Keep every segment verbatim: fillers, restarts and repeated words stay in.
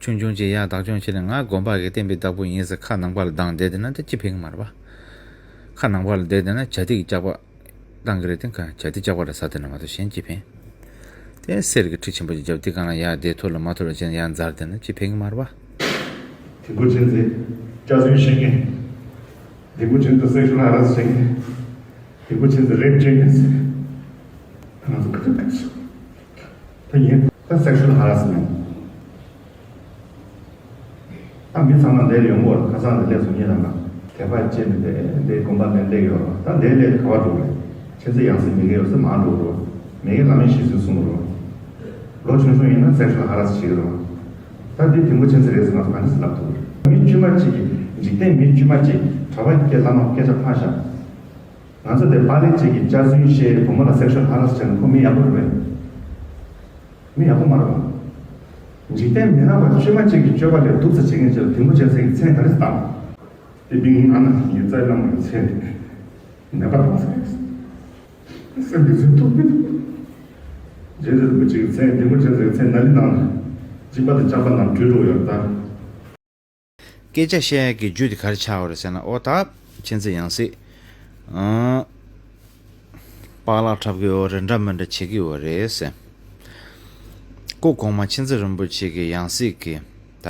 ཆུང་ཆུང་ཅིག་ཡར་བདག་སྐྱོང་བྱས་ནས་ང་དགོན་པ་གི་བསྟན་པའི་བདག་པོ་ཡིན་ཟེར་ཁ་ནང་པ་ལ་བཏང་བསྡད་བསྡད་ན་དེ་ཅི་ཕན་གི་མ་རེད་པ། ཁ་ནང་པ་ལ་བསྡད་བསྡད་ན་བྱ་དེ་གི་ལྕགས་པ་བཏང་གི་རེད། དེ་ག་བྱ་དེ་ལྕགས་པ་ར་ཟ་དེ་ན་མ་གཏོགས་གཞན་ཅི་ཕན། དེ་གསེར་གི་ཁྲི་ཆེན་པོ་ཅིག་བརྒྱབ་དེ་གང་ལ་ཡར་བསྡད་ཐུབ་ལ་མ་ཐུབ་ལ་བྱས་ནས་ཡར་འཛར་བསྡད་ན་ཅི་ཕན་གི་མ་རེད་པ། དིལ་མགོ་ཅན་ཚེ་སྐྱག་རྫུན་བཤད་མཁན། དིལ་མགོ་ཅན་ཚེ་སེག་ཤུལ་ཧ་ར་སི་བྱེད་མཁན། དིལ་མགོ་ཅན་ཚེ་རེབ་བྱེད་མཁན་ཟེར། ང་ཚོ་ཁ་ཁ་ཁ་ད་ཡིན་ད་སེག་ཤུལ་ཧ་ར་སི་མེན། ད་མི་ཚང་མ་འདིར་ཡོང་གི་ཡོད་རེད། ཁ་སང་ནས་སླེབས་སོང་ངེད་རང་ལ། དད་པ་བྱས་ནས་བསྡད་བསྡད་དགོན་པ་ནས་སླེབས་ཡོད་རེད། ད་འདིར་སླེབས་ནས་ག་པར་འགྲོ་དགོས་རེད། ཁྱེད་ཚོ་ཡང་སྲིད་མེད་མཁན་ཡོད་ཚད་མར་འགྲོ་དགོས་རེད། མེད་མཁན་ལམ་མེད་ཤི་ཟིན་གསུང་གི་རེད། ལོ་ཆུང་ཆུང་ཡིན་ན་སེག་ཤུལ་ཧ་ར་སི་བྱེད་ཀྱི་རེད། ད་འདི་དེ་མོ་ཁྱེད་ཚོ་རེད་ཟེར་ང་ཚོ་ག་འདྲ་ཟེར་ལབ་ཐུབ་རེད། མི་དཀྱུས་མ་གཅིག་གིས་འཇིག་རྟེན་མི་དཀྱུས་མ་གཅིག་གྲྭ་པ་སྐྱེ་བླ་མ་སྐད་ཆ་ཕངས་ཤག་ང་ཚོ་དེ་པཱ་ལི་གཅིག་གིས་སྐྱག་རྫུན་བཤད་བུ་མོ་ལ་སེག་ཤུལ་ཧ་ར་སི་བྱས་ན་ཁོ་མི་ཡག་པོ་རེད་པས། མི་ཡག་པོ་མ་རེད་པ། འཇིག་རྟེན་མི་ནག་པ་དཀྱུས་མ་གཅིག་གི་སྤྱོད་པ་ལས་སྡུག་ཙམ་བྱེད་མཁན་ཅིག་ལ་དེ་མོ་བྱས་ཚད་ཀྱི་མཚན་ག་རེ་བཏགས། དེ་པིང་ཨ་ན་ཉི་ཙའི་བླ་མ་གི་མཚན་དེ་ནད་པ་བཏགས་ཟེར། སེམས་ཀྱི་ཚུལ་ཐུབ་མི་ཐུབ། རྗེ་རིན་པོ་ཆེ་གི་མཚན་དེ་མོ་བྱས་ཚད་ཀྱི་མཚན་ན་ལི་ནང་ལ་སྦྱིན་པ་དང་བཅག་པ་ནང་བྲོས་འགྲོ་ཡོད་ད། སྐད་ཆ་བཤད་ཡག་གི་རྒྱུ་དེ་ག་རེ་ཆགས་ཡོད་རེད་ཟེར་ན། ཨོ་ད་ཁྱེད་ཚོ་ཡང་སྲིད་ཨང་པགས་ལག་འཁྲབ་ཀྱི་ཡོད་རེད། འདྲ་མི་འདྲ་བྱེད་ཀྱི་ཡོད་རེད་ཟེར། སྐུ་གོང་མ་མཁྱེན་བརྩེ་རིན་པོ་ཆེ་གི་ཡང་སྲིད་ཀྱི་ད་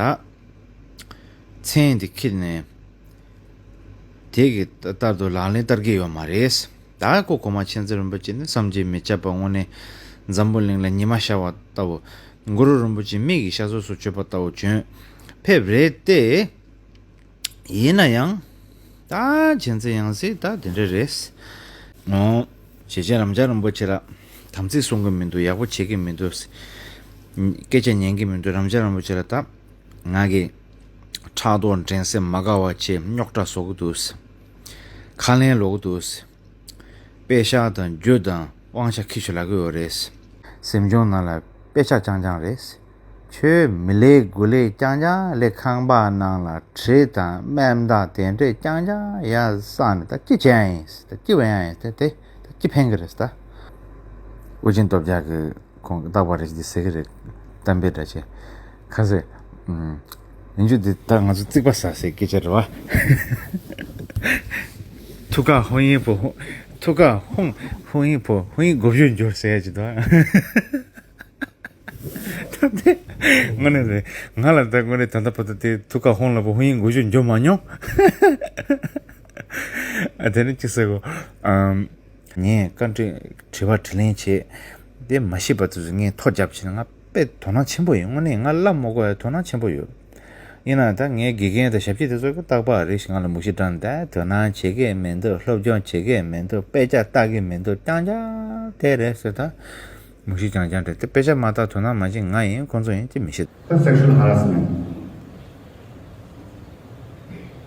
མཚན་དེ་ཁྱེར་ནས་དེ་གི་ལྟར་དུ་ལག་ལེན་བསྟར་གྱི་ཡོད་མ་རེད། ད་སྐུ་གོང་མ་མཁྱེན་བརྩེ་རིན་པོ་ཆེ་ནི་བསམ་གྱིས་མི་ཁྱབ་པ་དངོས་གནས་འཛམ་བུ་གླིང་ལ་ཉི་མ་ཤར་བ་ལྟ་བུ། གུ་རུ་རིན་པོ་ཆེ་མིག་གིས་ཤར་སོ་སོ་བྱོས་པ་ལྟ་བུ་བྱོན་ཕེབས་རེད་དེ། ཡིན་ན་ཡང་། ད་ཁྱེད་ཚོ་ཡང་སྲིད་ད་དེ་འདྲ་རེད། ངོ་། ཞེ་ཆེན་རབ་འབྱམས་རིན་པོ་ཆེ་ལ་དམ་ཚིག་སྲུང་གི་མི་འདུག་ཡག་པོ་བྱེད་ཀྱི་མི་འདུག་སྐད་ཆ་ཉན་གྱི་མི་འདུག་རབ་འབྱམས་རིན་པོ་ཆེ་ལ་ད་ང་གིས་ཕྲག་དོག་འགྲན་སེམས་མ་དགའ་བ་བྱས་རྙོག་དྲ་བཟོ་གི་འདུག་ཁ་ལན་སློག་གི་འདུག་དཔེ་ཤག་དང་རྒྱུ་དང་དབང་ཆ་ཁྱེར་ཤོག་ལབ་ཀྱི་ཡོད་རེད། གཟིམ་ཆུང་ནང་ལ་དཔེ་ཆ་རྐྱང་རྐྱང་རེད། ཁྱོད་མི་ལས་དགུ་ལས་རྐྱང་རྐྱང་ལས། ཁང་པ་ནང་ལ་གྲི་དང་རྨས་དང་དེ་འདྲས་རྐྱང་རྐྱང་ཡར་བསགས་ནས་ད་ཅི་བྱས་ཡིན་ད་ཅི་བས་ཡིན་དེ་དེ་ད་ཅི་ཕན་གི་རེད་ད། ཨུ་ཆེན་སྟོབས་རྒྱལ་གྱིས་ཁོང་རྟག་པར་རེ་ཞིག་འདི་ཟེར་གི་རེད། གཏམ་དཔེ་འདྲ་ཆེ། ཁ་ཟེར། ཨུམ། ཡིན་རྒྱུ་འདི་ད་ང་ཚོ་རྩིག་པ་ཟ་སའི་སྐད་ཆ་རེད་བ། ཐུགས་ཁ་ཧོན་ཡིན་པོ་ཧོན། ཐུགས་ཁ་ཧོན། ཧོན་ཡིན་པོ་ཧོན་ཡིན་དགུ་བཅུ་འགྱུར་ཟེར་ཡ་ཅིག་འདུག་ད་དེ་དངོས་གནས་རེད། ང་ལ་ད་དངོས་གནས་ད་ལྟ་བར་དུ་དེ་ཐུགས་ཁ་ཧོན་ལ་པོ་ཧོན་ཡིན་དགུ་བཅུ་འགྱུར་མ་མྱོང་། ཨ་དེ་ནི་ཅི་ཟེར་གོ་ཨམ། ངས་བཀའ་འདྲི་དྲི་བ་དྲིས་ལན་བྱས། དེ་མ་ཤེས་པ་དེ་ཚོ་ངས་ཐོ་བརྒྱབ་བྱས་ན་ང་དཔེ་དོ་སྣང་ཆེན་པོ་ཡོད། དངོས་གནས་ང་བླ་མ་དགོས་ཡ་དོ་སྣང་ཆེན་པོ་ཡོད། ཡིན་ན་ད་ངའི་དགེ་རྒན་དང་ཞབས་ཕྱི་དེ་ཚོ་གི་རྟག་པར་རེ་ཞིག་ང་ལ་མུ་བཞི་དྲངས་ནས་ད་དོ་སྣང་བྱེད་ཀྱི་མི་འདུག་སློབ་སྦྱོང་བྱེད་ཀྱི་མི་འདུག་དཔེ་ཆ་ལྟ་གི་མི་འདུག་རྐྱང་རྐྱང་དེ་རེད་ཟེར་ད། མུ་བཞི་རྐྱང་རྐྱང་རེད་དེ་དཔེ་ཆ་མ་ལྟ་དོ་སྣང་མ་བྱེད་ང་ཡིན་ཁོང་ཚོ་ཡིན་ཅི་མི་ཤེས། ད་སེག་ཤུལ་ཧ་ར་སི་མེན།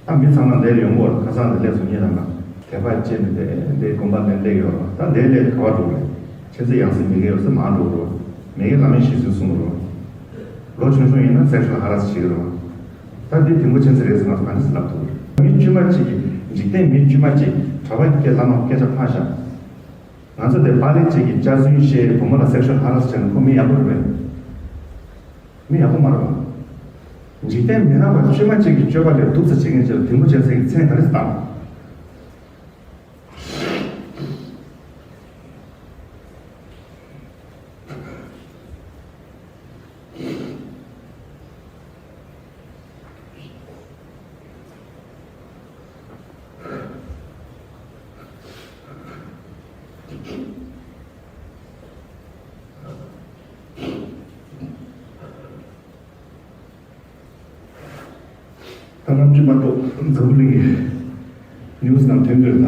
ད་མི་ཚང་མ་འདིར་ཡོང་གི་ཡོད་རེད། ཁ་སང་ནས་སླེབས་སོང་ངེད་རང་ལ། དད་པ་བྱས་ནས་བསྡད་བསྡད་དགོན་པ་ནས་སླེབས་ཡོད་རེད། ད་འདིར་སླེབས་ནས་ག་པར་འགྲོ་དགོས་རེད། ཁྱེད་ཚོ་ཡང་སྲིད་མེད་མཁན་ཡོད་ཚད་མར་འགྲོ་དགོས་རེད། མེད་མཁན་ལམ་མེད་ཤི་ཟིན་གསུང་གི་རེད། ལོ་ཆུང་ཆུང་ཡིན་ན་སེག་ཤུལ་ཧ་ར་སི་བྱེད་ཀྱི་རེད་བ། ད་འདི་དེ་མོ་ཁྱེད་ཚོ་རེད་ཟེར་ང་ཚོ་ག་འདྲ་ཟེར་ལབ་ཐུབ་རེད། མི་དཀྱུས་མ་གཅིག་གིས་འཇིག་རྟེན་མི་དཀྱུས་མ་གཅིག་གྲྭ་པ་སྐྱེ་བླ་མ་སྐད་ཆ་ཕངས་ཤག་ང་ཚོ་དེ་པཱ་ལི་གཅིག་གིས་སྐྱག་རྫུན་བཤད་བུ་མོ་ལ་སེག་ཤུལ་ཧ་ར་སི་བྱས་ན་ཁོ་མི་ཡག་པོ་རེད་པས། མི་ཡག་པོ་མ་རེད་པ། འཇིག་རྟེན་མི་ནག་པ་དཀྱུས་མ་གཅིག་གི་སྤྱོད་པ་ལས་སྡུག་ཙམ་བྱེད་མཁན་ཅིག་ལ་དེ་མོ་བྱས་ཚད་ཀྱི་མཚན་ག་རེ་བཏགས། ད་ནམ་རྒྱུན་མ་གཏོགས་འཛམ་བུ་གླིང་གི་ནིའུ་སི་ནང་ཐོན་གྱི་རེད་ད།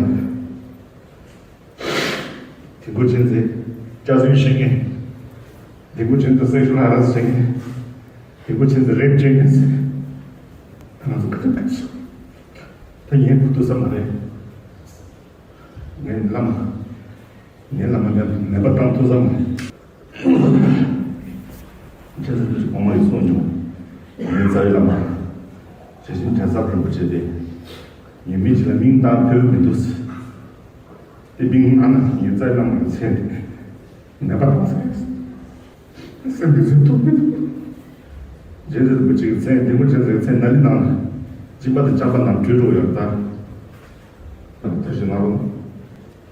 དེ་འགོ་ཆེན་ཚེ་སྐྱག་རྫུན་བཤད་མཁན། དེ་འགོ་ཆེན་ཚེ་སེག་ཤུལ་ཧ་ར་སི་བྱེད་མཁན། དེ་འགོ་ཆེན་ཚེ་རེབ་བྱེད་མཁན་ཟེར། ད་ང་ཚོ་ཁ་ཁ་ཁ་ད་ངས་བུ་ཐུག་ས་མ་རེད། ངའི་བླ་མ། ངའི་བླ་མ་ལ་ནད་པ་བཏང་ཐུབ་ས་མ་རེད། ཁྱེད་ཚོ་ཚོས་གོང་མ་ཡིས་གསུངས་མྱོང་། ངའི་རྩ་བའི་བླ་མ། ཇི་བཞིན་དྲན་གསར་རིན་པོ་ཆེ་སྟེ། ངས་མི་གཅིག་ལ་མིང་བཏགས་ཕོད་མི་འདུག་ཟེར། དེ་པིང་ཨ་ན་ངའི་རྩ་བའི་བླ་མ་ཡི་མཚན་དེ་ནད་པ་བཏང་ཟེར། སེམས་འདི་ཚོས་ཐུབ་མི་ཐུབ། རྗེ་རིན་པོ་ཆེའི་མཚན། ལྡེ་མོ་ཆེ་ཟེར་མཚན་ན་ལི་ནང་ལ་སྦྱིན་པ་དང་བཅག་པ་རྣམས་གྲོལ་འགྲོ་ཡོད་ད། ད་ཞིག་ང་རང་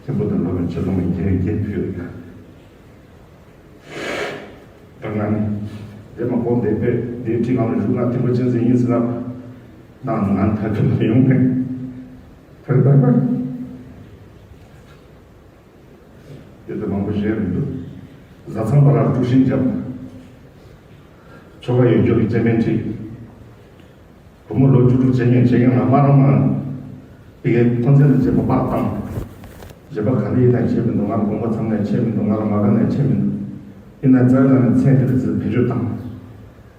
མཁན་པོ་དང་འགྲོ་བའི་ཆེ་ལོང་བའི་རྒྱན་རྒྱན་ཕུལ་ཡོད་ད། ད་ང་ནི་དེ་མ་གོ་འདས་པས་འདས་ཁྲི་ནང་ལ་བཞུགས་ན་ཐེག་པ་ཆེན་ཟེར་ཡིན་ཟེར་ན་ནང་ང་ཐག་གི་མ་ཡོང་ནས་ཕར་ཕར་ཕར། དེ་ལྟ་མང་པོ་བཤད་མི་འདུག་བཟའ་ཚང་བར་དཀྲུག་ཤིང་བརྒྱབ། ཆོ་ག་ཡོད་རྒྱུ་གི་སྐྱེ་དམན་ཁྲིད། བུ་མོ་ལོ་བཅུ་དྲུག་བྱེད་མཁན་བྱེད་མཁན་ལ་མ་རང་མ། དེ་གའི་ཁོ་ཚོ་ལ་བྱེད་པ་སྤགས་བཏང་། བྱེད་པ་ག་ལེ་ཡིན་ན་བྱེད་མི་འདུག་ང་ལ་དགོངས་པ་ཚང་ནས་བྱེད་མི་འདུག་ང་ལ་མ་དགའ་ནས་བྱེད་མི་འདུག་ཡིན་ན་རྩ་བའི་ནང་ནས་མཚན་དེ་ལ་ཚིག་བེད་སྤྱོད་བཏང་།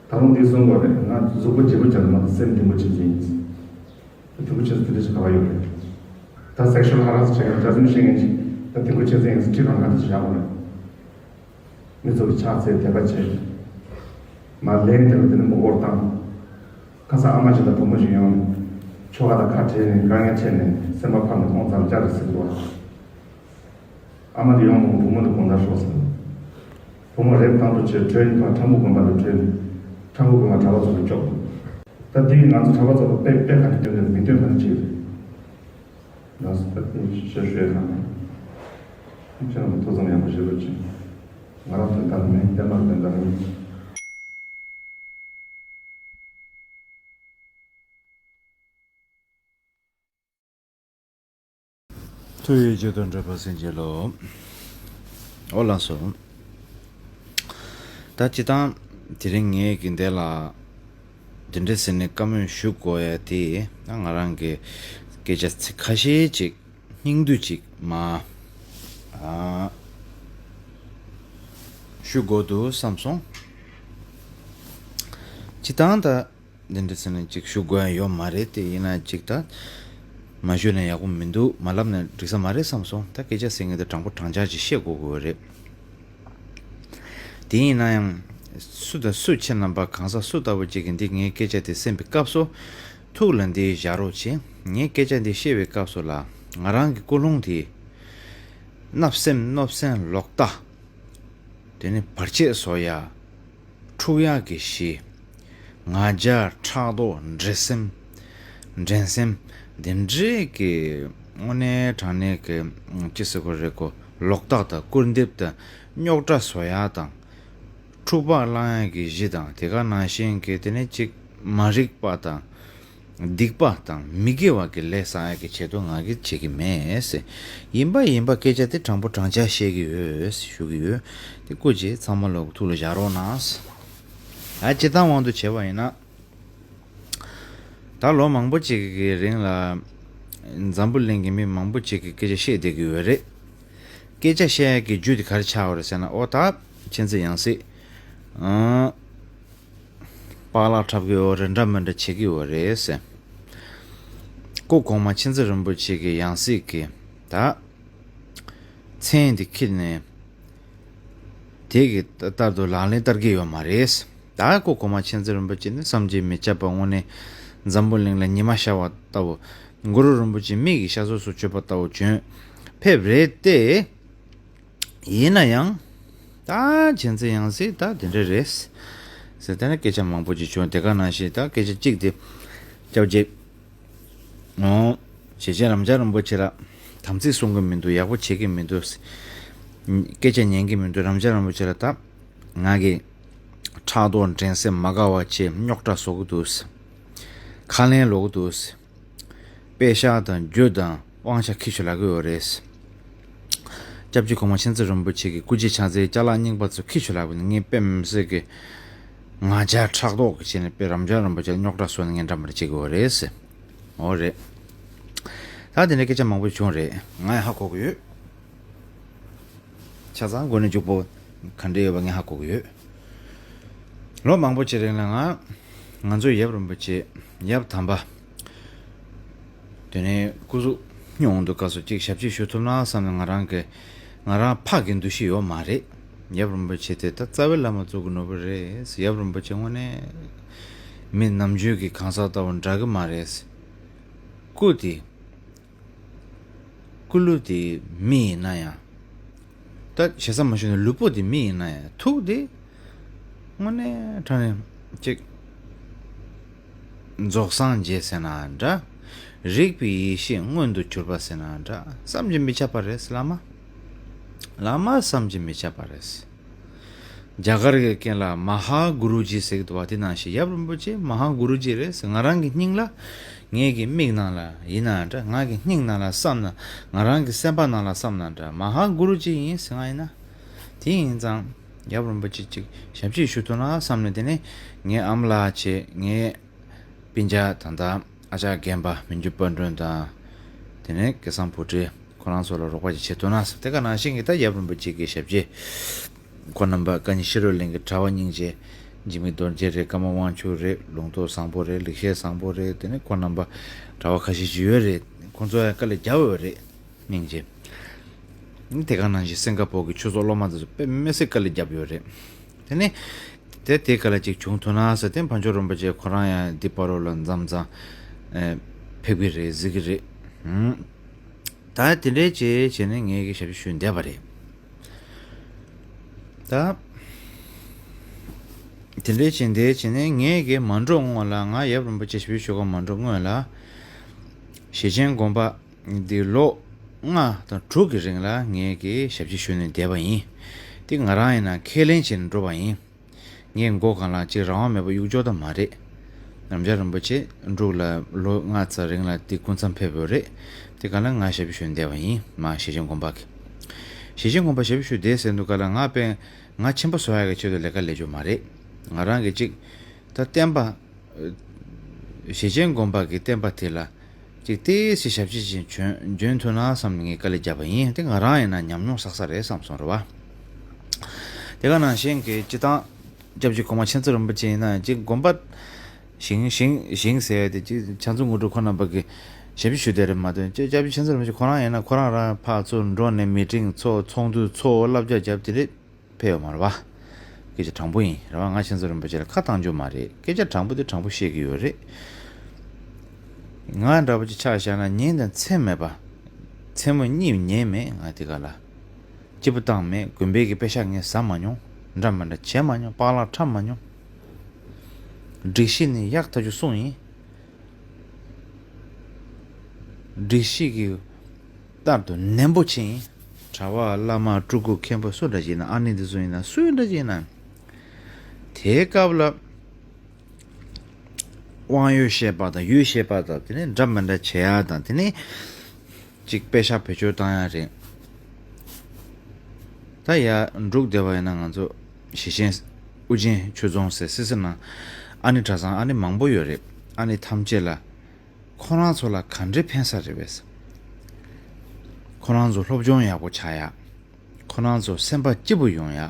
ད་རུང་འདི་གསུང་དགོས་རེད། ང་གཟུགས་པོ་བརྗེ་པོ་བྱས་ན་མ་གཏོགས་སེམས་ལྡན་པོ་བྱེད་ཀྱི་ཡིན། དེ་ཕྲུ་གུ་ཆེ་ཚོ་དེ་འདྲ་ཞིག་ག་བ་ཡོད་རེད། ད་སེག་ཤུལ་ཧ་ར་སི་བྱེད་མཁན་འཇའ་ཚོན་ཤེས་མཁན་ཅིག་ད་དེ་ཕྲུ་གུ་ཆེ་ཚོ་ཡིན་ཟེར་ཁྲིད་གང་ག་དེ་ཞིག་བཞག་དགོས་རེད། མི་ཚོ་གི་ཕྱག་འཚལ་དད་པ་བྱེད། མ་ལན་དེ་ལ་དེ་ནི་མགོ་སྐོར་བཏང་། ཁ་སང་ཨ་མ་ཞིག་དང་བུ་མོ་ཞིག་ཡོང་ནས་ཁྱོ་ག་དང་ཁ་བྲལ་ནས་དཀའ་ངལ་འཕྲད་ནས་སེམས་པ་ཕམ་ནས་ཁོང་མཚམས་བཅར་རེ་ཟེར་གི་འདུག་ཨ་མ་དེ་ཡོང་དུས་བུ་མོ་དེ་དགོང་དག་ཤོག་ཟེར། བུ་མོ་རེབ་བཏང་དུ་བྱས་བྲོས་ནས་ཕར་ཁྲ་འགུ་དགོན་པ་ལ་བྲོས་ནས་ཁྲ་འགུ་དགོན་པ་གྲྭ་པ་ཚོ་ལ་སྐྱོབ། ད་དེ་ཡིས་ང་ཚོ་གྲྭ་པ་ཚོ་ལ་དཔེ་དཔེ་ག་འདྲ་སྟོན་དགོས་མི་སྟོན་ག་འདྲ་བྱེད་རེད། ང་ཚོ་ད་དེ་ཤེས་ཤོད་ཁ་ནས་ཁྱེད་རང་ཐུགས་བསམ་ཡག་པོ་བཞེས་རོགས་གྱིས། ང་རང་དོན་དག་མིན་པདྨ་དོན་དག་ཡིན། ཐུགས་ཡིད་ཆེས་དང་འབྲེལ་པ་སེམས་ཀྱི་ལོ། ཨོ་ལགས་སོ། ད་སྤྱིར་བཏང་དེ་རིང་ངས་ཀྱི་འདི་ལ་འདི་འདྲ་ཟེར་ནས་བཀའ་མོལ་ཞུ་དགོས་ཡ་དེ་ད་ང་རང་གི་སྐད་ཆ་ཚིག་ཁ་ཤས་ཅིག་སྙིང་བསྡུས་ཅིག་མ་ཨ་ཞུ་དགོས་འདུག་བསམ་སོང་། སྤྱིར་བཏང་ད། འདི་འདྲ་ཟེར་ནས་ཅིག་ཞུ་དགོས་ཡ་ཡོད་མ་རེད་དེ། ཡིན་ན་ཅིག་ད་མ་ཞུས་ན་ཡག་པོ་མི་འདུག་མ་ལབ་ན་འགྲིག་ས་མ་རེད་བསམ་སོང་། ད་སྐད་ཆ་ཟེར་མཁན་དེ་དྲང་པོ་དྲང་བཞག་ཅིག་བཤད་དགོས་དགོས་རེད། དེ་ཡིན་ན་ཡང་སུ་དང་སུ་ཁྱེད་རྣམ་པ་གང་ཟག་སུ་ལྟ་བུ་ཅིག་གིས་འདི་ངའི་སྐད་ཆ་དེ་གསན་པའི་སྐབས་སུ་ཐུགས་ལ་འདི་བཞག་རོགས་བྱེད། ངའི་སྐད་ཆ་འདི་བཤད་པའི་སྐབས་སུ་ལ་ང་རང་གི་ཀུན་སློང་དེ་བརྣབ་སེམས་གནོད་སེམས་ལོག་ལྟ། དེ་ནི་བར་ཆད་བཟོ་ཡ། འཁྲུག་ཡག་གི་གཞི། ང་རྒྱལ་ཕྲག་དོག་འགྲན་སེམས། འགྲན་སེམས། འདི་འདྲའི་གི་དངོས་གནས་དྲང་གནས་ཀྱི་ཅི་ཟེར་དགོས་རེད་གོ། ལོག་ལྟ་དང་སྐུར་འདེབས་དང་རྙོག་དྲ་བཟོ་ཡག་དང་། འཁྲུག་པ་བསླང་ཡག་གི་གཞི་དང་དེ་ག་ནང་བཞིན་གྱི་དེ་ནི་ཅིག་མ་རིག་པ་དང་། སྡིག་པ་དང་མི་དགེ་བ་གི་ལས་བསགས་ཡག་གི་ཆེད་དུ་ང་གིས་བྱེད་ཀྱི་མེད་ཟེར། ཡིན་པ་ཡིན་པ་སྐད་ཆ་དེ་དྲང་པོ་དྲང་བཞག་བཤད་ཀྱི་ཡོད་ཞུ་གི་ཡོད། དེ་སྐུ་མཁྱེན་ཚང་མ་ལོག་ཐུགས་ལ་བཞག་རོགས་གནང་། ཨ་སྤྱིར་བཏང་དབང་དུ་བྱས་པ་ཡིན་ན། ད་ལོ་མང་པོ་ཅིག་གི་རིང་ལ་འཛམ་བུ་གླིང་གི་མི་མང་པོ་ཅིག་གིས་སྐད་ཆ་བཤད་བསྡད་ཀྱི་ཡོད་རེད། སྐད་ཆ་བཤད་ཡག་གི་རྒྱུ་དེ་ག་རེ་ཆགས་ཡོད་རེད་ཟེར་ན། ཨོ་ད་མཁྱེན་བརྩེ་ཡང་སྲིད། ཨང་། པགས་ལག་འཁྲབ་ཀྱི་ཡོད་རེད། འདྲ་མི་འདྲ་བྱེད་ཀྱི་ཡོད་རེད་ཟེར། སྐུ་གོང་མ་མཁྱེན་བརྩེ་རིན་པོ་ཆེ་གི་ཡང་སྲིད་ཀྱི་ད་མཚན་དེ་ཁྱེར་ནས་དེ་གི་ལྟར་དུ་ལག་ལེན་བསྟར་གྱི་ཡོད་མ་རེད། ད་སྐུ་གོང་མ་མཁྱེན་བརྩེ་རིན་པོ་ཆེ་ནི་བསམ་གྱིས་མི་ཁྱབ་པ་དངོས་གནས་འཛམ་བུ་གླིང་ལ་ཉི་མ་ཤར་བ་ལྟ་བུ། གུ་རུ་རིན་པོ་ཆེ་མིག་གིས་ཤར་སོ་སོ་བྱོན་པ་ལྟ་བུ་བྱོན་ཕེབས་རེད་དེ། ཡིན་ན་ཡང་། ད་མཁྱེན་བརྩེ་ཡང་སྲིད་ད་དེ་འདྲ་རེད། ཟེར་དེ་ནས་སྐད་ཆ་མང་པོ་ཅིག་བྱུང་། དེ་ག་ནང་བཞིན་ད་སྐད་ཆ་གཅིག་དེ་སྐྱབས་རྗེ། ཨོ། ཞེ་ཆེན་རབ་འབྱམས་རིན་པོ་ཆེ་ལ་དམ་ཚིག་སྲུང་གི་མི་འདུག་ཡག་པོ་བྱེད་ཀྱི་མི་འདུག་སྐད་ཆ་ཉན་གྱི་མི་འདུག་རབ་འབྱམས་རིན་པོ་ཆེ་ལ་ད་ང་གི་ཕྲག་དོག་འགྲན་སེམས་མ་དགའ་བ་བྱེད། རྙོག་དྲ་བཟོ་གི་འདུག་ཁ་ལན་ལོག་གི་འདུག་དཔེ་ཤག་དང་རྒྱུ་དང་དབང་ཆ་ཁྱི་ཆུ་ལབ་ཀྱི་ཡོད་རེད། སྐྱབས་རྗེ་གོང་མ་མཁྱེན་བརྩེ་རིན་པོ་ཆེ་གི་སྐུ་རྗེས་ཕྱག་འཚལ་ཅ་ལག་རྙིང་པ་ཚོ་ཁྱི་ཆུ་ལབ་ཀྱི་འདུག་ངས་དཔེ་མི་སྲིད་ཀྱི་ང་རྒྱལ་ཕྲག་དོག་གི་བྱས་ནས་དཔེ་རབ་འབྱམས་རིན་པོ་ཆེ་ལ་རྙོག་དྲ་བཟོས་ནས་ངས་འདྲ་མི་འདྲ་བྱེད་ཀྱི་ཡོད་རེད་ཟེར། འོ་རེད། ད་དེ་འདྲའི་སྐད་ཆ་མང་པོ་བྱུང་རེད། ང་ཡང་ཧ་གོ་གི་ཡོད། ཆ་ཚང་མགོ་ནས་མཇུག་པོ་ག་འདྲ་ཡོད་པ་ངས་ཧ་གོ་གི་ཡོད། ལོ་མང་པོ་ཅིག་རིང་ལ་ང་ང་ཚོའི་ཡབ་རིན་པོ་ཆེ་ཡབ་དམ་པ་དེ་ནས་སྐུ་གཟུགས་སྙུང་འདུག་སྐབས་སུ་གཅིག་ཞབས་ཕྱི་ཞུ་ཐུབ་ན་བསམ་ནས་ང་རང་གི་ང་རང་ཕག་གི་འདུ་ཤེས་ཡོད་མ་རེད། ཡབ་རིན་པོ་ཆེ་དེ་ད་རྩ་བའི་བླ་མ་གཙོ་གི་ནོར་བུ་རེད། ཡབ་རིན་པོ་ཆེ་དངོས་གནས་མི་ནམ་རྒྱུན་གྱི་གང་ཟག་ལྟ་བུ་འདྲ་གི་མ་རེད། སྐུ་དེ། སྐུ་ལུས་དེ་མི་ཡིན་ན་ཡང་། ད་ཞེ་ས་མ་ཞུ་ན་ལུས་པོ་དེ་མི་ཡིན་ན་ཡང་ཐུགས་དེ། དངོས་གནས་དྲང་གནས་ཅིག་ རྫོགས་སངས་རྒྱས་ཟེར་ན་འདྲ། རིག་པའི་ཡེ་ཤེས་མངོན་དུ་གྱུར་པ་ཟེར་ན་འདྲ། བསམ་གྱིས་མི་ཁྱབ་པ་རེད་བླ་མ། བླ་མ་བསམ་གྱིས་མི་ཁྱབ་པ་རེད། རྒྱ་གར་གྱི་སྐད་ལ་མ་ཧཱ་གུ་རུ་ཇི་ཟེར་གྱི་འདུག་བ། དེ་ནང་བཞིན་ཡབ་རིན་པོ་ཆེ་མ་ཧཱ་གུ་རུ་ཇི་རེད་ཟེར། ང་རང་གི་སྙིང་ལ། ངའི་གི་མིག་ནང་ལ་ཡིན་ན་འདྲ། ང་གི་སྙིང་ནང་ལ་བསམ་ན། ང་རང་གི་སེམས་པ་ནང་ལ་བསམ་ན་འདྲ། མ་ཧཱ་གུ་རུ་ཇི་ཡིན་ཟེར་ང་ཡིན་ན། དེ་ཡིན་ཙང་། ཡབ་རིན་པོ་ཆེ་ཅིག་ཞབས་ཕྱི་ཞུ་ཐུབ་ན་བསམ་ནས། དེ་ནས་ངའི་ཨ་མ་ལགས་བྱས། ངའི་སྤུན་ཀྱག་ད་ལྟ་ཨ་ཅག་རྒན་པ་མི་འགྱུར་དཔལ་སྒྲོན་དང་། དེ་ནས་སྐལ་བཟང་བུ་ཁྲིད། ཁོ་རང་ཚོ་ལ་རོགས་པ་ཅིག་བྱེད་ཐུབ་ན་བསམ། དེ་ག་ནང་བཞིན་གྱི་ད་ཡབ་རིན་པོ་ཆེ་གི་ཞབས་ཕྱི། ཁོང་རྣམ་པ་ཀ་ཉི་ཤེས་རབ་གླིང་གི་གྲྭ་པ་སྙིང་རྗེ། འཇིགས་མེད་རྡོ་རྗེ་རེད། ཀརྨ་དབང་ཕྱུག་རེད། ལུང་རྟོགས་བཟང་པོ་རེད། ལེགས་བཤད་བཟང་པོ་རེད། དེ་ནས་ཁོང་རྣམ་པ་གྲྭ་པ་ཁ་ཤས་ཤིག་ཡོད་རེད། ཁོང་ཚོ་ཡང་དཀའ་ལས་རྒྱབ་ཡོད་རེད། སྙིང་རྗེ། དེ་ག་ནང་བཞིན་སིང་ག་པོར་གྱི་ཆོས་ཚོགས་སློབ་མ་དེ་ཚོ་དཔེ་མི་སྲིད་དཀའ་ལས་རྒྱབ་ཡོད་རེད། དེ་ནས། དེ་དེ་ག་ལ་ཅིག་བྱུང་ཐུབ་ན་ཟེར། དེ་ཕ་ཇོ་རིན་པོ་ཆེ་ཁོ་རང་ཡང་འདི་བར་ལ་མཚམས་མཚམས་ཨེ་ཕེབས་ཀྱི་རེད། གཟིགས་ཀྱི་རེད། ཧུམ། ད་དེ་འདྲའི་བྱས་བྱས་ནས་ངས་ཀྱི་ཞབས་ཕྱི་ཞུས་བསྡད་པ་རེད། ད། དེ་འདྲའི་བྱས་བསྡད་བྱས་ནས་ངས་ཀྱི་མ་འགྲོ་སྔོན་ལ། ང་ཡབ་རིན་པོ་ཆེ་ཞབས་ཕྱི་ཞུ་ག་མ་འགྲོ་སྔོན་ལ། ཞེ་ཆེན་དགོན་པ་འདི་ལོ་ལྔ་དང་དྲུག་གི་རིང་ལ་ངས་ཀྱི་ཞབས་ཕྱི་ཞུས་ནས་བསྡད་པ་ཡིན། དེ་ང་རང་ཡིན་ན་ཁས་ལེན་བྱས་ནས་འགྲོ་བ་ཡིན། ངས་མགོ་གང་ལ་ཅིག་རང་དབང་མེད་པ་གཡུག་འཇོག་ད་མ་རེད། རྣམ་རྒྱལ་རིན་པོ་ཆེ་འབྲུག་ལ་ལོ་ལྔ་ཙམ་རིང་ལ་དེ་སྐུ་མཚམས་ཕེབས་ཡོད་རེད། དེ་ག་ལ་ང་ཞབས་ཞུ་བསྡད་པ་ཡིན། མ་ཞེ་ཆེན་དགོན་པ་གི། ཞེ་ཆེན་དགོན་པ་ཞབས་ཞུ་བསྡད་ཟེར་འདུག་ག་ལ། ང་དཔེ་ང་ཆེན་པོ་བཟོ་ཡག་གི་ཆེད་དུ་ལས་ཀ་ལས་རྒྱུ་མ་རེད། ང་རང་གི་ཅིག་ད་བསྟན་པ། ཞེ་ཆེན་དགོན་པ་གི་བསྟན་པ་དེ་ལ་ཅིག་ཏོག་ཙམ་ཞབས་ཕྱི་ཅིག་འཇོན་འཇོན་ཐུབ་ན་བསམ་ནས་ངས་དཀའ་ལས་བརྒྱབ་པ་ཡིན། དེ་ང་རང་ཡིན་ན་ཉམས་མྱོང་བསགས་ས་རེད་བསམ་སོང་རེད་བ། དེ་ག་ནང་བཞིན་གྱི་སྤྱི་བཏང་སྐྱབས་རྗེ་གོང་མ་མཁྱེན་བརྩེ་རིན་པོ་ཆེ་ཡིན་ན་ཅིག་དགོན་པ་བཞེངས་བཞེངས་བཞེངས་ཟེར་ཡ་དེ་ཅིག་ཕྱག་མཛོད་དངོས་གྲུབ་ཁོ་རྣམ་པ་གི་ཞབས་ཕྱི་ཞུ་བསྡད་རེད་མ་གཏོགས། སྐྱབས་རྗེ་མཁྱེན་བརྩེ་རིན་པོ་ཆེ་ཁོ་རང་ཡིན་ན་ཁོ་རང་རང་ཕར་ཚུར་འགྲོ་ནས་མི་ཊིང་ཚོགས། ཚོགས་འདུ་ཚོགས། བསླབ་བྱ་རྒྱབ། དེ་འདྲས་ཕེབས་ཡོད་མ་རེད་བ། སྐད་ཆ་དྲང་པོ་ཡིན་རེད་བ། ང་མཁྱེན་བརྩེ་རིན་པོ་ཆེ་ལ་ཁ་བཏང་རྒྱུ་མ་རེད། སྐད་ཆ་དྲང་པོ་དེ་དྲང་པོ་བཤད་ཀྱི་ཡོད་རེད། ང་འདྲ་པོ་ཅིག་ཆ་བཞག་ན་ཉིན་དང་མཚན་མེད་པ། མཚན་མོ་གཉིད་ཉལ་མེད། ང་དེ་ག་ལ་སྐྱིད་པོ་བཏང་མེད། དགོན་པའི་གི་པེ་ཤག་ངས་ཟ་མ་མྱོང་། འདྲ་མི་འདྲ་བྱས་མ་མྱོང་། པཱ་ལགས་འཁྲབ་མ་མྱོང་། སྒྲིག་གཞི་ནི་ཡག་ཐག་ཆོད་སྲུང་ཡིན། སྒྲིག་གཞི་གི་ལྟར་དུ་ནན་པོ་བྱེད་ཡིན། གྲྭ་པ་བླ་མ་སྤྲུལ་སྐུ་མཁན་པོ་སུ་འདྲ་ཞིག་ཡིན་ན། ཨ་ནེ་འདི་ཚོ་ཡིན་ན། སུ་ཡིན་འདྲ་ཞིག་ཡིན་ན། དེའི་སྐབས་ལ་དབང་ཡོད་བཤད་པ་དང་ཡོད་བཤད་པ་དང་། དེ་ནས་འདྲ་མི་འདྲ་བྱེད་ཡ་དང་། དེ་ནས་ཅིག་པེ་ཤག་བེད་སྤྱོད་བཏང་ཡ་རེད། ད་ཡ་འབྲུག་སྡེ་བ་ཡིན་ན་ང་ཚོ་ཞེ་ཆེན་ཨུ་རྒྱན་ཆོས་རྫོང་ཟེར། སི་སི་ནང་ཨ་ནེ་གྲྭ་ཚང་ཨ་ནེ་མང་པོ་ཡོད་རེད། ཨ་ནེ་ཐམས་ཅད་ལ་ཁོ་རང་ཚོ་ལ་ག་འདྲའི་ཕན་ས་རེད་པས། ཁོ་རང་ཚོ་སློབ་སྦྱོང་ཡག་པོ་ཆགས་ཡ། ཁོ་རང་ཚོ་སེམས་པ་སྐྱིད་པོ་ཡོང་ཡ།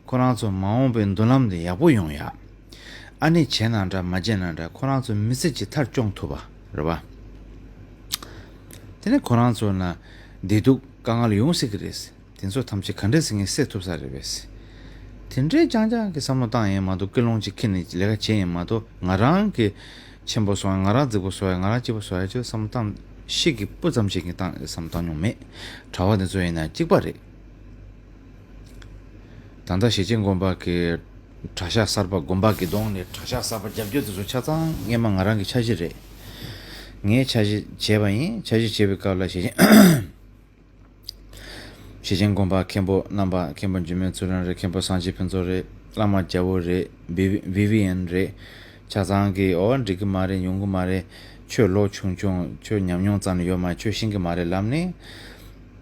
ཁོ་རང་ཚོ་མ་འོངས་པའི་མདུན་ལམ་དེ་ཡག་པོ་ཡོང་ཡ། ཨ་ནེ་བྱས་ན་འདྲ་མ་བྱས་ན་འདྲ། ཁོ་རང་ཚོ་མི་ཚེ་གཅིག་མཐར་སྐྱོང་ཐུབ་པ་རེད་བ། དེ་ནས་ཁོ་རང་ཚོ་ན་བདེ་སྡུག་དཀའ་ངལ་ཡོང་སྲིད་ཀྱི་རེད། དེ་ཚོ་ཐམས་ཅད་ག་འདྲས་སེ་ངས་སེལ་ཐུབ་ས་རེད་པས། དེ་འདྲས་རྐྱང་རྐྱང་གི་བསམ་བློ་བཏང་ཡིན་མ་གཏོགས། ཀུན་སློང་ཅིག་འཁྱེར་ནས་ལས་ཀ་བྱས་ཡིན་མ་གཏོགས། ང་རང་གི་ཆེན་པོ་བཟོ་ཡ། ང་རང་རྫིག་པོ་བཟོ་ཡ། ང་རང་སྐྱིད་པོ་བཟོ་ཡ་ཅིག་བསམ་བློ་བཏང་། ཤིག་གི་སྤུ་ཙམ་ཅིག་གི་བཏང་བསམ་བློ་བཏང་མྱོང་མེད། གྲྭ་པ་དེ་ཚོ་ཡིན་ན་གཅིག་པ་རེད། ད་ལྟ་ཞེ་ཆེན་དགོན་པ་གི་གྲྭ་ཤག་གསར་པ། དགོན་པ་གི་གདོང་ནས་གྲྭ་ཤག་གསར་པ་རྒྱབ་སྐྱོར་དེ་ཚོ་ཆ་ཚང་སྔས་མ་ང་རང་གི་འཆར་གཞི་རེད། ངས་འཆར་གཞི་བྱས་པ་ཡིན། འཆར་གཞི་བྱས་པའི་སྐབས་ལ་ཞེ་ཆེན། ཞེ་ཆེན་དགོན་པ་མཁན་པོ་རྣམ་པ། མཁན་པོ་འཇིགས་མེད་ཚུལ་ཁྲིམས་རེད། མཁན་པོ་སངས་རྒྱས་ཕུན་ཚོགས་རེད། བླ་མ་རྒྱལ་པོ་རེད། བི་བི་ཝི་ཝི་ཡན་རེད། ཆ་ཚང་གིས་འོ་འགྲིག་གི་མ་རེད། ཡོང་གི་མ་རེད། ཁྱོད་ལོ་ཆུང་ཆུང་། ཁྱོད་ཉམས་མྱོང་རྩ་ནས་ཡོད་མ་རེད། ཁྱོད་ཤེས་ཀྱི་མ་རེད་ལབ་ནས།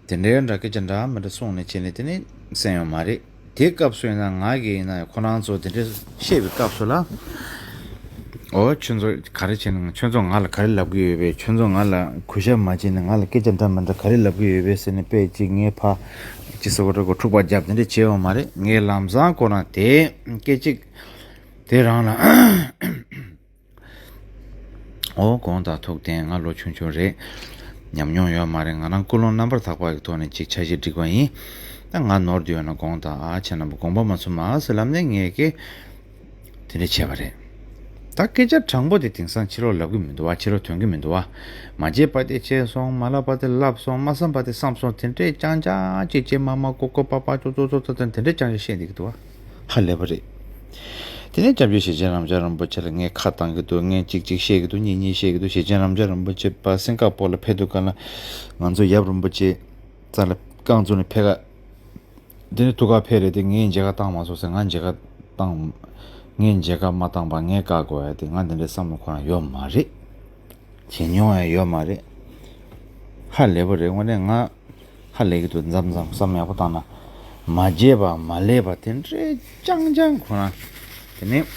དེ་འདྲའི་འདྲ་སྐད་ཆ་འདྲ་མི་འདྲ་གསུངས་ནས་བྱས་ནས་དེ་ནས་གསན་ཡོད་མ་རེད། དེ་སྐབས་སུ་ཡིན་ན་ང་གིས་ཡིན་ན་ཁོ་རང་ཚོ་དེ་འདྲ་བཤད་པའི་སྐབས་སུ་ལ། འོ་ཁྱོད་ཚོ་ག་རེ་བྱས་ནས། ཁྱོད་ཚོ་ང་ལ་ག་རེ་ལབ་ཀྱི་ཡོད་པས། ཁྱོད་ཚོ་ང་ལ་གུས་ཞབས་མ་བྱས་ནས་ང་ལ་སྐད་ཆ་འདྲ་མི་འདྲ་ག་རེ་ལབ་ཀྱི་ཡོད་པས་ཟེར་ནས་དཔེ་ཅིག་ངས་ཕ་ཅི་ཟེར་བ་འདྲ་གོ་འཁྲུག་པ་བརྒྱབ་དེ་འདྲ་བྱས་ཡོད་མ་རེད། ངས་ལམ་སང་ཁོ་རང་དེ་སྐད་ཅིག་དེ་རང་ལ། འོ་དགོངས་དག། ཐུགས་བདེན། ང་ལོ་ཆུང་ཆུང་རེད། ཉམས་མྱོང་ཡོད་མ་རེད། ང་རང་ཀུན་སློང་རྣམ་པར་དག་པ་གི་ཐོག་ནས་ཅིག་འཆར་གཞི་སྒྲིག་པ་ཡིན། ད་ང་ནོར་འདི་ཡོད་ན་དགོངས་དག། ཨ་ཁྱེད་རྣམ་པ་དགོངས་པ་མ་ཚོམ་ཨ་ཟེར་ལབ་ནས་ངས་ཀྱི་དེ་འདྲ་བྱས་པ་རེད། ད་སྐད་ཆ་དྲང་པོ་དེ་དེང་སང་ཕྱི་ལོགས་ལབ་ཀྱི་མི་འདུག་བ། ཕྱི་ལོགས་ཐོན་གྱི་མི་འདུག་བ། མ་བརྗེད་པ་དེ་བརྗེད་སོང་། མ་ལབ་པ་དེ་ལབ་སོང་། མ་བསམ་པ་དེ་བསམ་སོང་། དེ་འདྲས་རྐྱང་རྐྱང་ཅིག་ཅིག་མ་མ་ཀོ་ཀོ་པ་པ་ཅོ་ཅོ་ཅོ་ཅོ་དེ་འདྲས་རྐྱང་རྐྱང་བཤད་བསྡད་ཀྱི་འདུག་བ། ཧ་ལས་པ་རེད། དེ་ནས་སྐྱབས་རྗེ་ཞེ་ཆེན་རབ་འབྱམས་རིན་པོ་ཆེ་ལ་ངས་ཁ་བཏང་གི་འདུག་ངས་གཅིག་གཅིག་བཤད་ཀྱི་འདུག་གཉིས་གཉིས་བཤད་ཀྱི་འདུག་ཞེ་ཆེན་རབ་འབྱམས་རིན་པོ་ཆེ་ཕར་སིང་ག་པོར་ལ་ཕེབས་དུས་སྒང་ལ་ང་ཚོ་ཡབ་རིན་པོ་ཆེ་རྩ་ལ་རྐང་བཙུགས་ནས་ཕེབས་ག་དེ་ནས་ཐུགས་ཁུར་ཕེབས་རེད་དེ། ངས་མཇལ་ཁ་བཏང་མ་སོང་ཟེར། ང་མཇལ་ཁ་བཏང་། ངས་མཇལ་ཁ་མ་བཏང་པར་ངས་བཀག་དགོས་ཡ་དེ། ང་འདི་འདྲའི་བསམ་བློ་ཁོ་རང་ཡོད་མ་རེད། བྱེད་མྱོང་ཡང་ཡོད་མ་རེད། ཧ་ལས་པོ་རེད། དངོས་གནས་ང་ཧ་ལས་ཀྱི་འདུག་མཚམས་མཚམས་བསམ་ཡག་པོ་བཏང་ན། མ་བརྗེད་པ་མ་ལས་པ་དེ་འདྲའི་རྐྱང་རྐྱང་ཁོ་རང་དེ་ནས་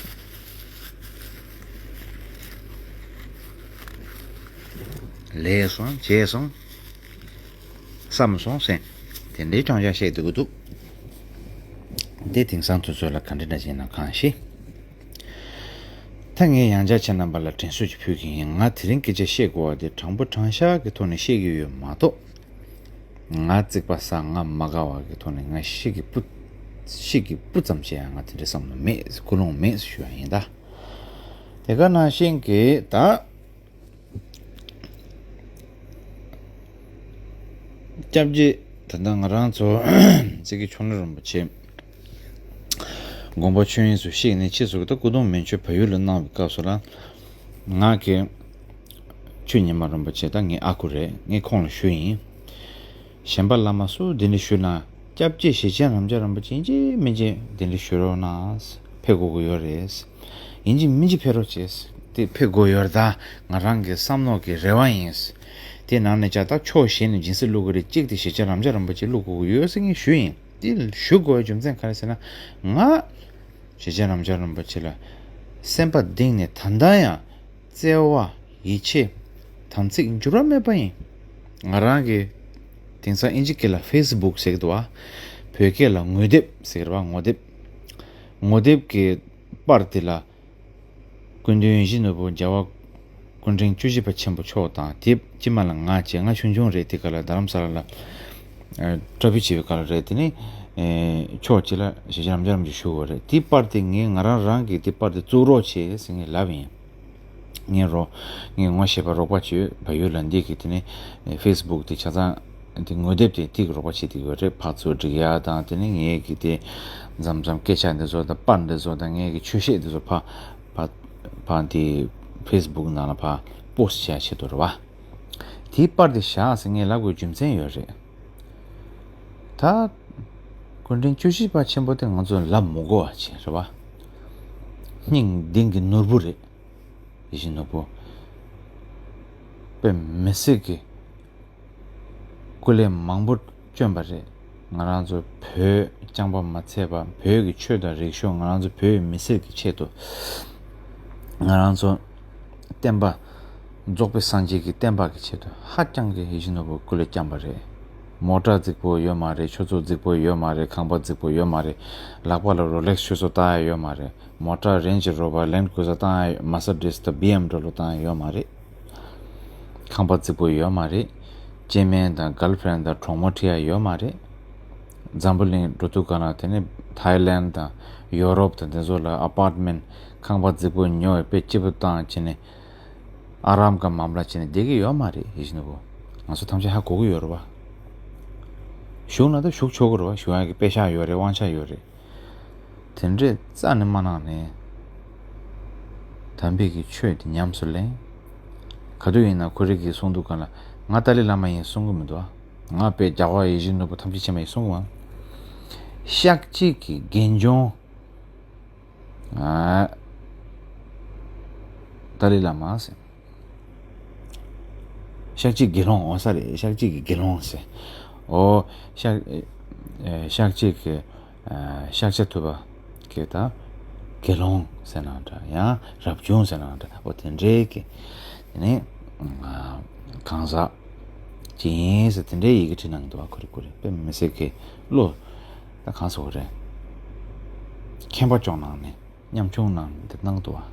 ལས་སོང་བྱས་སོང་། བསམ་སོང་ཟེར། དེ་འདྲའི་རྐྱང་རྐྱང་བཤད་སྡོད་ཀྱི་འདུག་དེ་དེང་སང་དུས་ཚོད་ལ་ག་འདྲ་འདྲ་བྱས་ན་གང་ཤེས། ད་ངས་ཡང་བསྐྱར་ཁྱེད་རྣམ་པ་ལ་དྲན་གསོ་ཅིག་ཕུལ་གྱི་ཡིན། ང་དེ་རིང་སྐད་ཆ་བཤད་དགོས་པ་དེ་དྲང་པོ་དྲང་བཞག་གི་ཐོག་ནས་བཤད་ཀྱི་ཡོད་མ་གཏོགས། ང་རྩིག་པ་ཟ་ང་མ་དགའ་བ་གི་ཐོག་ནས་ང་ཤི་གི་སྤུ་ཤི་གི་སྤུ་ཙམ་བྱས་ཡང་ང་དེ་འདྲའི་བསམ་བློ་མེད། ཀུན་སློང་མེད་ཞུ་བ་ཡིན་ད། དེ་ག་ནང་བཞིན་གྱི་ད། སྐྱབས་རྗེ་ད་ལྟ་ང་རང་ཚོ་ཙི་གི་ཆོ་ལོ་རིན་པོ་ཆེ་དགོངས་པ་ཆོས་དབྱིངས་སུ་གཤེགས་ནས་ཕྱིས་སུ་ད་སྐུ་གདུང་མན་ཆོད་བལ་ཡུལ་ལ་གནང་བའི་སྐབས་སུ་ལ། ང་གི་ཆོས་ཉི་མ་རིན་པོ་ཆེ་ད་ངའི་ཨ་ཁུ་རེད། ངས་ཁོང་ལ་ཞུས་ཡིན། གཞན་པ་བླ་མ་སུ་གདན་འདྲེན་ཞུས་ན། སྐྱབས་རྗེ་ཞེ་ཆེན་རབ་འབྱམས་རིན་པོ་ཆེ་ཡིན་གཅིག་མིན་གཅིག་གདན་འདྲེན་ཞུ་རོགས་གནང་། ཕེབས་དགོས་ཀྱི་ཡོད་རེད། ཡིན་གཅིག་མིན་གཅིག་ཕེབས་རོགས་བྱེད། དེ་ཕེབས་དགོས་ཡོད་རེད། ད་ང་རང་གི་བསམ་བློ་གི་རེ་བ་ཡིན། དེ་ནང་ནས་ཀྱང་ད་ཕྱོགས་གཞན་ནས་སྦྱིན་སྲེག་བླུག་གི་རེད། གཅིག་དེ་ཞེ་ཆེན་རབ་འབྱམས་རིན་པོ་ཆེ་བླུག་དགོས་ཀྱི་ཡོད་ཟེར་ངས་ཞུས་ཡིན། དེ་ཞུ་དགོས་པའི་རྒྱུ་མཚན་ག་རེ་ཟེར་ན། ང་ཞེ་ཆེན་རབ་འབྱམས་རིན་པོ་ཆེ་ལ་སེམས་པ་གཏིང་ནས་ད་ལྟ་ཡང་བརྩེ་བ་ཡིད་ཆེས་དམ་ཚིག་འགྱུར་བ་མེད་པ་ཡིན། ང་རང་གི་དེང་སང་ཨིན་ཇི་སྐད་ལ་ཕེ་སི་བུག་ཟེར་གི་འདུག་བ། བོད་སྐད་ལ་ངོ་དེབ་ཟེར་གི་རེད་བ། ངོ་དེབ། ངོ་དེབ་ཀྱི་པར་དེ་ལ་སྐུ་མདུན་ཡིད་བཞིན་ནོར་བུ་རྒྱལ་བ་སྐུ་ཕྲེང་བཅུ་བཞི་པ་ཆེན་པོ་མཆོག་དང་། དེ་ཕྱི་མ་ལ་ང་བྱས། ང་ཆུང་ཆུང་རེད། དེ་ག་ལ་རྡ་རམ་ས་ལ་ལ་བཀྲ་ཤིས་བྱེད་པའི་སྐབས་ལ་རེད། དེ་ནས་ཕྱོགས་གཅིག་ལ་ཞེ་ཆེན་རབ་འབྱམས་རིན་པོ་ཆེ་བཞུགས་པ་རེད། དེ་པར་དེ་ངས་ང་རང་རང་གིས་དེ་པར་དེ་བཙུགས་རོགས་བྱེད་ཟེར་ངས་ལབ་ཡིན། ངས་རོགས། ངས་ངོ་ཤེས་པ་རོགས་པ་བྱོས། བལ་ཡུལ་ལ་འདི་གི་དེ་ནས་ཕེ་སི་བུག་དེ་ཆ་ཚང་དེ་ངོ་དེབ་དེ་ཏིག་རོགས་པ་བྱེད་དེ་ཡོད་རེད། ཕར་ཚུར་སྒྲིག་ཡ་དང་། དེ་ནས་ངས་གི་དེ་མཚམས་མཚམས་སྐད་ཆ་འདི་ཚོ་དང་པར་འདི་ཚོ་དང་། ངས་གི་ཆོས་བཤད་འདི་ཚོ་ཕར་ཕར་ཕར་དེ་ཕེ་སི་བུག་ནང་ལ་ཕར་པོ་སི་ཊི་བྱ་ཆེད་དུ་རེད་བ། དེའི་པར་དེ་བཞག་ཟེར་ངས་ལབ་དགོས་རྒྱུ་མཚན་ཡོད་རེད། ད་སྐུ་ཕྲེང་བཅུ་བཞི་པ་ཆེན་པོ་དེ་ང་ཚོ་ལབ་མི་དགོས་པ་ཅིག་རེད་བ། སྙིང་གཏིང་གི་ནོར་བུ་རེད། ཡིད་བཞིན་ནོར་བུ། དཔེ་མི་སྲིད་ཀྱི་སྐུ་ལས་མང་པོ་བསྐྱོན་པ་རེད། ང་རང་ཚོ་བོད་རྐྱང་པ་མ་ཚད་པ་བོད་ཀྱི་ཆོས་དང་རིག་གཞུང་། ང་རང་ཚོ་བོད་མི་སེར་གྱི་ཆེད་དུ། ང་རང་ཚོ་བསྟན་པ་རྫོགས་པའི་སངས་རྒྱས་ཀྱི་བསྟན་པ་གི་ཆེད་དུ་ཧ་ཅང་གི་ཡིད་བཞིན་ནོར་བུ་སྐུ་ལས་བསྐྱངས་པ་རེད། མོ་ཊ་རྫིག་པོ་ཡོད་མ་རེད། ཆུ་ཚོད་རྫིག་པོ་ཡོད་མ་རེད། ཁང་པ་རྫིག་པོ་ཡོད་མ་རེད། ལག་པ་ལ་རོ་ལེག་སི་ཆུ་ཚོད་བཏགས་ཡ་ཡོད་མ་རེད། མོ་ཊ་རེན་ཇི་རོ་བར་ལེན་ཌི་ཀུ་ཟར་བཏང་ཡ། མར་སི་ཌི་སི་དང་བི་ཨེམ་ཌབ་ལུ་བཏང་ཡ་ཡོད་མ་རེད། ཁང་པ་རྫིག་པོ་ཡོད་མ་རེད། སྐྱེ་དམན་དང་གར་ལི་ཕི་རེན་ཌི་དང་གྲོགས་མོ་ཁྲིད་ཡ་ཡོད་མ་རེད། འཛམ་བུ་གླིང་འགྲོ་དུས་ག་ན་དེ་ནི་ཐའི་ལེན་ཌི་དང་ཡོ་རོབ་དང་དེ་ཚོ་ལ་ཨ་པར་ཊི་མེན་ཊི་ཁང་པ་རྫིག་པོ་ཉོ་བའི་དཔེ་སྐྱིད་པོ་བཏང་བྱས་ནས་ཨ་རམ་ག་མམ་ལ་བྱས་ནས་བསྡད་ཀྱི་ཡོད་མ་རེད། ཡིད་བཞིན་ནོར་བུ། ང་ཚོ་ཐམས་ཅད་ཧ་གོ་གི་ཡོད་རེད་བ། བཞུགས་ན་ད་བཞུགས་ཆོག་གི་རེད་བ། བཞུགས་ཡ་གི་དཔེ་ཤག་ཡོད་རེད། དབང་ཆ་ཡོད་རེད། དེ་འདྲས་རྩ་ནས་མ་གནང་ནས། དམ་པའི་གི་ཆོས་དེ་ཉམས་སུ་ལེན། ག་དུས་ཡིན་ན་ཁོ་རེ་གིས་གསུང་དུས་ག་ལ་ང་ཏཱ་ལའི་བླ་མ་ཡིན་གསུང་གི་མི་འདུག་ང་དཔེ་རྒྱལ་བ་ཡིད་བཞིན་ནོར་བུ་ཐམས་ཅད་མཁྱེན་པ་ཡིན་གསུང་གི་མ། ཤཱཀྱའི་གི་དགེ་སྦྱོང་། ཨ། ཏཱ་ལའི་བླ་མ་ཟེར། ཤཱཀྱའི་དགེ་སློང་འོང་ས་རེད། ཤཱཀྱའི་གི་དགེ་སློང་ཟེར། ཨོ། ཤཱཀ་ཨེ། ཤཱཀྱའི་གི། ཨ། ཤཱཀྱ་ཐུབ་པ་གི་ད་དགེ་སློང་ཟེར་ན་འདྲ། ཡང་རབ་བྱུང་ཟེར་ན་འདྲ། ཨོ་དེ་འདྲའི་གི། དེ་ནས་གང་ཟག་ཅིག་ཡིན་ཟེར་དེ་འདྲའི་ཡི་གེ་བྲིས་གནང་གི་འདུག་བ། ཁོ་རེ་ཁོ་རེ་དཔེ་མི་སྲིད་གི་བློ་ད་གང་ཟེར་དགོས་རེད། མཁྱེན་པ་སྐྱོང་གནང་ནས། ཉམ་ཆུང་རྣམས་འདི་སྣང་དུ་བ།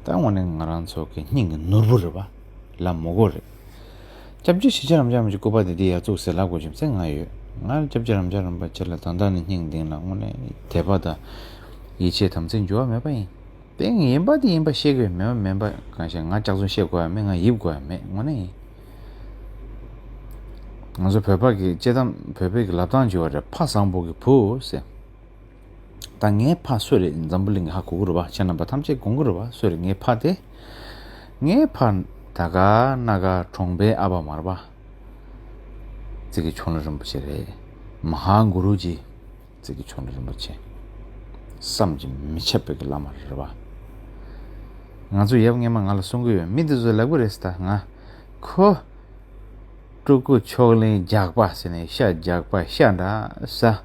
ད་དངོས་གནས་ང་རང་ཚོ་གི་སྙིང་གི་ནོར་བུ་རེད་བ། ལབ་མི་དགོས་རེད། སྐྱབས་རྗེ་ཞེ་ཆེན་རབ་འབྱམས་ཀྱི་སྐུ་པར་དེ་འདི་ཡར་བཙུགས་ཟེར་ལབ་དགོས་རྒྱུ་མཚན་ང་ཡོད། ང་སྐྱབས་རྗེ་རབ་འབྱམས་རིན་པོ་ཆེ་ལ་ད་ལྟ་ནས་སྙིང་གཏིང་ལ་དངོས་གནས་དད་པ་དང་ཡིད་ཆེས་དམ་ཚིག་འགྱུར་བ་མེད་པ་ཡིན། དེ་ཡིན་པ་དེ་ཡིན་པ་བཤད་དགོས། མེད་པ་མེད་པ་གང་བཤད། ང་ལྕགས་རྫུན་བཤད་དགོས་ཡ་མེད། ང་ཡིབ་དགོས་ཡ་མེད། དངོས་གནས་ཡིན། ང་ཚོ་བོད་པ་གི་དཔྱེ་གཏམ་བོད་པའི་གི་ལབ་སྟངས་བྱས་པ་རེད། ཕ་བཟང་པོ་གི་བུ་ཟེར། ད་ ད་ངའི་ཕ་སུ་རེད། འཛམ་བུ་གླིང་གི་ཧ་གོ་གི་རེད་པ། ཁྱེད་རྣམ་པ་ཐམས་ཅད་དགོངས་ཀྱི་རེད་པ། སུ་རེད་ངའི་ཕ་དེ། ངའི་ཕ་ད་ག་ན་ག་གྲོང་པའི་ཨ་ཕ་མ་རེད་པ། ཙི་གི་ཆོ་ལོ་རིན་པོ་ཆེ་རེད། མ་ཧཱ་གུ་རུ་ཇི། ཙི་གི་ཆོ་ལོ་རིན་པོ་ཆེ། བསམ་གྱིས་མི་ཁྱབ་པའི་གི་བླ་མ་རེད་པ། ང་ཚོ་ཡབ་སྔས་མ་ང་ལ་གསུང་གི་ཡོད། མི་དེ་ཚོ་ལབ་གི་རེད་ཟེར། ད་ང་ཁོ། སྤྲུལ་སྐུ་མཆོག་གླིང་ཇག་པ་ཟེར་ནས་ཤ་ཇག་པ་ཤ་འདྲ་ཟ།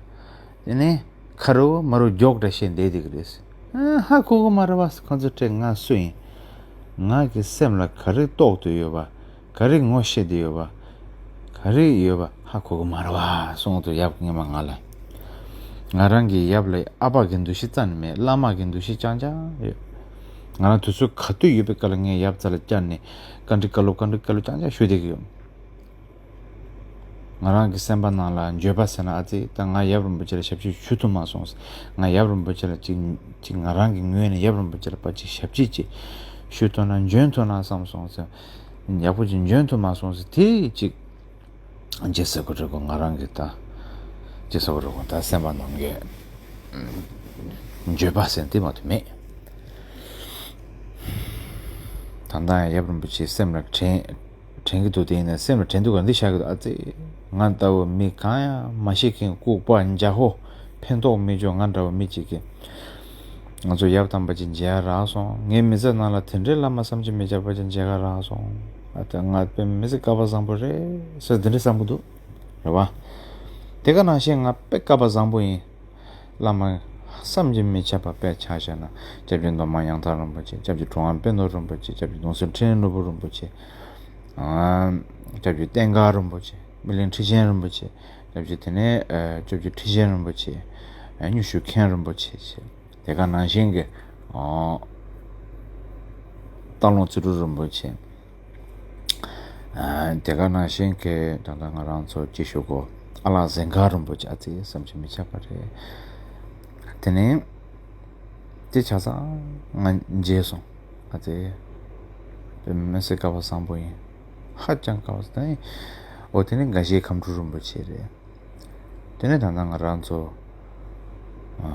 དེ་ནས་ཁ་རུ་མ་རུ་མགྱོགས་འདྲ་བཤད་བསྡད་བསྡད་ཀྱི་རེད། ཨ། ཧ་གོ་གི་མ་རེད་པ། ཁོ་ཚོ་སྤྲད། ང་སུ་ཡིན། ང་གི་སེམས་ལ་ག་རེ་རྟོགས་བསྡད་ཡོད་པ། ག་རེ་ངོ་ཤེས་བསྡད་ཡོད་པ། ག་རེ་ཡོད་པ་ཧ་གོ་གི་མ་རེད་པ་གསུངས་འདུག་ཡབ་སྔས་མ་ང་ལ། ང་རང་གི་ཡབ་ལ་ཨ་ཕ་གི་འདུ་ཤེས་རྩ་ནས་མེད། བླ་མ་གི་འདུ་ཤེས་རྐྱང་རྐྱང་ཡོད། ང་རང་དུས་ཚོད་ག་དུས་ཡོད་པའི་སྐབས་ལ་ངས་ཡབ་རྩ་ལ་བཅར་ནས་བཀའ་འདྲི་བཀའ་སློབ་བཀའ་འདྲི་བཀའ་སློབ་རྐྱང་རྐྱང་ཞུ་བསྡད་ཀྱི་ཡོད། ང་རང་གི་སེམས་པ་ནང་ལ་འགྱོད་པ་ཟེར་ན། ཨ་ཙི། ད་ང་ཡབ་རིན་པོ་ཆེ་ལ་ཞབས་ཕྱི་ཞུ་ཐུབ་མ་སོང་། ང་ཡབ་རིན་པོ་ཆེ་ལ་ཅིག་ཅིག་ང་རང་གི་ངོས་ནས་ཡབ་རིན་པོ་ཆེ་ལ་ཕར་ཅིག་ཞབས་ཕྱི་ཅིག་ཞུ་ཐུབ་ན། འཇོན་ཐུབ་ན་བསམ་སོང་ཟེར། ཡག་པོ་ཅིག་འཇོན་ཐུབ་མ་སོང་ཟེར། དེ་ཅིག་ཅི་ཟེར་དགོས་རེད་གོ། ང་རང་གི་ད་ཅི་ཟེར་དགོས་རེད་གོ། ད་སེམས་པ་ནང་གི་འགྱོད་པ་ཟེར་དེ་མ་གཏོགས་མེད། ད་ལྟ་ཡང་ཡབ་རིན་པོ་ཆེ་སེམས་ལ་དྲན། དྲན་གྱི་འདུག་དེ་ཡིན་ན་སེམས་ལ་དྲན་འདུག་ག་འདི་བཞག་གི་འདུག་ཨ་ཙི། ང་ལྟ་བུ་མི་གང་ཡང་མ་ཤེས་མཁན། ལྐུགས་པ་འཇའ་ཧོ། ཕན་ཐོགས་མི་འབྱུང་། ང་འདྲ་བ་མི་གཅིག་གིས་ང་ཚོ་ཡབ་དམ་པ་ཅིག་མཇལ་རག་སོང་། ངའི་མི་ཚེ་ནང་ལ་དེ་འདྲའི་བླ་མ་བསམ་གྱིས་མི་ཁྱབ་པ་ཅིག་མཇལ་ག་རག་སོང་། ཨ་ད་ང་དཔེ་མི་སྲིད་སྐལ་པ་བཟང་པོ་རེད་ཟེར་དེ་འདྲ་བསམ་གྱི་འདུག་རེད་བ། དེ་ག་ནང་བཞིན་ང་དཔེ་སྐལ་པ་བཟང་པོ་ཡིན། བླ་མ་བསམ་གྱིས་མི་ཁྱབ་པ་དཔེ་ཆ་བཞག་ན། སྐྱབས་རྗེ་མདོ་སྨད་ཡང་ཐང་རིན་པོ་ཆེ། སྐྱབས་རྗེ་གྲུབ་དབང་དཔལ་མོ་རིན་པོ་ཆེ། སྐྱབས་རྗེ་གདུང་སྲས་འཕྲིན་ལས་ནོར་བུ་རིན་པོ་ཆེ། ཨ། སྐྱབས་རྗེ་བསྟན་དགའ་རིན་པོ་ཆེ། སྨིན་གླིང་ཁྲི་ཆེན་རིན་པོ་ཆེ། སྐྱབས་རྗེ་དེ་ནས་ཨ་སྐྱབས་རྗེ་ཁྲི་ཆེན་རིན་པོ་ཆེ། ཨ་སྨྱོ་ཤུལ་མཁན་རིན་པོ་ཆེ་བྱས། དེ་ག་ནང་བཞིན་གྱི་ཨ་སྟག་ལུང་རྩེ་སྤྲུལ་རིན་པོ་ཆེ། ཨ་དེ་ག་ནང་བཞིན་གྱི་ད་ལྟ་ང་རང་ཚོ་ཅི་ཞུ་དགོས། ཨ་ལགས་གཟན་དཀར་རིན་པོ་ཆེ། ཨ་ཙི། བསམ་གྱིས་མི་ཁྱབ་པ་རེད། དེ་ནས་དེ་ཆ་ཚང་ང་མཇལ་སོང་། ཨ་ཙི། དཔེ་མི་སྲིད་སྐལ་པ་བཟང་པོ་ཡིན། ཧ་ཅང་སྐལ་པ་བཟང་། ཨོ་དེ་ནས་དགའ་བཞིའི་ཁམས་སྤྲུལ་རིན་པོ་ཆེ་རེད། དེ་ནས་ད་ལྟ་ང་རང་ཚོ་ཨ་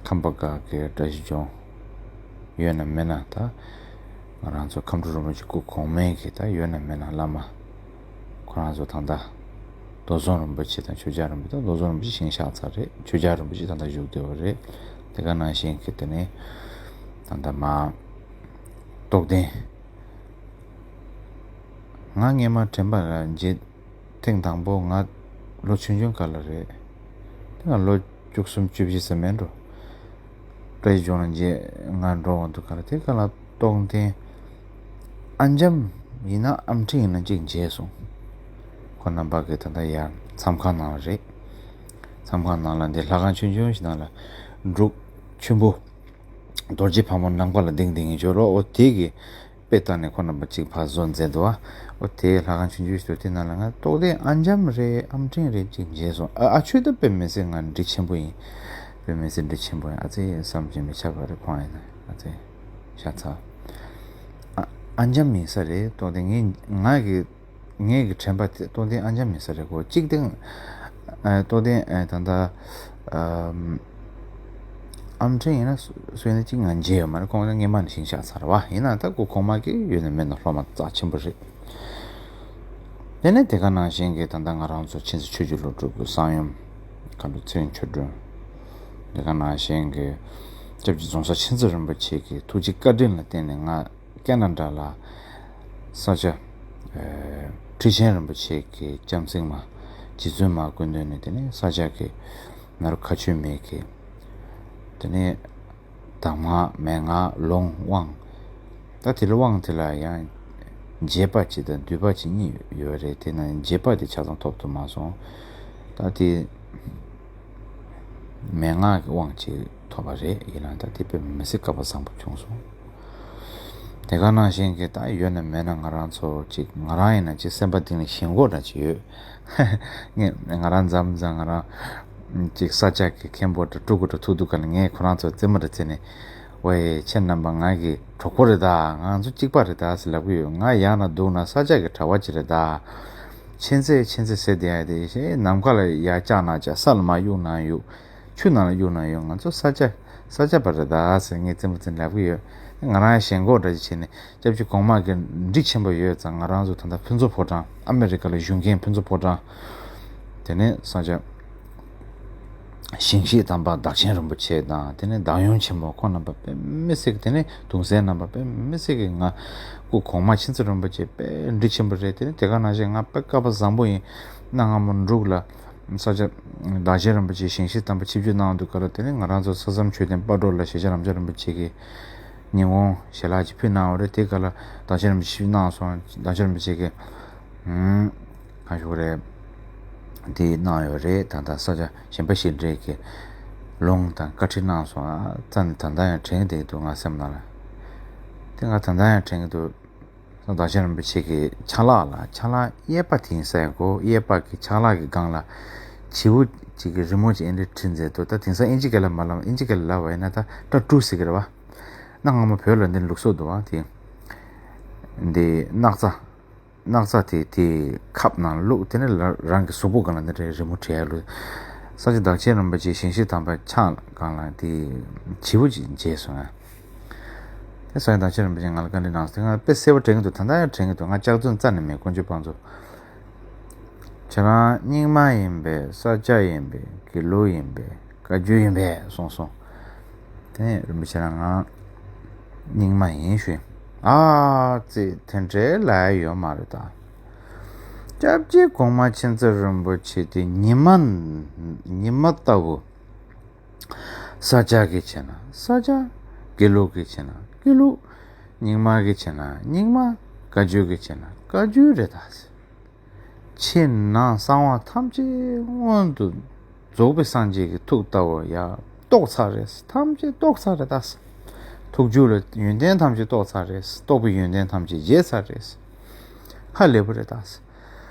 ཁམས་པ་སྒང་གི་བཀྲ་ཤིས་ལྗོངས་ཡོད་ན་མེད་ན། ད་ང་རང་ཚོ་ཁམས་སྤྲུལ་རིན་པོ་ཆེ་སྐུ་གོང་མའི་གི་ད་ཡོད་ན་མེད་ན་བླ་མ། ཁོ་རང་ཚོ་ད་ལྟ་རྡོར་འཛོམས་རིན་པོ་ཆེ་དང་ཆོས་རྒྱལ་རིན་པོ་ཆེ། ད་རྡོར་འཛོམས་རིན་པོ་ཆེ་ཞིང་གཤེགས་ཚར་རེད། ཆོས་རྒྱལ་རིན་པོ་ཆེ་ད་ལྟ་བཞུགས་བསྡད་པ་རེད། དེ་ག་ནང་བཞིན་གྱི་དེ་ནས་ད་ལྟ་མ་རྟོགས་ལྡན། ང་སྔས་མ་དྲན་པ་ལ་མཇལ་ཐེངས་དང་པོ་ང་ལོ་ཆུང་ཆུང་སྒང་ལ་རེད། དེ་ང་ལོ་བཅུ་གསུམ་བཅུ་བཞི་ཙམ་མིན་འགྲོ། བཀྲ་ཤིས་ལྗོངས་ལ་མཇལ་ང་འགྲོ་འོང་དུས་སྒང་ལ། དེ་སྒང་ལ་རྟོགས་ལྡན་ཨ་འཇམ་ཡིན་ན་ཨམ་ཕྲིན་ཡིན་ན་གཅིག་མཇལ་སོང་། ཁོང་རྣམ་པ་གི་ད་ལྟ་ཡར་མཚམས་ཁང་ནང་ལ་རེད། མཚམས་ཁང་ནང་ལ་འདི་ལྷ་ཁང་ཆུང་ཆུང་ཞིག་ནང་ལ་འབྲུག་ཆེན་པོ་རྡོ་རྗེ་ཕག་མོ་ནམ་མཁའ་ལ་ལྡིང་ལྡིང་གི་འཇོག་རོགས། འོ་དེ་གི་དཔེ་བལྟས་ནས་ཁོང་རྣམ་པ་གཅིག་ཕར་བཟོ་མཛད་འདུག་ཨ། འོ་དེ་ལྷ་ཁང་ཆུང་ཆུང་ཞིག་འདུག་དེ་ནང་ལ་ང་རྟོགས་ལྡན་ཨ་འཇམ་རེད་ཨམ་ཕྲིན་རེད་གཅིག་མཇལ་སོང་། ཨ་ཨ་ཆོས་ད་དཔེ་མི་སྲིད་ང་འདྲིས་ཆེན་པོ་ཡིན། དཔེ་མི་སྲིད་འདྲིས་ཆེན་པོ་ཡིན། ཨ་ཙི་བསམ་གྱིས་མི་ཁྱབ་པ་རེད། ཁོང་ཡིན་ན་ཨ་ཙི་ཤ་ཚ། ཨ་ཨ་འཇམ་ཡིན་ས་རེད། རྟོགས་ལྡན་ངས་ང་གི་ངའི་གི་དྲན་པ་དེ་རྟོགས་ལྡན་ཨ་འཇམ་ཡིན་ས་རེད་གོ། གཅིག་དེ་ཨ་རྟོགས་ལྡན་ཨ་ད་ལྟ་ཨམ་ཨམ་ཕྲིན་ཡིན་ན་སུ་སུ་ཡིན་ན་གཅིག་ང་མཇལ་ཡོད་མ་རེད། ཁོང་ཚོ་སྔས་མ་ནས་ཞིང་གཤེགས་ཚར་བ་ཡིན་ན། ད་ཁོ་གོང་མ་གི་ཡོད་ན་མེད་ན་སློབ་མ་རྩ་ཆེན་པོ་རེད། དེ་ནས་དེ་ག་ནང་བཞིན་གྱི་ད་ལྟ་ང་རང་ཚོ་ཆོས་འཛིན་ཆོས་རྗེ་ལོ་དྲུག་གི་གསང་ཡུམ་མཁའ་འགྲོ་ཚེ་རིང་ཆོས་སྒྲོན། དེ་ག་ནང་བཞིན་གྱི་སྐྱབས་རྗེ་རྫོང་གསར་མཁྱེན་བརྩེ་རིན་པོ་ཆེ་གི་ཐུགས་རྗེ་བཀའ་དྲིན་ལ་བརྟེན་ནས་ང་ཀེ་ན་ཌ་ལ་ས་སྐྱ་ཨེ་ཁྲི་ཆེན་རིན་པོ་ཆེ་གི་སྐྱབས་སེང་མ་རྗེ་བཙུན་མ་སྐུ་མདུན་ནས། དེ་ནས་ས་སྐྱ་གི་ནཱ་རོ་མཁའ་སྤྱོད་མའི་གི། དེ་ནས་གདམས་ངག་མན་ངག་ལུང་དབང་། ད་དེ་ལ་དབང་དེ་ལ་ཡང་རྒྱས་པ་གཅིག་དང་བསྡུས་པ་གཅིག་གཉིས་ཡོད་རེད། དེ་ན་རྒྱས་པ་དེ་ཆ་ཚང་ཐོབ་ཐུབ་མ་སོང་། ད་དེ་མན་ངག་གི་དབང་ཅིག་ཐོབ་པ་རེད། ཡིན་ན་ད་དེ་དཔེ་མི་སྲིད་སྐལ་པ་བཟང་པོ་བྱུང་སོང་། དེ་ག་ནང་བཞིན་གྱི་ད་ཡོད་ན་མེད་ན་ང་རང་ཚོ་ཅིག་ང་རང་ཡིན་ན་ཅིག་སེམས་པ་གཏིང་ནས་ཞེན་ཁོག་འདྲ་ཅིག་ཡོད། ངས་ང་རང་མཚམས་མཚམས་ང་རང་ཅིག་ས་སྐྱ་གི་མཁན་པོ་འདྲ་སྤྲུལ་སྐུ་འདྲ་ཐུག་དུས་ག་ལ་ངས་ཁོ་རང་ཚོ་རྩེད་མོ་འདྲ་རྩེ་ནས། ཝེ། ཁྱེད་རྣམ་པ་ང་གི་གྲོགས་པོ་རེད་ད། ང་ཚོ་གཅིག་པ་རེད་ད་ཟེར་ལབ་གི་ཡོད། ང་ཡང་ན་སྡུག་ན་ས་སྐྱ་གི་གྲྭ་པ་ཅིག་རེད་ད། མཆིན་ཚད་མཆིན་ཚད་ཟེར་བསྡད་ཡ་དེ་ཞེ་ནམ་མཁའ་ལ་ཡར་བཀྱགས་ན་བཀྱགས། ས་ལ་མར་གཡུགས་ན་གཡུགས། ཆུ་ནང་ལ་གཡུགས་ན་གཡུགས། ང་ཚོ་ས་ཆ་ས་ཆ་པ་རེད་ད་ཟེར་ངས་རྩེད་མོ་རྩེ་ལབ་གི་ཡོད། ང་རང་ཞེན་ཁོག་འདྲ་ཅིག་བྱས་ནས་སྐྱབས་རྗེ་གོང་མ་གི་འདྲི་ཆེན་པོ་ཡོད་ཙང་། ང་རང་ཚོ་ད་ལྟ་ཕུན་ཚོགས་ཕོ་བྲང་། ཨ་མེ་རི་ཀ་ལ་བཞུགས་མཁན་ཕུན་ཚོགས་ཕོ་བྲང་། དེ་ནས་ས་ཆ། ཞིང་གཤེགས་དམ་པ་བདག་ཆེན་རིན་པོ་ཆེ་དང་། དེ་ནས་བདག་ཡོན་ཆེན་པོ་ཁོང་རྣམ་པ་དཔེ་མི་སྲིད་ཀྱི། དེ་ནས་གདུང་སྲས་རྣམ་པ་དཔེ་མི་སྲིད་ཀྱི། ང་སྐུ་གོང་མ་མཁྱེན་བརྩེ་རིན་པོ་ཆེ་དཔེ་འདྲི་ཆེན་པོ་རེད། དེ་ནས་དེ་ག་ནང་བཞིན་ང་དཔེ་སྐལ་པ་བཟང་པོ་ཡིན། གནའ་སྔ་མོ་འབྲུག་ལ་ས་སྐྱ་བདག་ཆེན་རིན་པོ་ཆེ་ཞིང་གཤེགས་དམ་པ་ཆིབས་བསྒྱུར་གནང་དུས་སྐབས་ལ། དེ་ནས་ང་རང་ཚོ་ས་མཚམས་ཆོས་ལྡན་སྤ་གྲོ་ལ་ཞེ་བྱ་རབ་འབྱམས་རིན་པོ་ཆེ་གི་ཉིན་གུང་ཞལ་ལག་ཅིག་ཕུལ་གནང་བ་རེད། དེ་ག་ལ་བདག་ཆེན་རིན་པོ་ཆེ་ཆིབས་བསྒྱུར་གནང་སོང་། བདག་ཆེན་རིན་པོ་ཆེ་གིས། ཨུམ། གང་ཞུ་དགོས་རེད། དེ་གནང་ཡོད་རེད། ད་ལྟ་ས་སྐྱ་གཞན་པ་ཞིག་འདྲེས་ཀྱི་ལུང་དང་བཀའ་ཁྲིད་གནང་སོང་། ཨ་རྩ་ནས་ད་ལྟ་ཡང་དྲན་གྱི་འདུག་ང་སེམས་ནང་ལ། དེ་ང་ད་ལྟ་ཡང་དྲན་གྱི་འདུག་བདག་ཆེན་རིན་པོ་ཆེ་གི་ཕྱག་ལག་ལ། ཕྱག་ལག་གཡས་པ་དེ་ཡིན་ས་ཡ། གོ་གཡས་པ་གི་ཕྱག་ལག་གི་སྒང་ལ་བྱིའུ་གཅིག་གི་རི་མོ་ཅིག་ཨེ་འདྲ་བྲིས་མཛད་འདུག་ད་དེང་སང་ཨིན་ཇི་སྐད་ལ་མ་ལབ། ཨིན་ཇི་སྐད་ལ་ལབ་པ་ཡིན་ན་ད་ཊ་ཊུ་ཟེར་གི་རེད་བ། གནའ་སྔ་མོ་བོད་ལ་འདི་ལུགས་སྲོལ་འདུག་བ། དེ་འདི་སྣག་ཚ། སྣག་ཚ་དེ་དེ་ཁབ་ནང་བླུགས། དེ་ནས་ལ་རང་གི་གཟུགས་པོ་སྒང་ལ་འདི་འདྲའི་རི་མོ་བྲིས་ཡ་ལུགས། ས་སྐྱ་བདག་ཆེན་རིན་པོ་ཆེ་ཞིང་གཤེགས་དམ་པའི་ཕྱག་སྒང་ལ་དེ་བྱིའུ་ཅིག་མཇལ་སོང་ང་། དེ་ས་སྐྱ་བདག་ཆེན་རིན་པོ་ཆེ་ང་ལ་བཀའ་འདྲི་གནང་སོང་། དེ་ང་དཔེ་གསལ་པོ་དྲན་གྱི་འདུག་ད་ལྟ་ཡང་དྲན་གྱི་འདུག་ང་ལྕགས་རྫུན་རྩ་ནས་མེད། དཀོན་མཆོག་དཔང་འཛོམས། ཁྱེད་རང་རྙིང་མ་ཡིན་པས། ས་སྐྱ་ཡིན་པས། དགེ་ལུགས་ཡིན་པས། བཀའ་བརྒྱུད་ཡིན་པས་གསུངས་སོང་། དེ་ནས་རིན་པོ་ཆེ་ལ་ང་རྙིང་མ་ཡིན་ཞུས། ཨ་ཙི། དེ་འདྲའི་ལབ་ཡ་ཡོད་མ་རེད་ད། སྐྱབས་རྗེ་གོང་མ་མཁྱེན་བརྩེ་རིན་པོ་ཆེ་དེ་ཉི་མ་ཉི་མ་ལྟ་བུ། ས་སྐྱ་གི་བྱས་ན་ས་སྐྱ། དགེ་ལུགས་ཀྱི་བྱས་ན་དགེ་ལུགས། རྙིང་མ་གི་བྱས་ན་རྙིང་མ། བཀའ་བརྒྱུད་ཀྱི་བྱས་ན་བཀའ་བརྒྱུད་རེད་ད། ཕྱི་ནང་གསང་བ་ཐམས་ཅད་མངོན་དུ་རྫོགས་པའི་སངས་རྒྱས་ཀྱི་ཐུགས་ལྟ་བུ་ཡ་རྟོགས་ཚར་རེད། ཐམས་ཅད་རྟོགས་ཚར་རེད་ད། ཐུགས་རྒྱུད་ལ་ཡོན་ཏན་ཐམས་ཅད་རྟོགས་ཚར་རེད། རྟོགས་པའི་ཡོན་ཏན་ཐམས་ཅད་རྒྱས་ཚར་རེད། ཧ་ལས་པ་རེད་ད།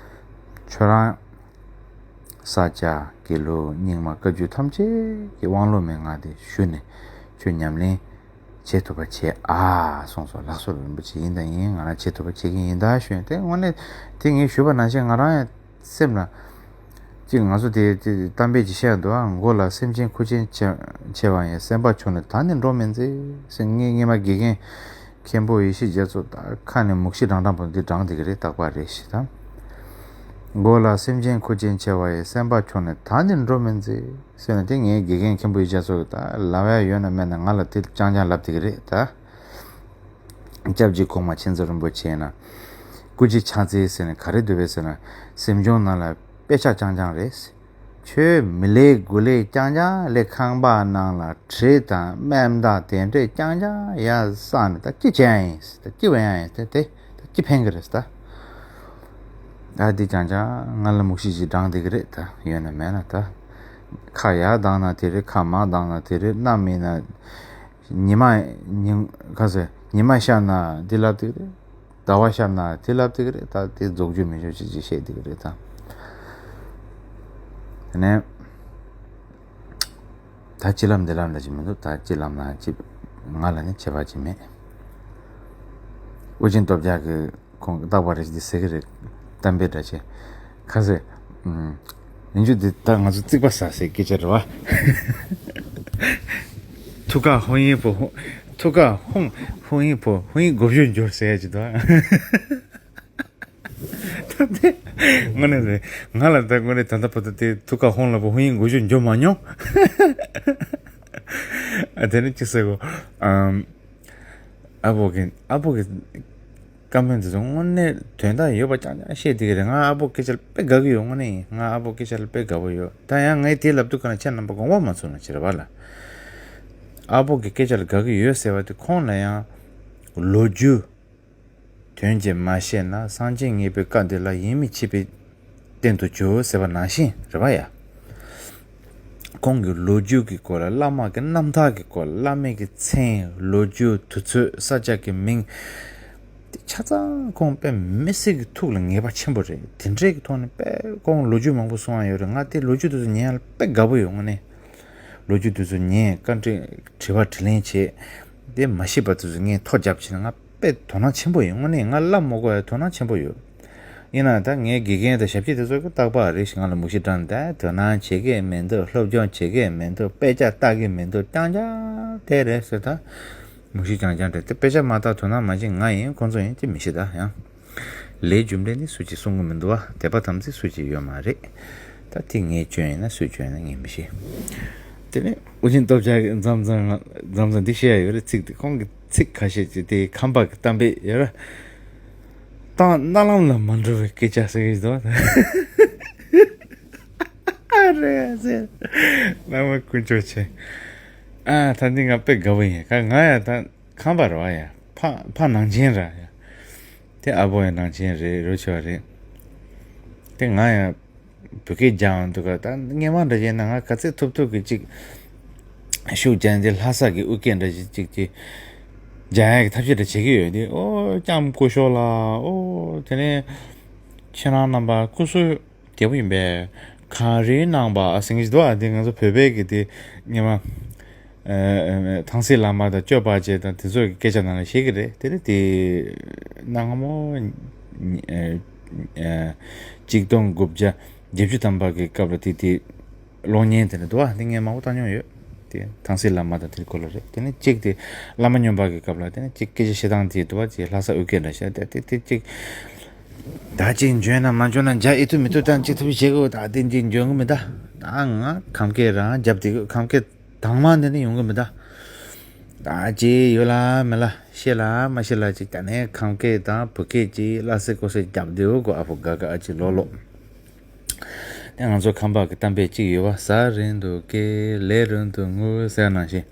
ཁྱོད་རང་ས་སྐྱ་དགེ་ལུགས་རྙིང་མ་བཀའ་བརྒྱུད་ཐམས་ཅད་ཀྱི་དབང་ལུང་མན་ངག་དེ་ཞུས་ནས་ཁྱོད་ཉམས་ལེན་བྱེད་ཐུབ་པ་བྱེད་ཨ་གསུངས་སོ། ལགས་སོ། རིན་པོ་ཆེ། ཡིན་དང་ཡིན། ང་རང་བྱེད་ཐུབ་པ་བྱེད་ཀྱི་ཡིན་ད་ཞུས། དེ་དངོས་གནས་དེ་ངས་ཞུས་པ་ནང་བཞིན་ང་རང་ཡང་སེམས་ལ་ཅིག་ང་ཚོ་དེ་དེ་གཏམ་དཔེ་ཅིག་བཤད་འདུག་ཨ། མགོ་ལ་སེམས་ཅན་མཁོ་ཆེན་ཆེ་ཆེ་བ་ཡི། སེམས་པ་ཆུང་ནས་ད་ནི་འགྲོ་མི་མཛེས་ཟེར། ངས་སྔས་མ་དགེ་རྒན་མཁན་པོ་ཡེ་ཤེས་རྒྱ་མཚོ་ད་ཁ་ནས་མུག་ཤི་བགྲང་བགྲང་པོ་འདི་བགྲང་བསྡད་ཀྱི་རེད། རྟག་པར་རེ་ཞིག་ད། མགོ་ལ་སེམས་ཅན་མཁོ་ཆེན་ཆེ་བ་ཡི། སེམས་པ་ཆུང་ནས་ད་ནི་འགྲོ་མི་མཛེས་ཟེར་ནས། དེ་ངའི་དགེ་རྒན་མཁན་པོ་ཡེ་ཤེས་རྒྱ་མཚོ་གིས་ད་ལབ་ཡ་ཡོད་ན་མེད་ན་ང་ལ་དེ་རྐྱང་རྐྱང་ལབ་བསྡད་ཀྱི་རེད་ད། སྐྱབས་རྗེ་གོང་མ་མཁྱེན་བརྩེ་རིན་པོ་ཆེ་ན། སྐུ་ལྕེ་ཕྱག་འཚལ་ཟེར་ནས་ག་རེ་འདུག་པས་ཟེར་ན། སེམས་བྱུང་ནང་ལ་དཔེ་ཆ་རྐྱང་རྐྱང་རེད། ཁྱོད་མི་ལས་དགུ་ལས་རྐྱང་རྐྱང་ལས། ཁང་པ་ནང་ལ་གྲི་དང་དམན་དང་དེ་འདྲས་རྐྱང་རྐྱང་ཡར་བསགས་ནས་ད་ཅི་བྱེད་ཡ་ཡིན། ད་ཅི་བྱེད་ཡ་ཡིན། དེ་དེ་ད་ཅི་ཕན་གི་རེད་ད། ད་འདི་རྐྱང་རྐྱང་ང་ལ་མུག་ཤི་ཅིག་བགྲང་བསྡད་ཀྱི་རེད་ད། ཡོད་ན་མེད་ན་ད། ཁ་ཡར་གདངས་ན་དེ་རེད། ཁ་མར་གདངས་ན་དེ་རེད། གནམ་ཡིན་ན། ཉི་མ་ཉི་ཁ་ཟེར། ཉི་མ་ཤར་ན་འདི་ལབ་བསྡད་ཀྱི་རེད། ཟླ་བ་ཤར་ན་དེ་ལབ་བསྡད་ཀྱི་རེད། ད་དེ་རྫོགས་རྒྱུ་མེད་རྒྱུ་ཅིག་ཅིག་བཤད་བསྡད་ཀྱི་རེད་ད། དེ་ནས་ད་ཅི་ལབ་འདི་ལབ་འདྲ་ཅིག་མི་འདུག་ད་ཅི་ལབ་ན་ཅི། ང་ལ་ནི་ཁྱད་པར་ཅིག་མེད། དབུ་ཅན་སྟོབས་རྒྱལ་གྱིས་ཁོང་གིས་རྟག་པར་རེ་ཞིག་འདི་ཟེར་གྱི་རེད། གཏམ་དཔེ་འདྲ་ཅིག་ཁ་ཟེར། ཨུམ། ཡིན་རྒྱུ་འདི་ད་ང་ཚོ་རྩིག་པ་ཟ་སའི་སྐད་ཆ་རེད་བ། ཐུགས་ཁ་ཧོང་ཡིན་པོ་ཧོང་། ཐུགས་ཁ་ཧོང་ཧོང་ཡིན་པོ་ཧོང་ཡིན་སྒོ་བཞུ་འབྱོར་ཟེར་ཡ་ཅིག་འདུག་ད་དེ་དངོས་གནས་རེད། ང་ལ་ད་དངོས་གནས་ད་ལྟ་བར་དུ་དེ་ཐུགས་ཁ་ཧོང་ལ་པོ་ཧོང་ཡིན་སྒོ་བཞུ་འབྱོར་མ་མྱོང་། ཨ་དེ་ནི་ཅི་ཟེར་གོ། ཨམ། ཨ་པོ་གི་ཨ་པོ་གི་བཀའ་མོལ་འདི་ཚོ་དངོས་གནས་དོན་དག་ཡོད་པ་རྐྱང་རྐྱང་བཤད་བསྡད་ཀྱི་རེད། ང་ཨ་པོ་སྐད་ཆ་ལ་དཔེ་དགའ་གི་ཡོད། དངོས་གནས་ཡིན། ང་ཨ་པོ་སྐད་ཆ་ལ་དཔེ་དགའ་པོ་ཡོད། ད་ཡང་ངས་དེ་ལབ་དུས་ག་ན་ཁྱེད་རྣམ་པ་དགོངས་པ་མ་ཚོམས་ན་ཅི་རེད་བ་ལ། ཨ་པོ་གི་སྐད་ཆ་ལ་དགའ་གི་ཡོད་ཟེར་བ་དེ་ཁོང་ལ་ཡང་ལོ་རྒྱུས་དོན་གྱིས་མ་བཤད་ན། སངས་རྒྱས་ངེས་པའི་བཀའ་འདི་ལ་ཡིད་མི་ཆེས་པའི་རྟེན་དུ་གྱུར་ཟེར་བ་ནང་བཞིན་རེད་བ་ཡ། ཁོང་གི་ལོ་རྒྱུས་ཀྱི་སྐོར་ལ། བླ་མ་གི་རྣམ་ཐར་གྱི་སྐོར་ལ། བླ་མའི་གི་མཚན། ལོ་རྒྱུས། དུས་ཚོད། ས་ཆ་གི་མིང་། དེ་ཆ་ཚང་ཁོང་དཔེ་མི་སྲིད་ཀྱི་ཐུགས་ལ་ངེས་པ་ཆེན་པོ་རེད། དེ་འདྲའི་གི་ཐོག་ནས་དཔེ་ཁོང་ལོ་རྒྱུས་མང་པོ་གསུང་ཡ་ཡོད་རེད། ང་དེ་ལོ་རྒྱུས་དེ་ཚོ་ཉན་ཡ་ལ་དཔེ་དགའ་པོ་ཡོད། དངོས་གནས་ལོ་རྒྱུས་དེ་ཚོ་ཉན། བཀའ་འདྲི་དྲི་བ་དྲིས་ལན་བྱེད། དེ་མ་ཤེས་པ་དེ་ཚོ་ངས་ཐོ་རྒྱབ་བྱས་ན་ང་དཔེ་དོ་སྣང་ཆེན་པོ་ཡོད། དངོས་གནས་ང་ལབ་མ་དགོས་ཡ་དོ་སྣང་ཆེན་པོ་ཡོད། ཡིན་ན་ད་ངའི་དགེ་རྒན་དང་ཞབས་ཕྱི་དེ་ཚོ་གི་རྟག་པར་རེ་ཞིག་ང་ལ་མུག་ཤི་དྲངས་ནས། ད་དོ་སྣང་བྱེད་ཀྱི་མི་འདུག་སློབ་སྦྱོང་བྱེད་ཀྱི་མི་འདུག་དཔེ་ཆ་ལྟ་གི་མི་འདུག་རྐྱང་རྐྱང་དེ་རེད་ཟེར། ད་མུག་ཤི་རྐྱང་རྐྱང་རེད། དེ་དཔེ་ཆ་མ་ལྟ་དོ་སྣང་མ་བྱེད་ང་ཡིན་ཁོང་ཚོ་ཡིན་ཅི་མི་ཤེས། ད་ཡང་ལས་རྒྱུ་འབྲས་ནི་སུ་གཅིག་གསུང་གི་མི་འདུག་བ། དད་པ་དམ་ཚིག་སུ་གཅིག་ཡོད་མ་རེད། ད་དེ་ངའི་སྐྱོན་ཡིན་ན་སུའི་སྐྱོན་ཡིན་ན་ངས་མི་ཤེས། དེ་ནས་ཨུ་རྒྱན་སྟོབས་རྒྱལ་གྱིས་མཚམས་མཚམས་མཚམས་མཚམས་འདི་བཤད་ཡ་ཡོད་རེད། ཚིག་དེ་ཁོང་གི་ཚིག་ཁ་ཤས་ཀྱིས་དེ་ཁམས་པ་གི་གཏམ་དཔེ་ཡོད་རེད། གཏམ་རྣ་ལམ་ལ་མ་འགྲོ་བའི་སྐད་ཆ་ཟེར་གྱི་འདུག་ཨ་རེད་ཟེར། བླ་མ་དཀོན་མཆོག་མཁྱེན། ཨ་ད་འདི་ང་དཔེ་དགའ་པོ་ཡིན། ཁ་ང་ཡང་ད་ཁམས་པ་རེད་བ། ཡ་ཕ་ཕ་ནང་ཆེན་ར། ཡ་དེ་ཨ་ཕོ་ཡང་ནང་ཆེན་རེད། རོ་ཆོ་རེད། དེ་ང་ཡང་བོད་སྐད་རྒྱག་འདུག་ག་ད་སྔོན་མ་འདྲ་བྱས་ན་ང་ག་ཚོད་ཐུབ་ཐུབ་ཀྱི་ཅིག་ཤུགས་རྒྱག་ནས་དེ་ལྷ་ས་གི་ཨུ་སྐད་འདྲ་ཅིག་ཅིག་ཅིག་རྒྱག་ཡ་གི་ཐབས་ཤེས་འདྲ་བྱེད་ཀྱི་ཡོད། དེ་ཨོ་ལྕམ་སྐུ་ཞབས་ལགས། ཨོ་དེ་ནས་ཁྱེད་རང་རྣམ་པ་སྐུ་གཟུགས་བདེ་པོ་ཡིན་པས། གངས་རིའི་ནང་པ་ཟེར་གྱི་འདུག་ཨ་དེ་ང་ཚོ་བོད་པའི་གི་དེ་སྔོན་མ། ཨ་ཨ་ཐང་སྲིང་བླ་མ་དང་གཅོད་པ་བྱེད་དང་དེ་ཚོ་གི་སྐད་ཆ་ནང་ལ་བཤད་ཀྱི་རེད། དེ་ནི་དེ་གནའ་སྔ་མོ། ཨ་ཨ་གཅིག་སྟོང་དགུ་བརྒྱ་བརྒྱད་ཅུ་ཐམ་པ་གི་སྐབས་ལ་དེ་དེ་གློག་བརྙན་དེ་འདྲ་འདུག་ཨ་དེ་ངས་མང་པོ་བལྟ་མྱོང་ཡོད། དེ་ཐང་སྲིང་བླ་མ་དང་དེ་སྐོར་ལ་རེད། དེ་ནི་གཅིག་དེ་བླ་མ་སྨྱོན་པ་གི་སྐབས་ལ་དེ་ནི་གཅིག་སྐད་ཆ་བཤད་སྟངས་དེ་འདུག་བ། ཅིག་ལྷ་ས་ཨུ་སྐད་འདྲ་བཤད་དེ་དེ་དེ་གཅིག་ད་ཅིག་འཇོན་ན་མ་འཇོན་ན་འཇའ་ཨེ་ཐུབ་མི་ཐུབ་དང་ཅིག་ཐུབ་བྱེད་དགོས། ད་དེ་ཅིག་འཇོན་གི་མི་ད། ད་ང་ཁམས་སྐད་རང་རྒྱབ་དེ་གི་ཁམས་སྐད་དྭངས་མ་འདི་ནས་ཡོང་གི་མི་ད། ད་ཅིག་ཡོད་ལ་མེད་ལ་ཤེས་ལ་མ་ཤེས་ལ་ཅིག་ད་ནས་ཁམས་སྐད་དང་བོད་སྐད་ཅིག་སླ་སེ་ཀོ་སེ་རྒྱབ་དེ་འོ་གོ་ཨ་ཕོ་དགའ་དགའ་ཨ་ཅིག་ལོག་ལོག་དེ་ང་ཚོ་ཁམས་པ་གི་གཏམ་དཔེ་ཅིག་ཡོད་བ། ཟ་རན་དུ་སྐྱེ་ལས་རན་དུ་ངུ་ཟེར་ནང་བཞིན།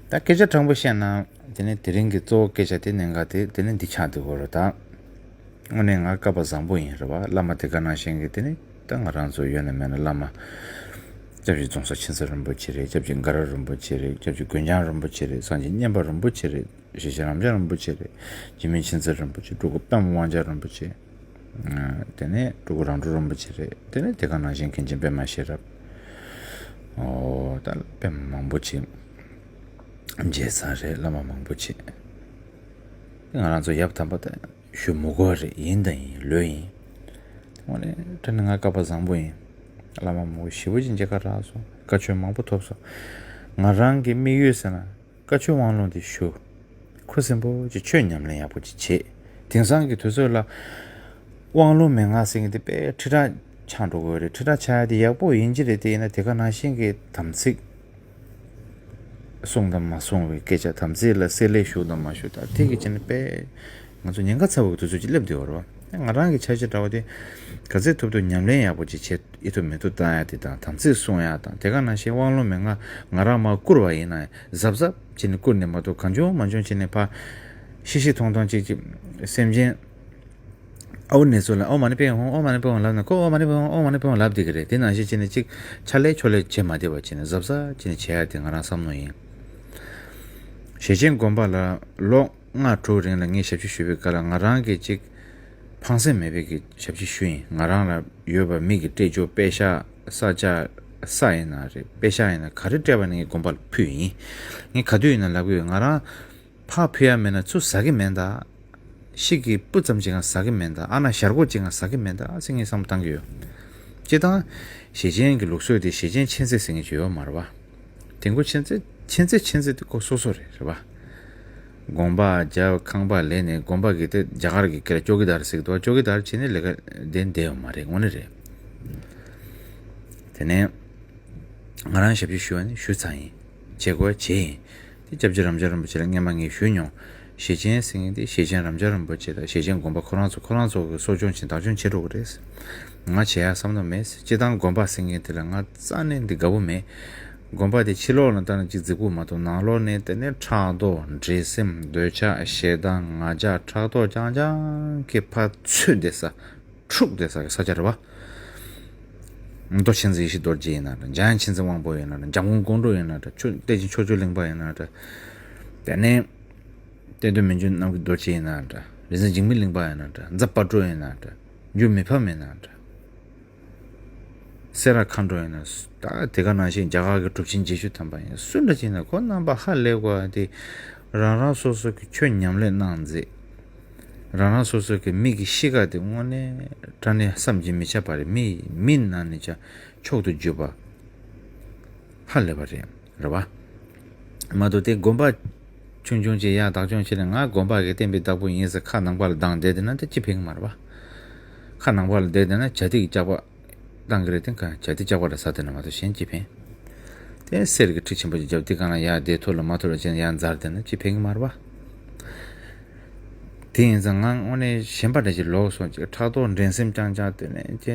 ད་སྐད་ཆ་དྲང་པོ་བཤད་ན་དེ་ནས་དེ་རིང་གི་གཙོ་བོ་སྐད་ཆ་དེ་གནད་འགག་དེ་དེ་ནས་འདི་ཆགས་འདུག་གོ་ར་ད། དངོས་གནས་ང་སྐལ་པ་བཟང་པོ་ཡིན་རེད་བ། བླ་མ་དེ་ག་ནང་བཞིན་གྱི་དེ་ནི་ད་ང་རང་ཚོ་ཡོད་ན་མེད་ན་བླ་མ། སྐྱབས་རྗེ་རྫོང་གསར་མཁྱེན་བརྩེ་རིན་པོ་ཆེ་རེད། སྐྱབས་རྗེ་དགའ་རབ་རིན་པོ་ཆེ་རེད། སྐྱབས་རྗེ་མགོན་རྒྱང་རིན་པོ་ཆེ་རེད། སངས་རྒྱས་མཉན་པ་རིན་པོ་ཆེ་རེད། ཞེ་ཆེན་རབ་འབྱམས་རིན་པོ་ཆེ་རེད། འཇིགས་མེད་མཁྱེན་བརྩེ་རིན་པོ་ཆེ། སྤྲུལ་སྐུ་པདྨ་དབང་རྒྱལ་རིན་པོ་ཆེ། དེ་ནས་སྤྲུལ་སྐུ་རང་གྲོལ་རིན་པོ་ཆེ་རེད། དེ་ནས་དེ་ག་ནང་བཞིན་མཁན་ཆེན་པད་མ་ཤེས་རབ། ཨོ་ད་དཔེ་མང་པོ་ཆེ། རྗེ་བཙུན་རེད། བླ་མ་མང་པོ་ཆེ། ང་རང་ཚོ་ཡབ་དམ་པ་དང་ཞུ་མི་དགོས་རེད། ཡིན་དང་ཡིན་ལོས་ཡིན། དངོས་གནས་དྲང་གནས་ང་སྐལ་པ་བཟང་པོ་ཡིན། བླ་མ་མང་པོ་ཞེ་པོ་ཅིག་མཇལ་ཁ་རག་སོང་། བཀའ་ཆོས་མང་པོ་ཐོབ་སོང་། ང་རང་གི་དམིགས་ཡུལ་ཟེར་ན་བཀའ་ཆོས་དབང་ལུང་དེ་ཞུ། ཁུ་སིམ་པོ་ཅིག་ཆོས་ཉམས་ལེན་ཡག་པོ་ཅིག་བྱེད། དེང་སང་གི་དུས་ཚོད་ལ་དབང་ལུང་མན་ངག་ཟེར་མཁན་དེ་དཔེ་ཁྲི་ཕྲག་ཆགས་འགྲོ་གི་ཡོད་རེད། ཁྲི་ཕྲག་ཆགས་ཡ་དེ་ཡག་པོ་ཡིན་གྱི་རེད། དེ་ཡིན་ན་དེ་ག་ནང་བཞིན་གྱི་དམ་ཚིག་གསུང་དང་མ་གསུང་བའི་སྐད་ཆ། དམ་ཚིག་ལ་བསྲེ་ལྷད་ཞུགས་དང་མ་ཞུགས། ད་དེ་གི་ཆ་ནས་དཔེ་ང་ཚོ་ཉེན་ཁ་ཚ་བོ་གི་དུས་ཚོད་ཅིག་སླེབས་བསྡད་ཡོད་རེད་བ། ང་རང་གི་འཆར་གཞི་འདྲ་བོ་དེ་ག་ཚོད་ཐུབ་ཐུབ་ཉམས་ལེན་ཡག་པོ་ཅིག་བྱེད། ཨེ་ཐུབ་མེ་ཐུབ་བཏང་ཡ་དེ་དང་། དམ་ཚིག་སྲུང་ཡ་དང་། དེ་ག་ནང་བཞིན་དབང་ལུང་མན་ངག་ང་རང་མར་བསྐུར་བ་ཡིན་ན་གཟབ་གཟབ་བྱས་ནས་བསྐུར་ནས་མ་གཏོགས་གང་བྱུང་མང་བྱུང་བྱས་ནས་ཕར་ཤི་ཤི་ཐོང་ཐོང་ཅིག་ཅིག་སེམས་ཅན། ཨོ་ནེ་ཚོ་ལ་ཨོཾ་མ་ཎི་པདྨེ་ཧཱུྃ། ཨོཾ་མ་ཎི་པདྨེ་ཧཱུྃ་ལབ་ན་ཁོ་ཨོཾ་མ་ཎི་པདྨེ་ཧཱུྃ། ཨོཾ་མ་ཎི་པདྨེ་ཧཱུྃ་ལབ་བསྡད་ཀྱི་རེད། དེ་ནང་བཞིན་བྱས་ནས་ཅིག་ཆ་ལེ་ཆོ་ལེ་བྱེད་མ་བསྡད་པ་བྱས་ནས་གཟབ་གཟབ་བྱས་ནས་བྱེད་ཡ་དེ་ང་རང་བསམ་བློ་ཡིན། ཞེ་ཆེན་དགོན་པ་ལ་ལོ་ལྔ་དྲུག་རིང་ལ་ངས་ཞབས་ཕྱི་ཞུས་པའི་སྐབས་ལ་ང་རང་གིས་ཅིག་ཕངས་སེམས་མེད་པའི་གི་ཞབས་ཕྱི་ཞུས་ཡིན། ང་རང་ལ་ཡོད་པ་མི་གིས་སྤྲད་རྒྱུ་པེ་ཤག་ས་ཆ་ས་ཡིན་ན་རེད། པེ་ཤག་ཡིན་ན་ག་རེ་སྤྲད་པ་ནི་ངས་དགོན་པ་ལ་ཕུལ་ཡིན། ངས་ག་དུས་ཡིན་ན་ལབ་གི་ཡོད། ང་རང་ཕར་ཕུལ་ཡ་མེད་ན་ཚུར་ཟ་གི་མེད་ད། ཤིག་གི་སྤུ་ཙམ་ཅིག་ང་ཟ་གི་མེད་ད། ཨ་ན་ཞར་གོ་ཅིག་ང་ཟ་གི་མེད་ད་ཟེར་ངས་བསམ་བློ་བཏང་གི་ཡོད། སྤྱིར་བཏང་ཞེ་ཆེན་གྱི་ལུགས་སྲོལ་དེ་ཞེ་ཆེན་མཁྱེན་བརྩེ་ཟེར་མཁན་ཅིག་ཡོད་མ་རེད་བ། དེ་ཁོ་མཁྱེན་བརྩེ་མཁྱེན་བརྩེ་མཁྱེན་བརྩེ་དེ་ཁོ་སོ་སོ་རེད། རེད་བ། དགོན་པ་རྒྱབ་ཁང་པ་ལས་ནས་དགོན་པ་གི་དེ་རྒྱ་གར་གི་སྐད་ལ་ཅོ་ཀི་དར་ཟེར་གི་འདུག་ཅོ་ཀི་དར་བྱས་ནས་ལས་ཀ་དེ་བསྡད་ཡོད་མ་རེད། དངོས་གནས་རེད། དེ་ནས་ང་རང་ཞབས་ཕྱི་ཞུ་བ་ནི་ཞུ་ཚར་ཡིན། བྱེད་དགོས་བྱེད་ཡིན། དེ་སྐྱབས་རྗེ་རབ་འབྱམས་རིན་པོ་ཆེ་ལ་སྔོན་མ་ངས་ཞུས་མྱོང་། ཞེ་ཆེན་ཟེར་མཁན་དེ་ཞེ་ཆེན་རབ་འབྱམས་རིན་པོ་ཆེ་དང་ཞེ་ཆེན་དགོན་པ་ཁོ་རང་ཚོ་ཁོ་རང་ཚོ་གི་གསོ་སྐྱོང་བྱེད་བདག་སྐྱོང་བྱེད་འགྲོ་གི་རེད། ང་བྱེད་ཡ་བསམ་བློ་མེད། སྤྱིར་བཏང་དགོན་པ་ཟེར་མཁན་དེ་ལ་ང་རྩ་ནས་འདི་དགའ་པོ་མེད། དགོན་པ་དེ་ཕྱི་ལོགས་ལ་ལྟ་ན་ཅིག་རྫིག་པོ་མ་གཏོགས་ནང་ལོགས་ནས་དེ་ནས་ཕྲག་དོག་འདྲེ་སེམས་འདོད་ཆགས་ཞེ་སྡང་ང་རྒྱལ་ཕྲག་དོག་རྐྱང་རྐྱང་གི་ཕར་ཚུད་བསྡད་ས་འཁྲུག་བསྡད་ས་གི་ས་ཆ་རེད་བ། མདོ་མཁྱེན་བརྩེ་ཡེ་ཤེས་རྡོ་རྗེ་ཡིན་ན་འདྲ། འཇམ་དབྱངས་མཁྱེན་བརྩེ་དབང་པོ་ཡིན་ན་འདྲ། འཇམ་མགོན་ཀོང་སྤྲུལ་ཡིན་ན་འདྲ། ཆོས་བསྟན་འཛིན་ཕྱོགས་བཅུའི་གླིང་པ་ཡིན་ན་འདྲ། དེ་ནས་བསྟན་དོན་མི་འགྱུར་རྣམ་རྒྱལ་རྡོ་རྗེ་ཡིན་ན་འདྲ། རིག་འཛིན་འཇིགས་མེད་གླིང་པ་ཡིན་ན་འདྲ། རྫ་དཔལ་སྤྲུལ་ཡིན་ན་འདྲ། འགྱུར་མེད་ཕ་མ་ཡིན་ན་འདྲ། སེ་ར་མཁའ་འགྲོ་ཡིན་ན་ད་དེ་ག་ནང་བཞིན་རྒྱ་གར་གྱི་གྲུབ་ཆེན་བརྒྱད་ཅུ་ཐམ་པ་ཡིན། སུ་འདྲ་ཅིག་ཡིན་ན་ཁོ་རྣམ་པ་ཧ་ལས་དགོས་པ་དེ་རང་རང་སོ་སོ་གི་ཆོས་ཉམས་ལེན་གནང་མཛད། རང་རང་སོ་སོ་གི་མི་གི་གཤིས་ཀ་དེ་དངོས་གནས་དྲང་གནས་བསམ་གྱིས་མི་ཁྱབ་པ་རེད། མི་མི་ནང་ནས་ཀྱང་མཆོག་ཏུ་གྱུར་པ་ཧ་ལས་པ་རེད། རེད་བ། མ་གཏོགས་དེ་དགོན་པ་ཆུང་ཆུང་ཅིག་ཡར་བདག་སྐྱོང་བྱས་ནས་ང་དགོན་པ་གི་བསྟན་པའི་བདག་པོ་ཡིན་ཟེར་ཁ་ནང་པ་ལ་སྡང་བསྡད་བསྡད་ན་དེ་ཅི་ཕན་གི་མ་རེད་བ། ཁ་ནང་པ་ལ་བསྡད་བསྡད་ན་བྱ་ཐིག་གི་ལྕགས་པ་བཏང་གི་རེད། དེ་ག་བྱ་ཐིག་ལྕགས་པ་རེ་ཟ་བསྡད་ན་མ་གཏོགས་གཞན་ཅི་ཕན། དེ་གསེར་གྱི་ཁྲི་ཆེན་པོ་ཅིག་བརྒྱབ་དེ་གང་ལ་ཡར་བསྡད་ཐུབ་ལ་མ་ཐུབ་ལ་བྱས་ནས་ཡར་འཛར་བསྡད་ན་ཅི་ཕན་གི་མ་རེད་བ། དེ་ཡིན་ཙང་ང་དངོས་གནས་གཞན་པ་འདྲ་ཞིག་ལོག་སོང་ཅིག་ཕྲག་དོག་འགྲན་སེམས་རྐྱང་རྐྱང་དེ་ནས་ཅེ་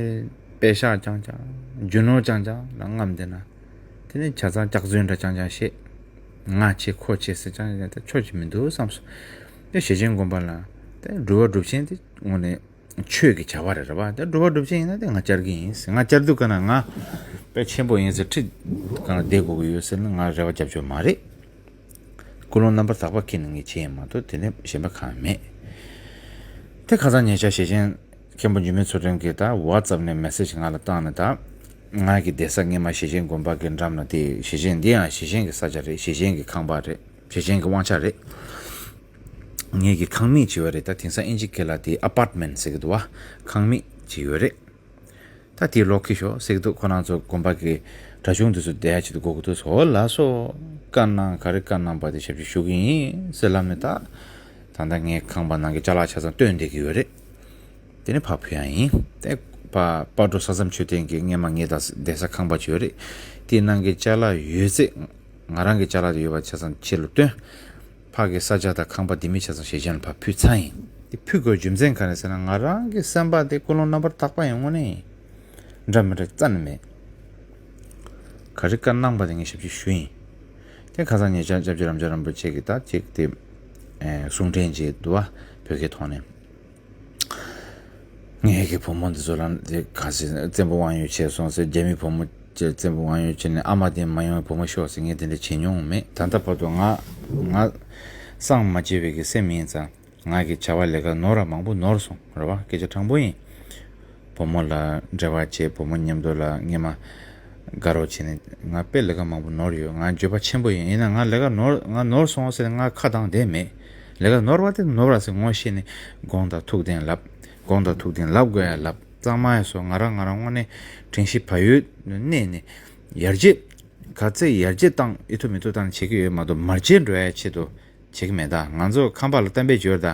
དཔེ་ཤག་རྐྱང་རྐྱང་རྒྱུ་ནོར་རྐྱང་རྐྱང་ལ་རྔམ་བསྡད་ན། དེ་ནས་ཆ་ཚང་སྐྱག་རྫུན་འདྲ་རྐྱང་རྐྱང་བཤད། ང་ཆེ་ཁོ་ཆེ་ཟེར་རྐྱང་རྐྱང་དེ་ཆོག་གི་མི་འདུག་བསམ་སོང་། དེ་ཞེ་ཆེན་དགོན་པ་ལ་དེ་སྒྲུབ་པ་སྒྲུབ་ཆེན་དེ་དངོས་གནས་ཆོས་ཀྱི་བྱ་བ་རེད། རེད་བ། དེ་སྒྲུབ་པ་སྒྲུབ་ཆེན་ཡིན་ན་དེ་ང་བཅར་གི་ཡིན། ང་བཅར་དུས་ག་ན་ང་དཔེ་ཆེན་པོ་ཡིན་ཟེར་ཁྲི་གང་ལ་བསྡད་དགོས་ཀྱི་ཡོད་ཟེར་ན་ང་རེ་བ་རྒྱབ་ཆོག་མ་རེད། ཀུན་སློང་རྣམ་པར་དག་པ་ཁྱེར་ནས་ངས་བྱས་ཡིན་མ་གཏོགས་དེ་ནས་གཞན་པ་གང་མེད། དེ་ཁ་སང་ཉེ་ཆར་ཞེ་ཆེན་མཁན་པོ་འཇིགས་མེད་མཚོ་སྒྲོན་གྱིས་ད་ཝ་ཙབ་ནས་མེ་སེ་ཇི་ང་ལ་བཏང་ནས་ད། ང་གི་བསྡད་ས་སྔས་མ་ཞེ་ཆེན་དགོན་པ་གི་འགྲམ་ན་དེ་ཞེ་ཆེན་འདི་ཡང་ཞེ་ཆེན་གྱི་ས་ཆ་རེད། ཞེ་ཆེན་གྱི་ཁང་པ་རེད། ཞེ་ཆེན་གྱི་དབང་ཆ་རེད། ངེད་ཀྱི་ཁང་མིག་ཅིག་ཡོད་རེད། ད་དེང་སང་ཨིན་ཇི་སྐད་ལ་དེ་ཨ་པར་ཊི་མེན་ཊི་ཟེར་གྱི་འདུག་བ། ཁང་མིག་ཅིག་ཡོད་རེད། ད་དེའི་ལོག་ཁྱི་ཤོག་ཟེར་གྱི་འདུག་ཁོ་རང་ཚོ་དགོན་པ་གི་གྲྭ་ཆུང་དེ་ཚོ་བསྡད་ཡ་ཆེད་དུ་དགོས་ཀྱི་འདུག་ཟེར། འོ་ལགས་སོ། བཀའ་གནང་། ག་རེ་བཀའ་གནང་པ་དེ་ཞབས་ཕྱི་ཞུ་གི་ཡིན་ཟེར་ལབ་ནས་ད། ད་ལྟ་ངའི་ཁང་པ་ནང་གི་ཅ་ལག་ཆ་ཚང་བཏོན་བསྡད་ཀྱི་ཡོད་རེད། དེ་ནས་ཕར་ཕུལ་ཡ་ཡིན། དེ་ཕར་སྤ་གྲོ་ས་མཚམས་མཆོད་རྟེན་གྱི་སྔས་མ་ངའི་བསྡད་ས་ཁང་པ་ཅིག་ཡོད་རེད། དེའི་ནང་གི་ཅ་ལག་ཡོད་ཚད། ང་རང་གི་ཅ་ལག་དེ་ཡོད་པ་ཆ་ཚང་ཁྱེད་ལ་བཏོན། ཕ་གི་ས་ཆ་དང་ཁང་པ་ལྡེ་མིག་ཆ་ཚང་ཞེ་ཆེན་ལ་ཕར་ཕུལ་ཚར་ཡིན། དེ་ཕུལ་དགོས་རྒྱུ་མཚན་ག་རེ་ཟེར་ན་ང་རང་གི་སེམས་པ་དེ་ཀུན་སློང་རྣམ་པར་དག་པ་ཡིན་དངོས་གནས་ཡིན། འདྲ་མི་འདྲ་རྩ་ནས་མེད། ག་རེ་བཀའ་གནང་པ་དེ་ངས་ཞབས་ཕྱི་ཞུ་ཡིན། དེ་ཁ་སང་ཉེ་ཆར་སྐྱབས་རྗེ་རབ་འབྱམས་རིན་པོ་ཆེ་གིས་ད་ཅིག་དེ་གསུང་འཕྲིན་ཅིག་འདུག་བ། བོད་སྐད་ཐོག་ནས། ངེད་ཀྱི་བུ་མོ་འདི་ཚོ་ལ་འདི་ག་ཟེ་བཙན་པོ་དབང་ཡོད་བྱས་སོང་ཟེར། རྒྱ་མི་བུ་མོ་བྱས་བཙན་པོ་དབང་ཡོད་བྱས་ནས་ཨ་མ་དེ་མ་ཡོང་བའི་བུ་མོ་ཤོག་ཟེར། ངས་དེ་འདྲ་བྱེད་མྱོང་མེད། ད་ལྟ་བར་དུ་ང་ང་སངས་མ་རྒྱས་པའི་གི་སེམས་ཡིན་ཙང་ང་གི་བྱ་བ་ལས་ཀ་ནོར་བ་མང་པོ་ནོར་སོང་རེད་བ། སྐད་ཆ་དྲང་པོ་ཡིན། བུ་མོ་ལ་འབྲེལ་བ་བྱས། བུ་མོ་མཉམ་དུ་ལ་སྔས་མ་དགའ་རོགས་བྱས་ནས་ང་དཔེ་ལས་ཀ་མང་པོ་ནོར་ཡོད། ང་འགྱོད་པ་ཆེན་པོ་ཡིན། ཡིན་ན་ང་ལས་ཀ་ནོར་ང་ནོར་སོང་ཟེར་ང་ཁ་གདངས་བསྡད་མེད། ལས་ཀ་ནོར་བ་དེ་ནོར་བ་ཟེར་ངོ་ཤེས་ནས་དགོངས་དག་ཐུགས་བདེན་ལབ། དགོངས་དག་ཐུགས་བདེན་ལབ་དགོས་ཡ་ལབ། གཙང་མ་ཡ་སོ་ང་རང་ང་རང་དངོས་གནས་དྲན་ཤེས་བག་ཡོད་གནས་ནས་ཡར་རྒྱས་ག་ཚད་ཡར་རྒྱས་བཏང་ཨེ་ཐུབ་མི་ཐུབ་བཏང་བྱེད་ཀྱི་ཡོད་མ་གཏོགས་མར་རྒྱས་འགྲོ་ཡ་ཆེད་དུ་བྱེད་ཀྱི་མེད། ད་ང་ཚོ་ཁམས་པ་ལ་གཏམ་དཔེ་བརྗོད་ད།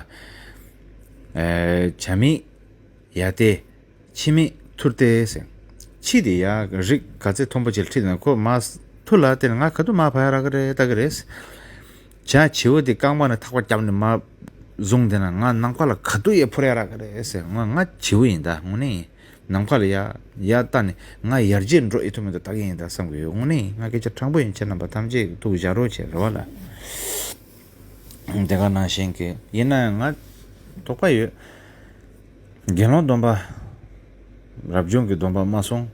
ཨེ། བྱ་མེད་ཡ་ཏེ། ཕྱི་མེད་ཐུར་ཏེ་ཟེར། ཕྱི་དེ་ཡ་རིགས་ག་ཚད་མཐོན་པོ་ཅིག་ལ་ཁྲིད་ན་ཁོ་མ་ཐུར་ལ་དེ་ང་ག་དུས་མར་བབས་ཡ་རག་གི་རེད་ལྟ་གི་རེད། བྱ་བྱིའུ་དེ་རྐང་པ་ནས་ཐག་པ་བརྒྱབ་ནས་མར་བཟུང་དེ་ན་ང་ནམ་མཁའ་ལ་ག་དུས་ཡ་འཕུར་ཡ་རག་གི་རེད་ཟེར། ང་ང་བྱིའུ་ཡིན་ད་དངོས་གནས་ཡིན། ནམ་མཁའ་ལ་ཡ་ཡ་ལྟ་ནས་ང་ཡར་རྒྱས་འགྲོ་ཨེ་ཐུབ་མི་ཐུབ་ལྟ་གི་ཡིན་ད་བསམ་གི་ཡོད། དངོས་གནས་ཡིན། ང་སྐད་ཆ་དྲང་པོ་ཡིན། ཁྱེད་རྣམ་པ་ཐམས་ཅད་ཐུགས་བཞག་རོགས་བྱེད་རེ་བ་ལ། དེ་ག་ནང་བཞིན་གྱི་ཡིན་ན་ཡང་ང་དོགས་པ་ཡོད། དགེ་སློང་སྡོམ་པ། རབ་བྱུང་གི་སྡོམ་པ་མ་སྲུང་།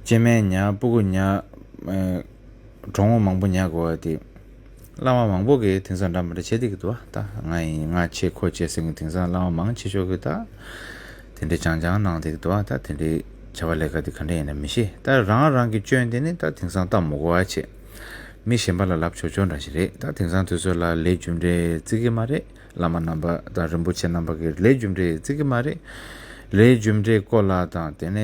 སྐྱེ་དམན་ཉར། སྤུ་གུ་ཉར། ཨེ། གྲོགས་མོ་མང་པོ་ཉར་དགོས་པ་དེ། བླ་མ་མང་པོ་གིས་དེང་སང་འདྲ་མི་འདྲ་བྱེད་བསྡད་ཀྱི་འདུག་བ། ད་ང་ཡིན་ང་ཆེ་ཁོ་ཆེ་ཟེར་མཁན་དེང་སང་བླ་མ་མང་ཆེ་ཤོས་ཀྱིས་ད། དེ་འདྲའི་སྦྱང་སྦྱང་གནང་བསྡད་ཀྱི་འདུག་བ། ད་དེ་འདྲའི་བྱ་བ་ལས་ཀ་དེ་ག་འདྲ་ཡིན་ན་མི་ཤེས། ད་རང་རང་གི་སྐྱོན་དེ་ནི་ད་དེང་སང་ལྟ་མི་དགོས་པ་བྱེད། མི་གཞན་པ་ལ་ལབ་ཆོག་ཆོག་འདྲ་ཞིག་རེད། ད་དེང་སང་དུས་ཚོད་ལ་ལས་རྒྱུ་འབྲས་བརྩི་གི་མ་རེད། བླ་མ་རྣམ་པ་དང་རིན་པོ་ཆེ་རྣམ་པ་གིས་ལས་རྒྱུ་འབྲས་བརྩི་གི་མ་རེད། ལས་རྒྱུ་འབྲས་སྐོར་ལ་དང་དེ་ནས་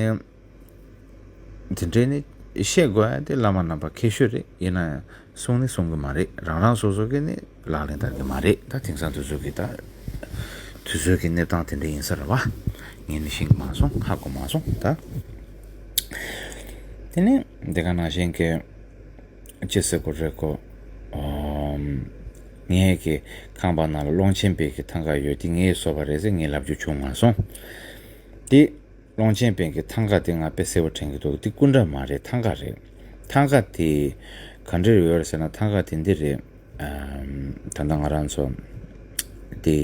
དེ་འདྲས་ནི་བཤད་དགོས་ཡ་དེ་བླ་མ་རྣམ་པ་མཁས་ཤོས་རེད། ཡིན་ན་ཡང་གསུང་ནི་གསུང་གི་མ་རེད། རང་རང་སོ་སོ་གིས་ནི་ལག་ལེན་བསྟར་གི་མ་རེད། ད་དེང་སང་དུས་ཚོད་ཀྱི་ད་དུས་ཚོད་ཀྱི་གནས་སྟངས་དེ་འདྲ་ཡིན་ས་རེད་བ། ངས་ནི་ཤེས་གི་མ་སོང་། ཧ་གོ་མ་སོང་ད། དེ་ནས་འདི་ག་ནང་བཞིན་གྱི་ཅི་ཟེར་དགོས་རེད་གོ། ཨོམ། ངའི་གི་ཁང་པ་ནང་ལ་ཀློང་ཆེན་དཔལ་གྱི་ཐང་ག་ཡོད་དེ་ངས་བཟོས་པ་རེད་ཟེར་ངས་ལབ་རྒྱུ་བྱུང་མ་སོང་། དེ། ཀློང་ཆེན་དཔལ་གྱི་ཐང་ག་དེ་ང་དཔེ་གསལ་པོ་དྲན་གྱི་འདུག་དེ་སྐུ་འདྲ་མ་རེད། ཐང་ག་རེད། ཐང་ག་དེ་ག་འདྲ་ཡོད་རེད་ཟེར་ན་ཐང་ག་དེ་འདི་རེད། ཨམ། ད་ལྟ་ང་རང་ཚོ་དེ་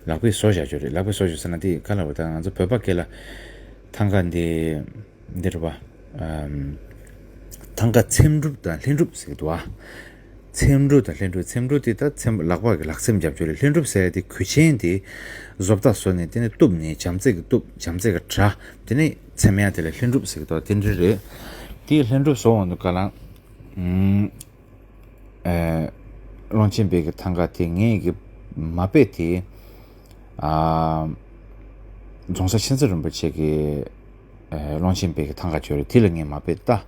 ལག་པས་བཟོ་བཞག་རྒྱུ་རེད། ལག་པས་བཟོ་རྒྱུ་ཟེར་ན་དེ་ག་ལ་བ་ད་ང་ཚོ་བོད་པ་སྐད་ལ་ཐང་ག་འདི་འདི་རེད་བ། ཨམ། ཐང་ག་ཚེམ་དྲུབ་དང་ལྷུན་གྲུབ་ཟེར་གྱི་འདུག་བ། ཚེམ་དྲུབ་དང་ལྷུན་གྲུབ། ཚེམ་དྲུབ་དེ་ད་ཚེམ་ལག་པ་གི་ལག་ཚེམ་རྒྱབ་ཕྱོགས་རེད། ལྷུན་གྲུབ་ཟེར་ཡ་དེ་གོས་ཆེན་དེ་བཟོ་ལྟ་བཟོས་ནས་དེ་ནས་གཏུབ་ནས་བྱམས་བརྩེ་གི་གཏུབ། བྱམས་བརྩེ་གི་དྲ། དེ་ནས་ཚེམ་ཡ་དེ་ལ་ལྷུན་གྲུབ་ཟེར་གི་འདུག་དེ་འདྲ་རེད། དེ་ལྷུན་གྲུབ་བཟོ་འོང་དུས་ག་ལ། ཨུམ། ཨེ། ཀློང་ཆེན་དཔལ་གྱི་ཐང་ག་དེ་ངས་གི་མ་དཔེ་དེ། ཨ། རྫོང་སར་མཁྱེན་བརྩེ་རིན་པོ་ཆེ་གི་ཨ་ཀློང་ཆེན་དཔལ་གྱི་ཐང་ག་ཅིག་ཡོད་རེད། དེ་ལ་ངས་མ་ཕེབས་ད།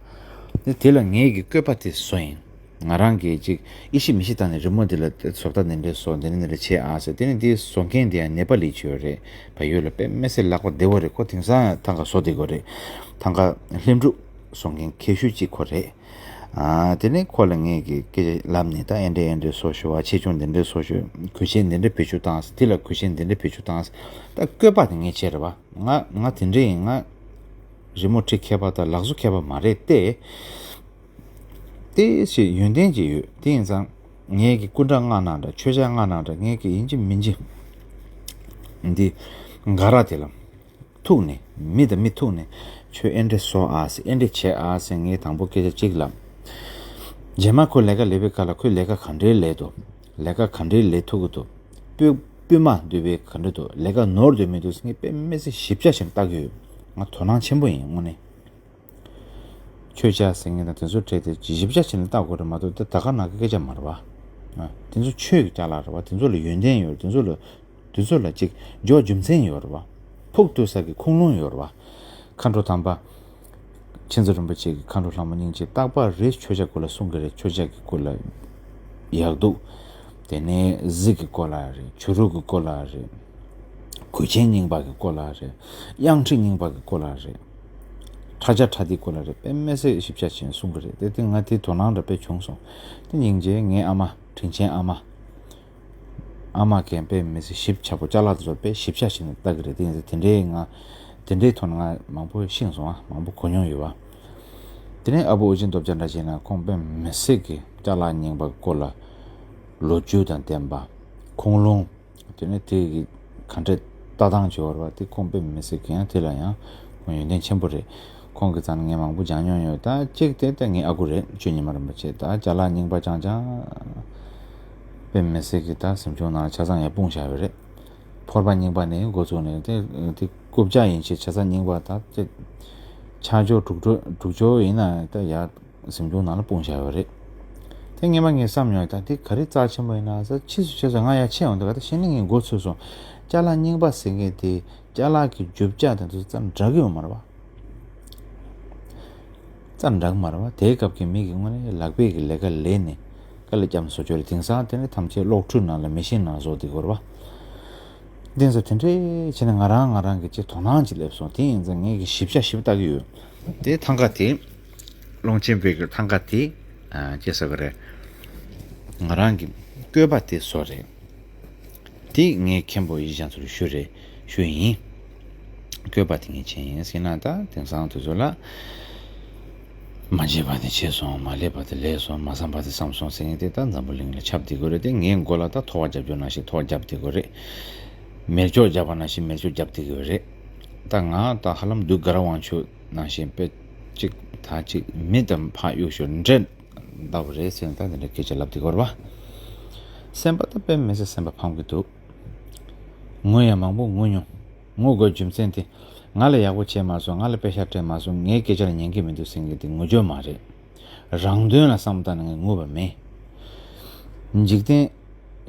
དེ་དེ་ལ་ངས་ཀྱི་བཀོད་པ་དེ་བཟོ་ཡིན། ང་རང་གིས་ཅིག་ཡིད་ཆེས་མི་ཤེས་ད་ནས་རི་མོ་འདི་ལ་བཟོ་ལྟ་འདི་འདྲས་བཟོ། འདི་འདྲས་འདི་འདྲས་བྱེད་ཨ་ཟེར། དེ་ནས་འདི་བཟོ་མཁན་དེ་ཡང་ནེ་པ་ལི་ཅིག་ཡོད་རེད། བལ་ཡུལ་ལ་དཔེ་མི་སྲིད་ལག་པ་བདེ་བོ་རེད། ཁོ་དེང་སང་ཐང་ག་བཟོ་བསྡད་ཀྱི་ཡོད་རེད། ཐང་ག་ལྷུན་གྲུབ་བཟོ་མཁན་མཁས་ཤོས་གཅིག་ཁོ་རེད། ཨ། དེ་ནས་ཁོ་ལ་ངས་ཀྱི་སྐད་ཆ་ལབ་ནས། ད་ཨེ་འདྲས་ཨེ་འདྲས་བཟོ་ཤོག་ཨ། ཆེ་ཆུང་འདི་འདྲས་བཟོ་ཤོག་གོས་ཆེན་འདི་འདྲས་བེད་སྤྱོད་བཏང་། དེ་ལ་གོས་ཆེན་འདི་འདྲས་བེད་སྤྱོད་བཏང་། ད་བཀོད་པ་དེ་ངས་བྱས་རེད་བ། ང་ང་དེ་འདྲས་ཡིན། ང་རི་མོ་བྲི་མཁས་པ་དང་ལག་བཟོ་མཁས་པ་མ་རེད་དེ། དེ་ཞེས་ཡོན་ཏན་ཅིག་ཡོད། དེ་ཡིན་ཙང་ངས་ཀྱི་སྐུ་འདྲ་མངགས་གནང་འདྲ། མཆོད་ཆས་མངགས་གནང་འདྲ། ངས་ཀྱི་ཡིན་གཅིག་མིན་གཅིག་འདི་ག་ར་དེ་ལ་ཐུག་ནས། མི་དང་མི་ཐུག་ནས་ཁྱོད་ཨེ་འདྲས་བཟོ་ཨ་ཟེར། ཨེ་འདྲས་བྱེད་ཨ་ཟེར། ངས་དང་པོ་སྐད་ཆ་གཅིག་ལབ། རྗེས་མ་ཁོ་ལས་ཀ་ལས་པའི་སྐབས་ལ་ཁོས་ལས་ཀ་ག་འདྲའི་ལས་འདུག་ལས་ཀ་ག་འདྲའི་ལས་ཐུབ་ཀྱི་འདུག་སྤུས་སྤུས་མ་འདུས་པའི་ག་འདྲ་འདུག་ལས་ཀ་ནོར་འདུག་མི་འདུག་ཟེར། ངས་དཔེ་མི་སྲིད་ཞིབ་ཆ་བྱས་ནས་ལྟ་གི་ཡོད། ང་དོ་སྣང་ཆེན་པོ་ཡིན་དངོས་གནས། མཆོད་ཆས་ཟེར་མཁན་དང་དེ་ཚོ་གྲས་དེ་ཞིབ་ཆ་བྱས་ནས་ལྟ་དགོས་རེད་མ་གཏོགས། དེ་ད་ག་ནང་གི་སྐད་ཆ་མ་རེད་བ། ཨ། དེ་ཚོ་ཆོས་ཀྱི་ཅ་ལག་རེད་བ། དེ་ཚོ་ལ་ཡོན་ཏན་ཡོད་རེད། དེ་ཚོ་ལ། དེ་ཚོ་ལ་ཅིག་འཇོག་རྒྱུ་མཚན་ཡོད་རེད་བ། ཕུགས་གཏུག་ས་གི་ཁུངས་ལུང་ཡོད་རེད་བ། མཁའ་འགྲོ་དམ་པ་མཁྱེན་བརྩེ་རིན་པོ་ཆེ་གི་མཁའ་འགྲོ་ལྷ་མོ་སྙིང་རྗེ་རྟག་པར་རེ་མཆོད་ཆས་སྐོར་ལ་གསུང་གི་རེད། མཆོད་ཆས་ཀྱི་སྐོར་ལ་ཡག་སྡུག་དེ་ནས་གཟི་གི་སྐོར་ལ་རེད། བྱུ་རུ་གི་སྐོར་ལ་རེད། གོས་ཆེན་རྙིང་པ་གི་སྐོར་ལ་རེད། གཡང་ཁྲི་རྙིང་པ་གི་སྐོར་ལ་རེད། ཁྲ་ཆ་ཁྲ་ཐིག་སྐོར་ལ་རེད། དཔེ་མི་སྲིད་ཞིབ་ཆ་བྱས་གསུང་གི་རེད། དེ་དེ་ང་དེ་དོ་སྣང་འདྲ་དཔེ་བྱུང་སོང་། དེ་སྙིང་རྗེ། ངའི་ཨ་མ་དྲིན་ཆེན་ཨ་མ། ཨ་མ་གིས་དཔེ་མི་སྲིད་ཞིབ་ཆ་པོ་ཅ་ལག་དེ་ཚོ་དཔེ་ཞིབ་ཆ་བྱས་ནས་ལྟ་གི་རེད། དེ་ཡིན་ཙང་དེ་འདྲའི་ང་དེ་འདྲའི་ཐོག་ནས་ང་མང་པོ་ཤེས་སོང་ཨ། མང་པོ་གོ་མྱོང་ཡོད་བ། དེ་ནས་ཨ་བུ་ཨོ་རྒྱན་རྡོ་རྗེ་འདྲ་བྱས་ན་ཁོང་དཔེ་མི་སྲིད་ཀྱི་ཅ་ལག་རྙིང་པ་སྐོར་ལ་ལོ་རྒྱུས་དང་ལྡན་པ། ཁུངས་ལུང་། དེ་ནས་དེ་གི་ག་འདྲས་ལྟ་སྟངས་བྱེད་པ་རེད་བ། དེ་ཁོང་དཔེ་མི་སྲིད་ཀྱི་ཡང་དེ་ལ་ཡང་ཁོང་ཡོན་ཏན་ཆེན་པོ་རེད། ཁོང་གི་རྩ་ནས་ངས་མང་པོ་སྦྱང་མྱོང་ཡོད། ད་གཅིག་དེ་ད་ངའི་ཨ་ཁུ་རེད། ཆོས་ཉི་མ་རིན་པོ་ཆེ། ད་ཅ་ལག་རྙིང་པ་རྐྱང་རྐྱང་དཔེ་མི་སྲིད་ཀྱི་ད་གཟིམ་ཆུང་ནང་ཆ་ཚང་ཡང་སྤུངས་བཞག་ཡོད་རེད། ཕོར་པ་རྙིང་པ་ནས་འགོ་བཙུགས་ནས་དེ་དེ་རྐུབ་བཀྱག་ཡིན་ཕྱིར་ཆ་ཚང་རྙིང་པ། ད་དེ་ཆ་འཇོག་དྲུག་འཇོག་དྲུག་འཇོག་ཡིན་ན་ད་ཡར་གཟིམ་ཆུང་ནང་ལ་སྤུངས་བཞག་ཡོད་རེད། དེ་སྔོན་མ་ངས་བསམ་མྱོང་། ད་དེ་ག་རེ་རྩ་ཆེན་པོ་ཡིན་ན་ཟེར། ཕྱིས་སུ་ཕྱིས་སུ་ང་ཡར་ཕྱིན་འོང་དུས་ག་ད་ཤེས་ནས་ངས་འགོ་ཚུགས་སོང་། ཅ་ལག་རྙིང་པ་ཟེར་མཁན་དེ་ཅ་ལག་གི་རྒྱུ་ཆ་དང་དེ་ཚོ་རྩ་འདྲ་གི་ཡོད་མ་རེད་བ། རྩ་འདྲ་གི་མ་རེད་བ། དེའི་སྐབས་ཀྱི་མི་གི་དངོས་གནས་ལག་པས་ཀྱི་ལས་ཀ་ལས་ནས་དཀའ་ལས་བརྒྱབ་ནས་བཟོ་ཆོག་རེད། དེང་སང་དེ་ནི་ཐམས་ཅད་གློག་འཕྲུལ་ནང་ལ་མེ་ཤིན་ནང་བཟོ་བསྡད་ཀྱི་ཡོད་རེད་བ། དེང་སང་དེ་འདྲས་བྱས་ནས་ང་རང་ང་རང་གི་ཅིག་དོ་སྣང་ཅིག་སླེབས་སོང་། དེ་ཡིན་ཙང་ངས་ཀྱི་ཞིབ་ཆ་ཞིབ་ལྟ་གི་ཡོད། དེ་ཐང་ག་དེ། ཀློང་ཆེན་དཔལ་གྱི་ཐང་ག་དེ། ཨ། ཅེས་ཟེར་གི་རེད། ང་རང་གི་བཀོད་པ་དེ་བཟོ་རེད། དེ་ངའི་མཁན་པོ་ཡིག་ཆ་ཚོ་ལ་ཞུ་རེད། ཞུ་ཡིན། བཀོད་པ་དེ་ངས་བྱས་ཡིན་ཟེར་ན། ད་དེང་སང་དུས་ཚོད་ལ་མ་བྱས་པ་དེ་བྱས་སོང་། མ་ལས་པ་དེ་ལས་སོང་། མ་བསམ་པ་དེ་བསམ་སོང་ཟེར་མཁན་དེ་ད་འཛམ་བུ་གླིང་ལ་ཁྱབ་བསྡད་ཀྱི་རེད། དེ་ངའི་མགོ་ལ་ད་ཐོ་བ་རྒྱབ་རྒྱུ་ནང་བཞིན་ཐོ་བ་རྒྱབ་བསྡད་ཀྱི་རེད། མེ་སྒྱོགས་རྒྱབ་པ་ནང་བཞིན་མེ་སྒྱོགས་རྒྱབ་བསྡད་ཀྱི་རེད། ད་ང་ད་ཧ་ལམ་བདུད་དགའ་རབ་དབང་ཕྱུག་ནང་བཞིན་དཔེ་གཅིག་ད་གཅིག་མི་དང་ཕར་གཡུག་ཞོར་འདྲེ་ལྟ་བུ་རེད་ཟེར་ནས་ད་དེ་འདྲ་སྐད་ཆ་ལབ་བསྡད་ཀྱི་རེད་བ། སེམས་པ་ད་དཔེ་མི་སྲིད་སེམས་པ་ཕམ་གྱི་འདུག་ངུ་ཡང་མང་པོ་ངུ་མྱོང་། ངུ་དགོས་རྒྱུ་མཚན་དེ། ང་ལ་ཡག་པོ་བྱས་མ་སོང་། ང་ལ་དཔེ་ཤག་སྤྲད་མ་སོང་། ངའི་སྐད་ཆ་ལ་ཉན་གྱི་མི་འདུག་ཟེར་མཁན་དེ་ངུ་རྒྱུ་མ་རེད། རང་དོན་ལ་བསམ་བཏང་ནས་ངས་ངུ་བ་མེད། འཇིག་རྟེན།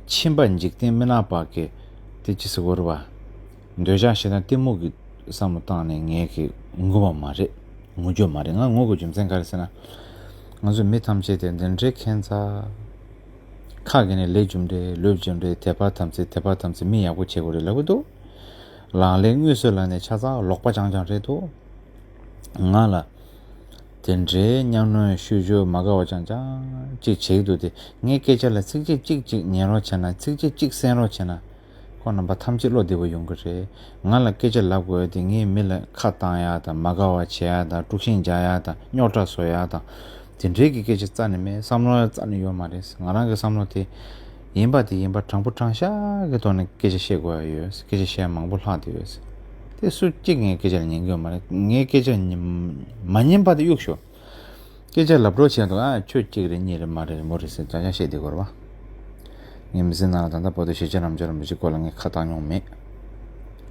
ཁྱིམ་པ་འཇིག་རྟེན་མི་ནག་པ་གི་དེ་ཅི་ཟེར་དགོས་རེད་བ། འདོད་ཆགས་ཞེ་སྡང་གཏི་མུག་གི་བསམ་བློ་བཏང་ནས་ངས་ཀྱི་ངུ་བ་མ་རེད། ངུ་རྒྱུ་མ་རེད། ང་ངུ་དགོས་རྒྱུ་མཚན་ག་རེ་ཟེར་ན། ང་ཚོ་མི་ཐམས་ཅད་དེ་འདི་འདྲའི་ཁྱད་མཚར། ཁ་གི་ནས་ལས་རྒྱུ་འབྲས་ལུས་རྒྱུ་འབྲས་དད་པ་དམ་ཚིག་དད་པ་དམ་ཚིག་མི་ཡག་པོ་བྱེད་དགོས་རེད་ལབ་གི་འདུག་ལག་ལེན་དངོས་སུ་ལ་ནས་ཆ་ཚང་ལོག་པ་རྐྱང་རྐྱང་རེད་འདུག་ང་ལ་དེ་འདྲའི་གཉའ་གནོན་ཤོད་རྒྱུ་མ་དགའ་བ་རྐྱང་རྐྱང་ཅིག་བྱེད་ཀྱི་འདུག་དེ་ངའི་སྐད་ཆ་ལ་ཚིགས་བཅད་གཅིག་གཅིག་ཉན་རོགས་བྱས་ན། ཚིགས་བཅད་གཅིག་གསན་རོགས་བྱས་ན། ཁོང་རྣམ་པ་ཐམས་ཅད་བློ་བདེ་བོ་ཡོང་གི་རེད། ང་ལ་སྐད་ཆ་ལབ་དགོས་དེ་ངས་མི་ལ་ཁ་བཏང་ཡ་དང་། མ་དགའ་བ་བྱེད་ཡ་དང་། དཀྲུག་ཤིང་རྒྱག་ཡ་དང་། རྙོག་དྲ་བཟོ་ཡ་དང་། དེ་འདྲའི་གི་སྐད་ཆ་རྩ་ནས་མེད། བསམ་བློ་རྩ་ནས་ཡོད་མ་རེད། ང་རང་གི་བསམ་བློ་དེ་ཡིན་པ་དེ་ཡིན་པ་དྲང་པོ་དྲང་བཞག་གི་ཐོག་ནས་སྐད་ཆ་བཤད་དགོས་ཡ་ཡོད། སྐད་ཆ་བཤད་ཡ་མང་པོ་ལྷག་བསྡད་ཡོད། དེ་སུ་གཅིག་ངའི་སྐད་ཆ་ལ་ཉན་གི་ཡོད་མ་རེད། ངའི་སྐད་ཆ་ཉན་མ་ཉན་པ་དེ་གཡུག་ཞོག་སྐད་ཆ་ལབ་རོགས་བྱས་འདུག་ཨ། ཁྱོད་གཅིག་རེད། གཉིས་རེད། མ་རེད་མོ་རེད་ཟེར་རྐྱང་རྐྱང་བཤད་བསྡད་དགོས་རེད་བ། ངའི་མི་ཚེ་ནང་ལ་ད་ལྟ་བར་དུ་ཞེ་ཆེ་རབ་འབྱམས་རིན་པོ་ཆེའི་སྐོར་ལ་ངས་ཁ་བཏང་མྱོང་མེད།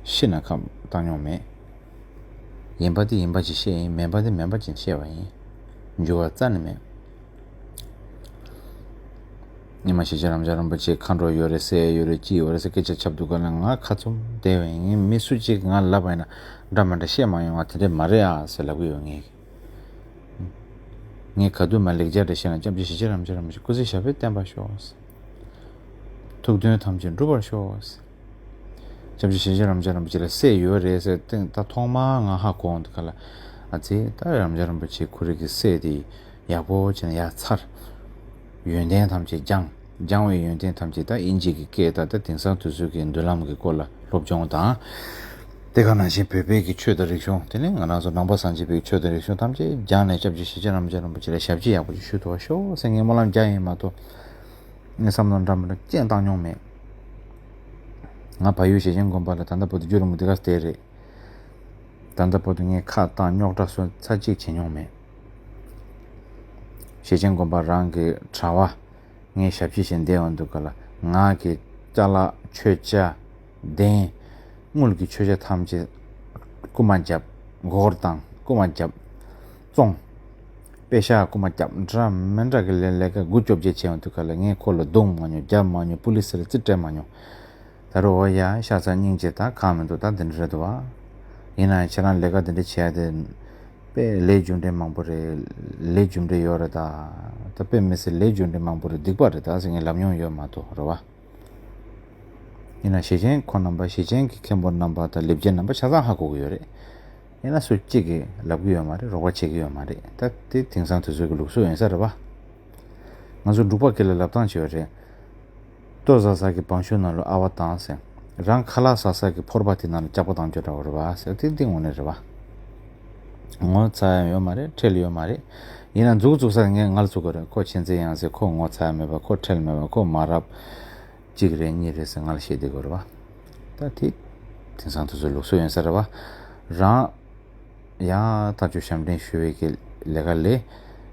ཤི་ན་ཁ་བཏང་མྱོང་མེད། ཡིན་པ་དེ་ཡིན་པ་ཅིག་བཤད་ཡིན། མེད་པ་དེ་མེད་པ་ཅིག་བཤད་པ་ཡིན། འགྱུར་བ་རྩ་ནས་མེད། ཉི་མ་ཞེ་ཆེན་རབ་འབྱམས་རིན་པོ་ཆེ་མཁའ་འགྲོ་ཡོད་རེད་ཟེར་ཡོད་རེད། ཅི་ཡོད་རེད་ཟེར་སྐད་ཆ་རྒྱབ་འདུག་ག་ལ། ང་ཁ་བཙུམ་བསྡད་པ་ཡིན། མི་སུ་གཅིག་ང་ལབ་པ་ཡིན་ན་འདྲ་མི་འདྲ་བཤད་མ་ཡོང་། ང་དེ་འདྲས་མ་རེད་ཨ་ཟེར་ལབ་གི་ཡོད། ངས་ངས་ག་དུས་མ་ལེགས་སྦྱར་འདྲ་བཤད་ན། སྐྱབས་རྗེ་ཞེ་ཆེན་རབ་འབྱམས་རིན་པོ་ཆེ་སྐུ་ཚེ་ཞབས་པད་བརྟན་པར་ཤོག། ཐུགས་དོན་ཐམས་ཅད་འགྲུབ་པར་ཤོག། སྐྱབས་རྗེ་ཞེ་ཆེན་རབ་འབྱམས་རིན་པོ་ཆེ་ལ་སྲས་ཡོད་རེད་ཟེར་ཏེ། ད་ཐོག་མར་ང་ཧ་གོ་འོང་དུས་སྒང་ལ། ཨ་ཙི། ད་རབ་འབྱམས་རིན་པོ་ཆེ་ཁོ་རང་གི་སྲས་དེ་ཡག་པོ་བྱས་ནས་ཡར་འཚར། ཡོན་ཏན་ཐམས་ཅད་སྦྱངས། སྦྱངས་པའི་ཡོན་ཏན་ཐམས་ཅད་ད་དབྱིན་ཇི་གི་སྐད་དང་། ད་དེང་སང་དུས་ཚོད་ཀྱི་མདུན་ལམ་གྱི་སྐོར་ལ་སློབ་སྦྱོང་དང་། དེ་ག་ནང་བཞིན་བོད་པའི་གི་ཆོས་དང་རིག་གཞུང་། དེ་ནས་ང་རང་ཚོ་ནང་པ་སངས་རྒྱས་པའི་ཆོས་དང་རིག་གཞུང་ཐམས་ཅད་སྦྱངས་ནས་སྐྱབས་རྗེ་ཞེ་ཆེན་རབ་འབྱམས་རིན་པོ་ཆེ་ལ་ཞབས་ཕྱི་ཡག་པོ་ཞིག་ཞུ་ཐུབ་པར་ཤོག་ཟེར་ངས་སྨོན་ལམ་རྒྱག་ཡིན་མ་གཏོགས། ངས་བསམ་བློ་འདྲ་མི་འདྲ་ཅང་བཏང་མྱོང་མེད། ང་བལ་ཡུལ་ཞེ་ཆེན་དགོན་པ་ལ་ད་ལྟ་བར་དུ་རྒྱུན་རིང་པོ་འདི་ག་བསྡད་རེད། ད་ལྟ་བར་དུ་ངས་ཁ་བཏང་རྙོག་དྲ་བཟོ་ཚར་གཅིག་བྱེད་མྱོང་མེད། ཞེ་ཆེན་དགོན་པ་རང་གི་གྲྭ་པ་ངས་ཞབས་ཕྱི་བྱས་བསྡད་ཡོང་དུས་སྒང་ལ། ང་གི་ཅ་ལག་མཆོད་ཆས་གདན། དངུལ་གྱི་མཆོད་ཆས་ཐམས་ཅད་རྐུ་མ་བརྒྱབ། མགོ་སྐོར་བཏང་། རྐུ་མ་བརྒྱབ། བཙོང་། པེ་ཤག་རྐུ་མ་བརྒྱབ། འདྲ་མི་འདྲ་གི་ལས། ལས་ཀ་དགུ་བཅོ་བརྒྱད་བྱས་ཡོང་དུས་སྒང་ལ། ངས་ཁོ་ལ་རྡུང་མ་མྱོང་། རྒྱབ་མ་མྱོང་། པུ་ལི་སི་ལ་རྩིས་སྤྲད་མ་མྱོང་། ད་རུང་འོ་ཡ་ཤ་ཚ་སྙིང་རྗེ་དང་གང་མི་འདུག། ད་འདི་འདྲ་རེད་འདུག་བ། ཡིན་ནའང་ཁྱེད་རང་ལས་ཀ་འདི་འདྲ་བྱས་ཏེ། དཔེ་ལས་རྒྱུ་འབྲས་མང་པོ་རེད། ལས་རྒྱུ་འབྲས་ཡོད་རེད་ད། ད་དཔེ་མི་སྲིད་ལས་རྒྱུ་འབྲས་མང་པོ་རེད། སྡིག་པ་རེད་ད་ཟེར་ངས་ལབ་མྱོང་ཡོད་མ་གཏོགས། རེད་བ། ཡིན་ན་ཞེ་ཆེན་ཁོང་རྣམ་པ། ཞེ་ཆེན་གྱི་མཁན་པོ་རྣམ་པ་དང་ལེགས་སྦྱར་རྣམ་པ་ཆ་ཚང་ཧ་གོ་གི་ཡོད་རེད། ཡིན་ན་སུ་གཅིག་གིས་ལབ་གི་ཡོད་མ་རེད། རོགས་པ་བྱེད་ཀྱི་ཡོད་མ་རེད། ད་དེ་དེང་སང་དུས་ཚོད་ཀྱི་ལུགས་སྲོལ་ཡིན་ས་རེད་བ། ང་ཚོ་འབྲུག་པ་སྐད་ལ་ལབ་སྟངས་ཅིག་ཡོད་རེད། ལྟོ་ཟ་ས་གི་བང་ཤུབས་ནང་ལ་ཨ་ཝ་བཏང་ཟེར། རང་ཁ་ལག་ཟ་ས་གི་ཕོར་པ་དེ་ནང་ལ་ལྕགས་པ་བཏང་རྒྱུ་འདྲ་བོ་རེད་བ་ཟེར། དེ་དེ་དངོས་གནས་རེད་བ། ངོ་ཚ་ཡ་ཡོད་མ་རེད། ཁྲེལ་ཡོད་མ་རེད། ཡིན་ན་མཛུབ་བཙུགས་ས་ངས་ངལ་བཙུགས་དགོས་རེད། ཁོ་མཁྱེན་བརྩེ་ཡང་ཟེར། ཁོ་ངོ་ཚ་ཡ་མེད་པ། ཁོ་ཁྲེལ་མེད་པ། ཁོ་མ་རབས་གཅིག་རེད་གཉིས་རེད་ཟེར་ངལ་བཤད་བསྡད་དགོས་རེད་བ། ད་དེ་དེང་སང་དུས་ཚོད་ལུགས་སྲོལ་ཡིན་ས་རེད་བ། རང་ཡང་ལྟ་རྒྱུ་ཞབས་འདྲེན་ཞུ་བའི་གི་ལས་ཀ་ལས།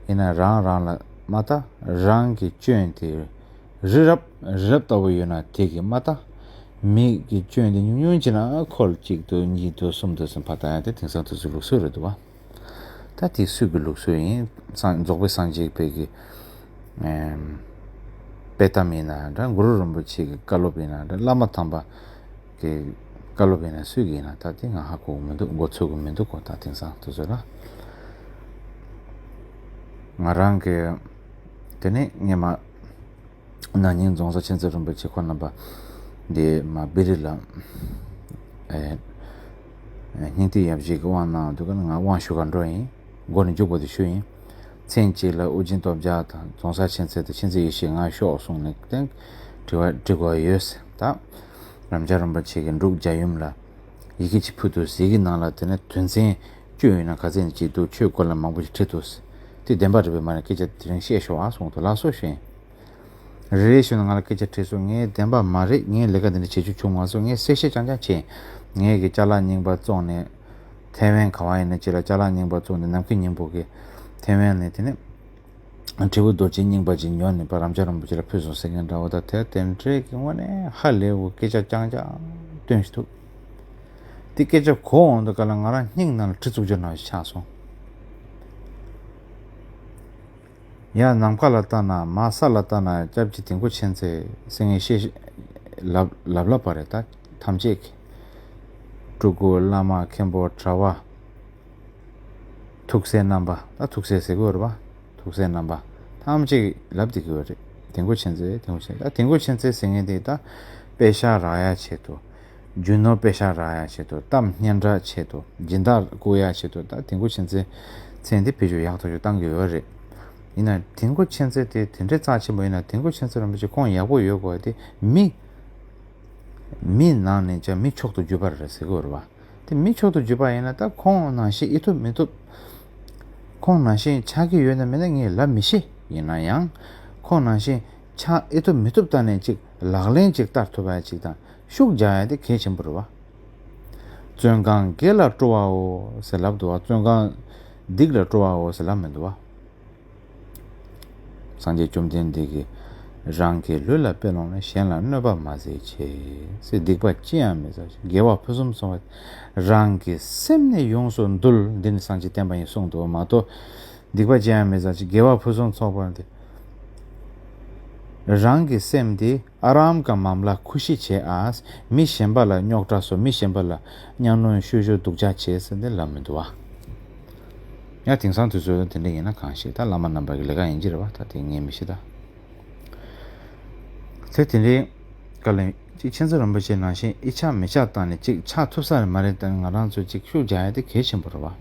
ཡིན་ན་རང་རང་ལ་མ་ལྟ། རང་གི་སྐྱོན་དེ་རི་རབ་རི་རབ་ལྟ་བུ་ཡོད་ན་དེ་གི་མ་ལྟ། མི་གི་སྐྱོན་དེ་ཉུང་ཉུང་བྱས་ན་ཁོ་ལ་གཅིག་འདུག་གཉིས་འདུག་གསུམ་འདུག་ཟེར་ཕར་ལྟ་ཡ་དེ་དེང་སང་དུས་ཚོད་ལུགས་སྲོལ་རེད་འདུག་བ། ད་དེ་སུ་གི་ལུགས་སྲོལ་ཡིན། སངས་རྫོགས་པའི་སངས་རྒྱས་པའི་གི་ཨེམ། དཔེ་གཏམ་ཡིན་ན་འདྲ། གུ་རུ་རིན་པོ་ཆེ་གི་བཀའ་སློབ་ཡིན་ན་འདྲ། བླ་མ་དམ་པ་གི་བཀའ་སློབ་ཡིན་ན་སུ་གི་ཡིན་ན། ད་དེ་ང་ཧ་གོ་གི་མི་འདུག། མགོ་ཚོད་གི་མི་འདུག་གོ། ད་དེང་སང་དུས་ཚོད་ལ། ང་རང་གི་དེ་ནས་སྔོན་མ་ན་ནིང་རྫོང་སར་མཁྱེན་བརྩེ་རིན་པོ་ཆེ་ཁོང་རྣམ་པ་འདི་མ་བི་རི་ལ་ཨེ་སྙིང་ཐིག་ཡབ་གཞིས་ཀྱི་དབང་གནང་འདུག་ག། ང་དབང་ཞུ་གར་འགྲོ་ཡིན། མགོ་ནས་མཇུག་བར་དུ་ཞུ་ཡིན། མཚན་གཅིག་ལ་ཨོ་རྒྱན་སྟོབས་རྒྱལ་དང་རྫོང་སར་མཁྱེན་བརྩེ་དང་མཁྱེན་བརྩེ་ཡེ་ཤེས་ང་ཤོག་གསུངས་ནས་བསྟན། དྲི་བ་དྲི་དགོས་ཡོད་ཟེར། ད་རབ་འབྱམས་རིན་པོ་ཆེ་གི་འབྲུག་རྒྱལ་ཡུམ་ལ་ཡི་གེ་ཅིག་ཕུལ་འདུག་ཟེར། ཡི་གེ་ནང་ལ་དེ་ནས་དོན་ཚན་བཅུ་ཡོད་ན་ག་ཚད་ཅིག་འདུག། ཆོས་སྐོར་ལ་མང་པོ་ཞིག་བྲིས་འདུག་ཟེར། དེ་བདེན་པ་རེད་པས། མ་རེད། སྐད་ཆ་དེ་རིང་བཤད་ཤོག་ཨ་གསུངས་འདུག། ལགས་སོ་ཞུ་ཡིན། རེ་རེ་བཞིན་ང་ལ་སྐད་ཆ་དྲིས་སོང་། ངས་བདེན་པ་མ་རེད། ངས་ལས་ཀ་འདི་འདྲ་བྱེད་རྒྱུ་བྱུང་མ་སོང་། ངས་གསལ་བཤད་རྐྱང་རྐྱང་བྱས། ངས་ཀྱི་ཅ་ལག་རྙིང་པ་བཙོངས་ནས་ཐའེ་ཝན་ག་བ་ཡིན་ན་ཅི་ལ་ཅ་ལག་རྙིང་པ་བཙོངས་ནས་ནམ་མཁའི་སྙིང་པོ་གི་ཐའེ་ཝན་ནས་དེ་ནས་དྲིལ་བུ་རྡོ་རྗེ་རྙིང་པ་ཅིག་ཉོས་ནས་ཕར་རབ་འབྱམས་རིན་པོ་ཆེ་ལ་ཕུལ་སོང་ཟེར་མཁན་འདྲ་བོ། ད་དེ་དེ་འདྲའི་གི་དངོས་གནས་ཧ་ལས་པའི་སྐད་ཆ་རྐྱང་རྐྱང་བཏོན་ཞིག་འདུག། དེ་སྐད་ཆ་གོ་འོང་དུས་སྒང་ལ་ང་རང་སྙིང་ནང་ལ་གྲི་བཙུགས་རྒྱུ་ནང་བཞིན་ཆགས་སོང་། ཡར་ནམ་མཁའ་ལ་ལྟ་ན། མར་ས་ལ་ལྟ་ན། སྐྱབས་རྗེ་དིལ་མགོ་མཁྱེན་བརྩེ་ཟེར་མཁན་བཤད་ལབ་ལབ་ལབ་པ་རེད། ད་ཐམས་ཅད་ཀྱི་སྤྲུལ་སྐུ་བླ་མ་མཁན་པོ་གྲྭ་པ་ཐུགས་སྲས་རྣམ་པ། ད་ཐུགས་སྲས་ཟེར་དགོས་རེད་པ། ཐུགས་སྲས་རྣམ་པ་ཐམས་ཅད་ཀྱིས་ལབ་བསྡད་ཀྱི་ཡོད་རེད། དིལ་མགོ་མཁྱེན་བརྩེ། དིལ་མགོ་མཁྱེན། ད་དིལ་མགོ་མཁྱེན་བརྩེ་ཟེར་མཁན་དེ་ད་པེ་ཤག་རག་ཡ་ཆེད་དུ། རྒྱུ་ནོར་པེ་ཤག་རག་ཡ་ཆེད་དུ། གཏམ་སྙན་གྲགས་ཆེད་དུ། སྦྱིན་བདག་བཀུག་ཡ་ཆེད་དུ། ད་དིལ་མགོ་མཁྱེན་བརྩེ་མཚན་དེ་བེད་སྤྱོད་ཡག་ཐག་ཆོད་བཏང་གི་ཡོད་རེད། ཡིན་ན་དིལ་མགོ་མཁྱེན་བརྩེ་དེ་དེ་འདྲའི་རྩ་ཆེན་པོ་ཡིན་ན། དིལ་མགོ་མཁྱེན་བརྩེ་རིན་པོ་ཆེ་ཁོང་ཡག་པོ་ཡོད་དགོས་དེ། མི་མི་ནང་ནས་ཀྱང་མི་མཆོག་ཏུ་གྱུར་པ་རེད་ཟེར་དགོས་རེད་བ། དེ་མི་མཆོག་ཏུ་གྱུར་པ་ཡིན་ན་ད་ཁོང་ནང་བཞིན་ཨེ་ཐུབ་མི་ཐུབ། ཁོང་ནང་བཞིན་ཆགས་ཀྱི་ཡོད་ན་མེད་ན་ངས་ལབ་མི་ཤེས། ཡིན་ན་ཡང་ཁོང་ནང་བཞིན་ཆགས་ཨེ་ཐུབ་མི་ཐུབ་ལྟ་ནས་ཅིག་ལག་ལེན་ཅིག་བསྟར་ཐུབ་པ་ཅིག་དང་ཤུགས་རྒྱག་ཡ་དེ་གལ་ཆེན་པོ་རེད་བ། བཙོན་ཁང་དགེ་ལ་སྤྲོ་བའོ་ཟེར་ལབ་འདུག་བ། བཙོན་ཁང་སྡིག་ལ་སྤྲོ་བའོ་ཟེར་ལབ་མི་འདུག་བ། སངས་རྒྱས་བཅོམ་ལྡན་འདས་ཀྱིས་རང་གི་ལུས་ལ་དཔེ་ལོངས་ནས། གཞན་ལ་གནོད་པ་མ་མཛད་ཅིག་ཟེར། སྡིག་པ་ཅི་ཡང་མི་བསགས་ཤིང་། དགེ་བ་ཕུན་སུམ་ཚོགས་པ། རང་གི་སེམས་ནི་ཡོངས་སུ་འདུལ། འདི་ནི་སངས་རྒྱས་བསྟན་པ་ཡིན་གསུངས་འདུག་མ་གཏོགས། སྡིག་པ་ཅི་ཡང་མི་བསགས་ཅིག། དགེ་བ་ཕུན་སུམ་ཚོགས་པ་འདི། རང་གི་སེམས་དེ་ཨ་རམ་ཀ་མམ་ལ་ཁུ་ཤི་བྱེད་ཨ། མི་གཞན་པ་ལ་རྙོག་དྲ་བཟོ། མི་གཞན་པ་ལ་གཉའ་གནོན་ཤུ་ཤུ་སྡུག་ཅག་བྱེད་ཟེར་འདི་ལབ་མི་འདུག་བ། ཡང་དེང་སང་དུས་ཚོད་དེ་འདྲ་ཡིན་ན་གང་ཤེས། ད་བླ་མ་རྣམ་པ་གི་ལས་ཀ་ཡིན་གྱི་རེད་བ། ད་དེ་ངས་མི་ཤེས་ད། དེ་དེ་འདྲའི་སྐབས་ལ་ཅིག་མཁྱེན་བརྩེ་རིན་པོ་ཆེ་ནང་བཞིན་ཨི་ཆ་མི་ཆ་བཏང་ནས་ཅིག་ཆགས་ཐུབ་ས་རེད་མ་རེད། ད་ང་རང་ཚོ་ཅིག་ཤུགས་རྒྱག་ཡ་དེ་གལ་ཆེན་པོ་རེད་བ།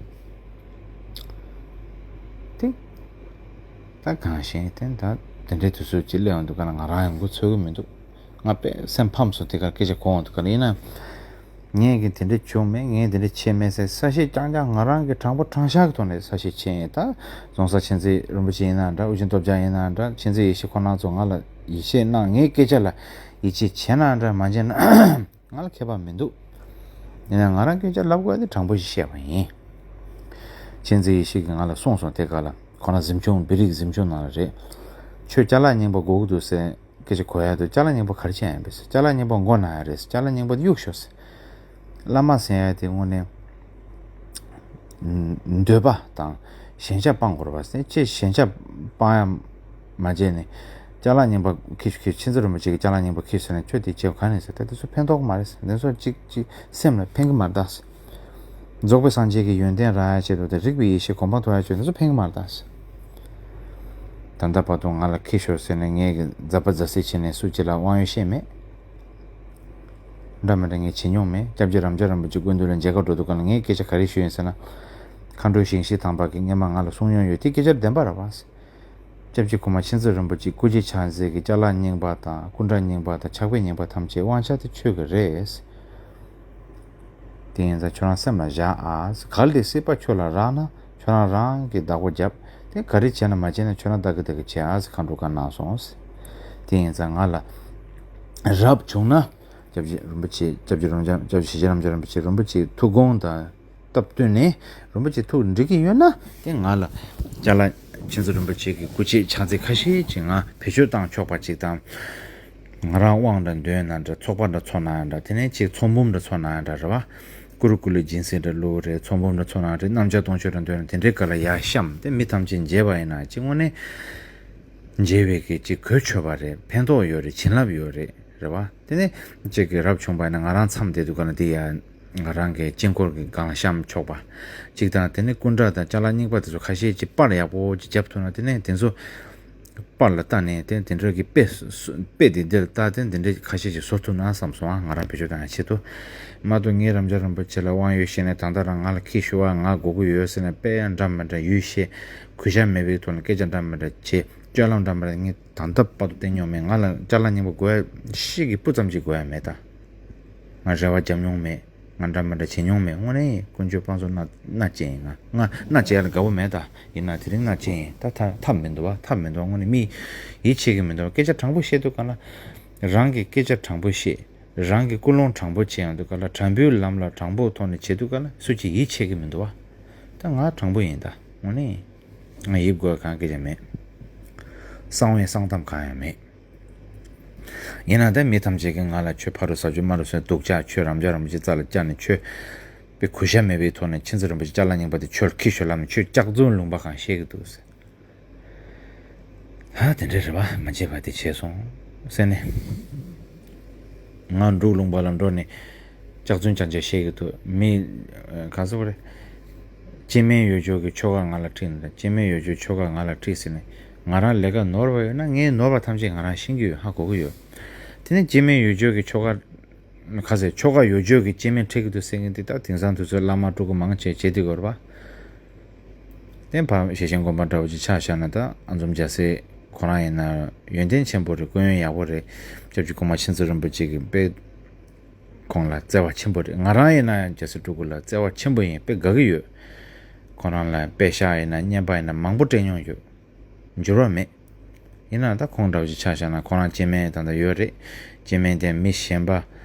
དེ་ད་གང་ཤེས་དེ་ད་དེ་འདྲའི་དུས་ཚོད་ཅིག་སླེབས་ཡོང་དུས་ག་ལ་ང་རང་ཡང་མགོ་ཚོད་ཀྱི་མི་འདུག་ང་དཔེ་སེམས་ཕམ་སོང་དེ་གར་སྐད་ཆ་གོ་འོང་དུས་ག་ལ་ཡིན་ན། ངས་ཀྱི་དེ་འདྲ་བྱུང་མེད། ངས་དེ་འདྲ་བྱས་མེད་ཟེར་གསལ་བཤད་རྐྱང་རྐྱང་ང་རང་གི་དྲང་པོ་དྲང་བཞག་གི་ཐོག་ནས་གསལ་བཤད་བྱས་ཡིན། ད་རྫོང་སར་མཁྱེན་བརྩེ་རིན་པོ་ཆེ་ཡིན་ན་འདྲ། ཨུ་རྒྱན་སྟོབས་རྒྱལ་ཡིན་ན་འདྲ། མཁྱེན་བརྩེ་ཡེ་ཤེས་ཁོང་རྣམ་ཚོ་ང་ལ་ཡིད་ཆེས་གནང་། ངའི་སྐད་ཆ་ལ་ཡིད་ཆེས་བྱས་ན་འདྲ། མ་བྱས་ན་ང་ལ་ཁྱད་པར་མི་འདུག་ཡིན་ན་ང་རང་སྐད་ཆ་ལབ་དགོས་དེ་དྲང་པོ་ཞིག་བཤད་པ་ཡིན། མཁྱེན་བརྩེ་ཡེ་ཤེས་ཀྱིས་ང་ལ་གསུངས་སོང་། དེ་ག་ལ་ཁོ་རང་གཟིམ་ཆུང་བི་རིག་གཟིམ་ཆུང་ནང་ལ་རེད། ཁྱོད་ཅ་ལག་རྙིང་པ་དགོས་ཀྱི་འདུག་ཟེར། སྐད་ཆ་གོ་ཡ་དུ་ཅ་ལག་རྙིང་པ་ག་རེ་བྱེད་ཡ་ཡིན་པས། ཅ་ལག་རྙིང་པ་མགོ་ན་ཡ་རེད། ཅ་ལག་རྙིང་པ་གཡུག་ཤོག་ཟེར། བླ་མ་ཟེར་ཡ་དེ་དངོས་གནས་འདོད་པ་དང་ཞེན་ཆགས་སྤང་དགོས་རེད་པ་ཟེར། ཅེས་ཞེན་ཆགས་སྤང་ཡ་མ་བྱས་ནས་ཅ་ལག་རྙིང་པ་ཁྱེར་ཤོག་ཁྱེར། མཁྱེན་བརྩེ་རིན་པོ་ཆེ་གི་ཅ་ལག་རྙིང་པ་ཁྱེར་ཟེར་ནས་ཁྱོད་དེ་བྱེད་ག་ནས་ཟེར། ད་དེ་ཚོ་ཕན་ཐོགས་མ་རེད་ཟེར། དེ་ཚོ་ཅིག་ཅིག་སེམས་ལ་ཕན་གི་མ་རེད་ད་ཟེར། རྫོགས་པའི་སངས་རྒྱས་ཀྱི་ཡོན་ཏན་རག་ཡ་ཆེད་དུ་དང་། རིག་པའི་ཡེ་ཤེས་གོ་འཕང་ཐོབ་ཡ་ཆེད་དུ་ཚོ་ཕན་གི་མ་རེད་ད། ད་ལྟ་བར་དུ་ང་ལ་ཁྱེར་ཤོག་ཟེར་ནས་ངས་ཀྱི་མཛའ་པ་མཛའ་བརྩེ་བྱས་ནས་སུ་གཅིག་ལ་དབང་ཡོད་བཤད་མེད། འདྲ་མི་འདྲ་ངས་བྱེད་མྱོང་མེད། སྐྱབས་རྗེ་རབ་འབྱམས་རིན་པོ་ཆེ་སྐུ་མདུན་ལ་མཇལ་ཁ་འགྲོ་དུས་ག་ལ་ངས་སྐད་ཆ་ག་རེ་ཞུས་ཡིན་ཟེར་ན། མཁའ་འགྲོ་ཞིང་གཤེགས་དམ་པ་གིས་སྔས་མ་ང་ལ་གསུངས་མྱོང་ཡོད། དེ་སྐད་ཆ་བདེན་པ་རེད་པ། སྐྱབས་རྗེ་གོང་མ་མཁྱེན་བརྩེ་རིན་པོ་ཆེ་སྐུ་མཆེད་ཕྱག་མཛོད་ཀྱི་ཅ་ལག་རྙིང་པ་དང་སྐུ་འདྲ་རྙིང་པ་དང་ཕྱག་དཔེ་རྙིང་པ་ཐམས་ཅད་དབང་ཆ་དེ་ཁྱོད་ཀྱི་རེད། དེ་ཡིན་ཙང་ཁྱོད་རང་སེམས་ལ་བཞག་ཨ། གལ་ཏེ་སྲིད་པ་ཁྱོད་ལ་རག་ན་ཁྱོད་རང་རང་གི་བདག་པོ་རྒྱབ། དེ་ག་རེ་བྱས་ན་མ་བྱས་ན་ཁྱོད་རང་བདག་གི་བདག་གི་བྱེད་ཨ་ཟེར་མཁའ་འགྲོ་བཀའ་གནང་སོང་ཟེར། དེ་ཡིན་ཙང་ང་ལ་རབ་བྱུང་ན་སྐྱབས་རྗེ་རིན་པོ་ཆེ་སྐྱབས་རྗེ་རབ་འབྱམས་སྐྱབས་རྗེ་ཞེ་རབ་འབྱམས་རིན་པོ་ཆེ་རིན་པོ་ཆེའི་ཐུགས་དགོངས་དང་སྟབས་བསྟུན་ནས་རིན་པོ་ཆེ་ཐུགས་འགྲིག་གི་ཡོད་ན་དེ་ང་ལ་ཅ་ལག་མཁྱེན་བརྩེ་རིན་པོ་ཆེ་གི་སྐུ་མཆེད་ཕྱག་མཛོད་ཁ་ཤས་ཅིག་ང་བེད་སྤྱོད་བཏང་ཆོག་པ་ཅིག་དང་། ང་རང་དབང་འདྲ་འདོན་ན་འདྲ། ཚོགས་པ་འདྲ་ཚོགས་ན་འདྲ། དེ་ནས་ཅིག་ཚོགས་འབུམ་འདྲ་ཚོགས་ན་འདྲ་རེད་བ། ཀུ་རུ་ཀུ་ལུ་སྦྱིན་སྲེག་འདྲ་བླུགས་རེད། ཚོགས་འབུམ་འདྲ་ཚོགས་ན་རེད། རྣམ་བྱང་སྟོང་མཆོད་འདྲ་འདོན་ན་དེ་འདྲའི་སྐབས་ལ་ཡར་བཤམས་ཏེ་མི་ཐམས་ཅད་མཇལ་བ་ཡིན་ན་ཅིག་དངོས་གནས་མཇལ་བའི་གི་ཅིག་གོ་ཆོད་པ་རེད། ཕན་ཐོགས་ཡོད་རེད། བྱིན་རླབས་ཡོད་རེད། རེད་བ། དེ་ནས་ཅིག་གི་རབ་བྱུང་པ་ཡིན་ན་ང་རང་མཚམས་བསྡད་དུས་ག་ལ་འདི་ཡ་ང་རང་གི་དཀྱིལ་འཁོར་གྱི་སྒང་ལ་བཤམས་ཆོག་པ་ཅིག་དང་། དེ་ནས་སྐུ་འདྲ་དང་ཅ་ལག་རྙིང་པ་དེ་ཚོ་ཁ་ཤས་ཅིག་པར་ཡག་པོ་ཅིག་བརྒྱབ་ཐུབ་ན་དེ་ནས་དེ་ཚོ་པར་ལ་བལྟས་ནས་དེ་དེ་འདྲ་གི་དཔེ་སོ་དཔེ་དེ་འདིར་བལྟས་ཏེ་འདི་འདྲ་ཁ་ཤས་ཅིག་བཟོ་ཐུབ་ན་བསམ་སོང་ཨ། ང་རང་བེད་སྤྱོད་བཏང་ཡ་ཆེད་དུ་མ་གཏོགས་ངས་རབ་འབྱམས་རིན་པོ་ཆེ་ལ་དབང་ཡོད་བཤད་ནས་ད་ལྟ་རང་ང་ལ་ཁྱེར་ཤོག་ཨ། ང་དགོས་ཀྱི་ཡོད་ཟེར་ནས་དཔེ་ཡང་འདྲ་མི་འདྲ་ཡུལ་བཤད་གུས་ཞབས་མེད་པའི་ཐོག་ནས་སྐད་ཆ་འདྲ་མི་འདྲ་བྱེད། སྤྱོད་ལམ་འདྲ་མི་འདྲ་ངས་ད་ལྟ་བར་དུ་བསྟན་མྱོང་མེད། ང་ལ་ཅ་ལག་རྙིང་པ་དགོས་ཡ་ཤིག་གི་སྤུ་ཙམ་ཅིག་དགོས་ཡ་མེད་ད། ང་རེ་བ་བརྒྱབ་མྱོང་མེད། ང་འདྲ་མི་འདྲ་བྱེད་མྱོང་མེད། དངོས་གནས་དཀོན་མཆོག་དཔལ་འཛོམས་མནའ་མནའ་བཅད་ཡིན། ང་ང་མནའ་བཅད་ཡ་ལ་དགའ་པོ་མེད་ད། ཡིན་ན་དེ་རིང་མནའ་བཅད་ཡིན། ད་ཐབས་ཐབས་མི་འདུག་བ། ཐབས་མི་འདུག་བ། དངོས་གནས་མི་ཡིད་ཆེས་ཀྱི་མི་འདུག་བ། སྐད་ཆ་དྲང་པོ་བཤད་དུས་ག་ལ་རང་གི་སྐད་ཆ་དྲང་པོ་བཤད། རང་གི་ཀུན་སློང་དྲང་པོ་བྱེད་ཡོང་དུས་ག་ལ་དྲང་པོའི་ལམ་ལ་དྲང་པོའི་ཐོག་ནས་བྱེད་དུས་ག་ལ་སུ་གཅིག་ཡིད་ཆེས་ཀྱི་མི་འདུག་བ། ད་ང་དྲང་པོ་ཡིན་ད། དངོས་གནས་ང་ཡིད་དགོས་གང་སྐད་ཆ་མེད། གསང་བའི་གསང་གཏམ་གང་ཡང་མེད། ཡིན་ན་ད་མི་ཐམས་ཅད་ཀྱིས་ང་ལ་ཁྱོད་ཕ་རུ་ཟ་རྒྱུ་མ་རུ་སོན་སྡུག་ཅག་ཁྱོད་རབ་འབྱམས་རིན་པོ་ཆེ་རྩ་ལ་བཅག་ནས་ཁྱོད་དཔེ་གུས་ཞབས་མེད་པའི་ཐོག་ནས་མཁྱེན་བརྩེ་རིན་པོ་ཆེ་ཅ་ལག་རྙིང་པ་དེ་ཁྱོད་ལ་ཁྱེར་ཤོག་ལབ་ནས་ཁྱོད་སྐྱག་རྫུན་ལུང་པ་གང་བཤད་ཀྱི་འདུག་ཟེར། ཧ་དེ་འདྲ་རེད་བ། མ་བྱས་པ་དེ་བྱས་སོང་ཟེར་ནས། ང་འབྲུག་ལུང་པ་ལ་འགྲོ་ནས་སྐྱག་རྫུན་རྐྱང་རྐྱང་བཤད་ཀྱི་འདུག་མི་ག་ཚོད་རེད། སྐྱེ་དམན་ཡོད་ཆོག་གི་ཆོ་ག་ང་ལ་ཁྲིད་ནས། སྐྱེ་དམན་ཡོད་ཆོག་ཆོ་ག་ང་ལ་ཁྲིད་ཟེར་ནས། ང་རང་ལས་ཀ་ནོར་བ་ཡོད་ན་ངའི་ནོར་བ་ཐམས་ཅད་ང་རང་ཤེས་ཀྱི་ཡོད། ཧ་གོ་གི་ཡོད། དེ་ནས་སྐྱེ་དམན་ཡོད་ཆོག་གི་ཆོ་ག་ཁ་ཟེར་ཆོ་ག་ཡོད་ཆོག་གི་སྐྱེ་དམན་ཁྲིད་ཀྱི་འདུག་ཟེར་མཁན་དེ་ད་དེང་སང་དུས་ཚོད་བླ་མ་སྤྲུལ་སྐུ་མང་ཆེ་བྱེད་དུས་གོ་རེད་པ། དེ་ཕར་ཞེ་ཆེན་དགོན་པ་འདྲ་བོ་ཅིག་ཆ་བཞག་ན་ད་ཨ་འཛོམས་རྒྱལ་སྲས་ཁོ་རང་ཡིན་ན་ཡོན་ཏན་ཆེན་པོ་རེད། སྐུ་ཡོན་ཡག་པོ་རེད། སྐྱབས་རྗེ་གོང་མ་མཁྱེན་བརྩེ་རིན་པོ་ཆེ་གི་དཔེ་ཁོང་ལ་བརྩེ་བ་ཆེན་པོ་རེད། ང་རང་ཡིན་ན་ཡང་རྒྱལ་སྲས་སྤྲུལ་སྐུ་ལ་བརྩེ་བ་ཆེན་པོ་ཡིན། དཔེ་དགའ་གི་ཡོད། ཁོ་རང་ལ་དཔེ་ཤག་ཡིན་ན་བརྙན་པར་ཡིན་ན་མང་པོ་སྤྲད་མྱོང་ཡོད། འགྱུར་བ་མེད། ཡིན་ནའང་ད་ཁོང་འདྲ་བོ་ཅིག་ཆ་བཞག་ན་ཁོ་རང་སྐྱེ་དམན་ད་ལྟ་ཡོད་རེད། སྐྱེ་དམན་དེ་མི་གཞན་པ་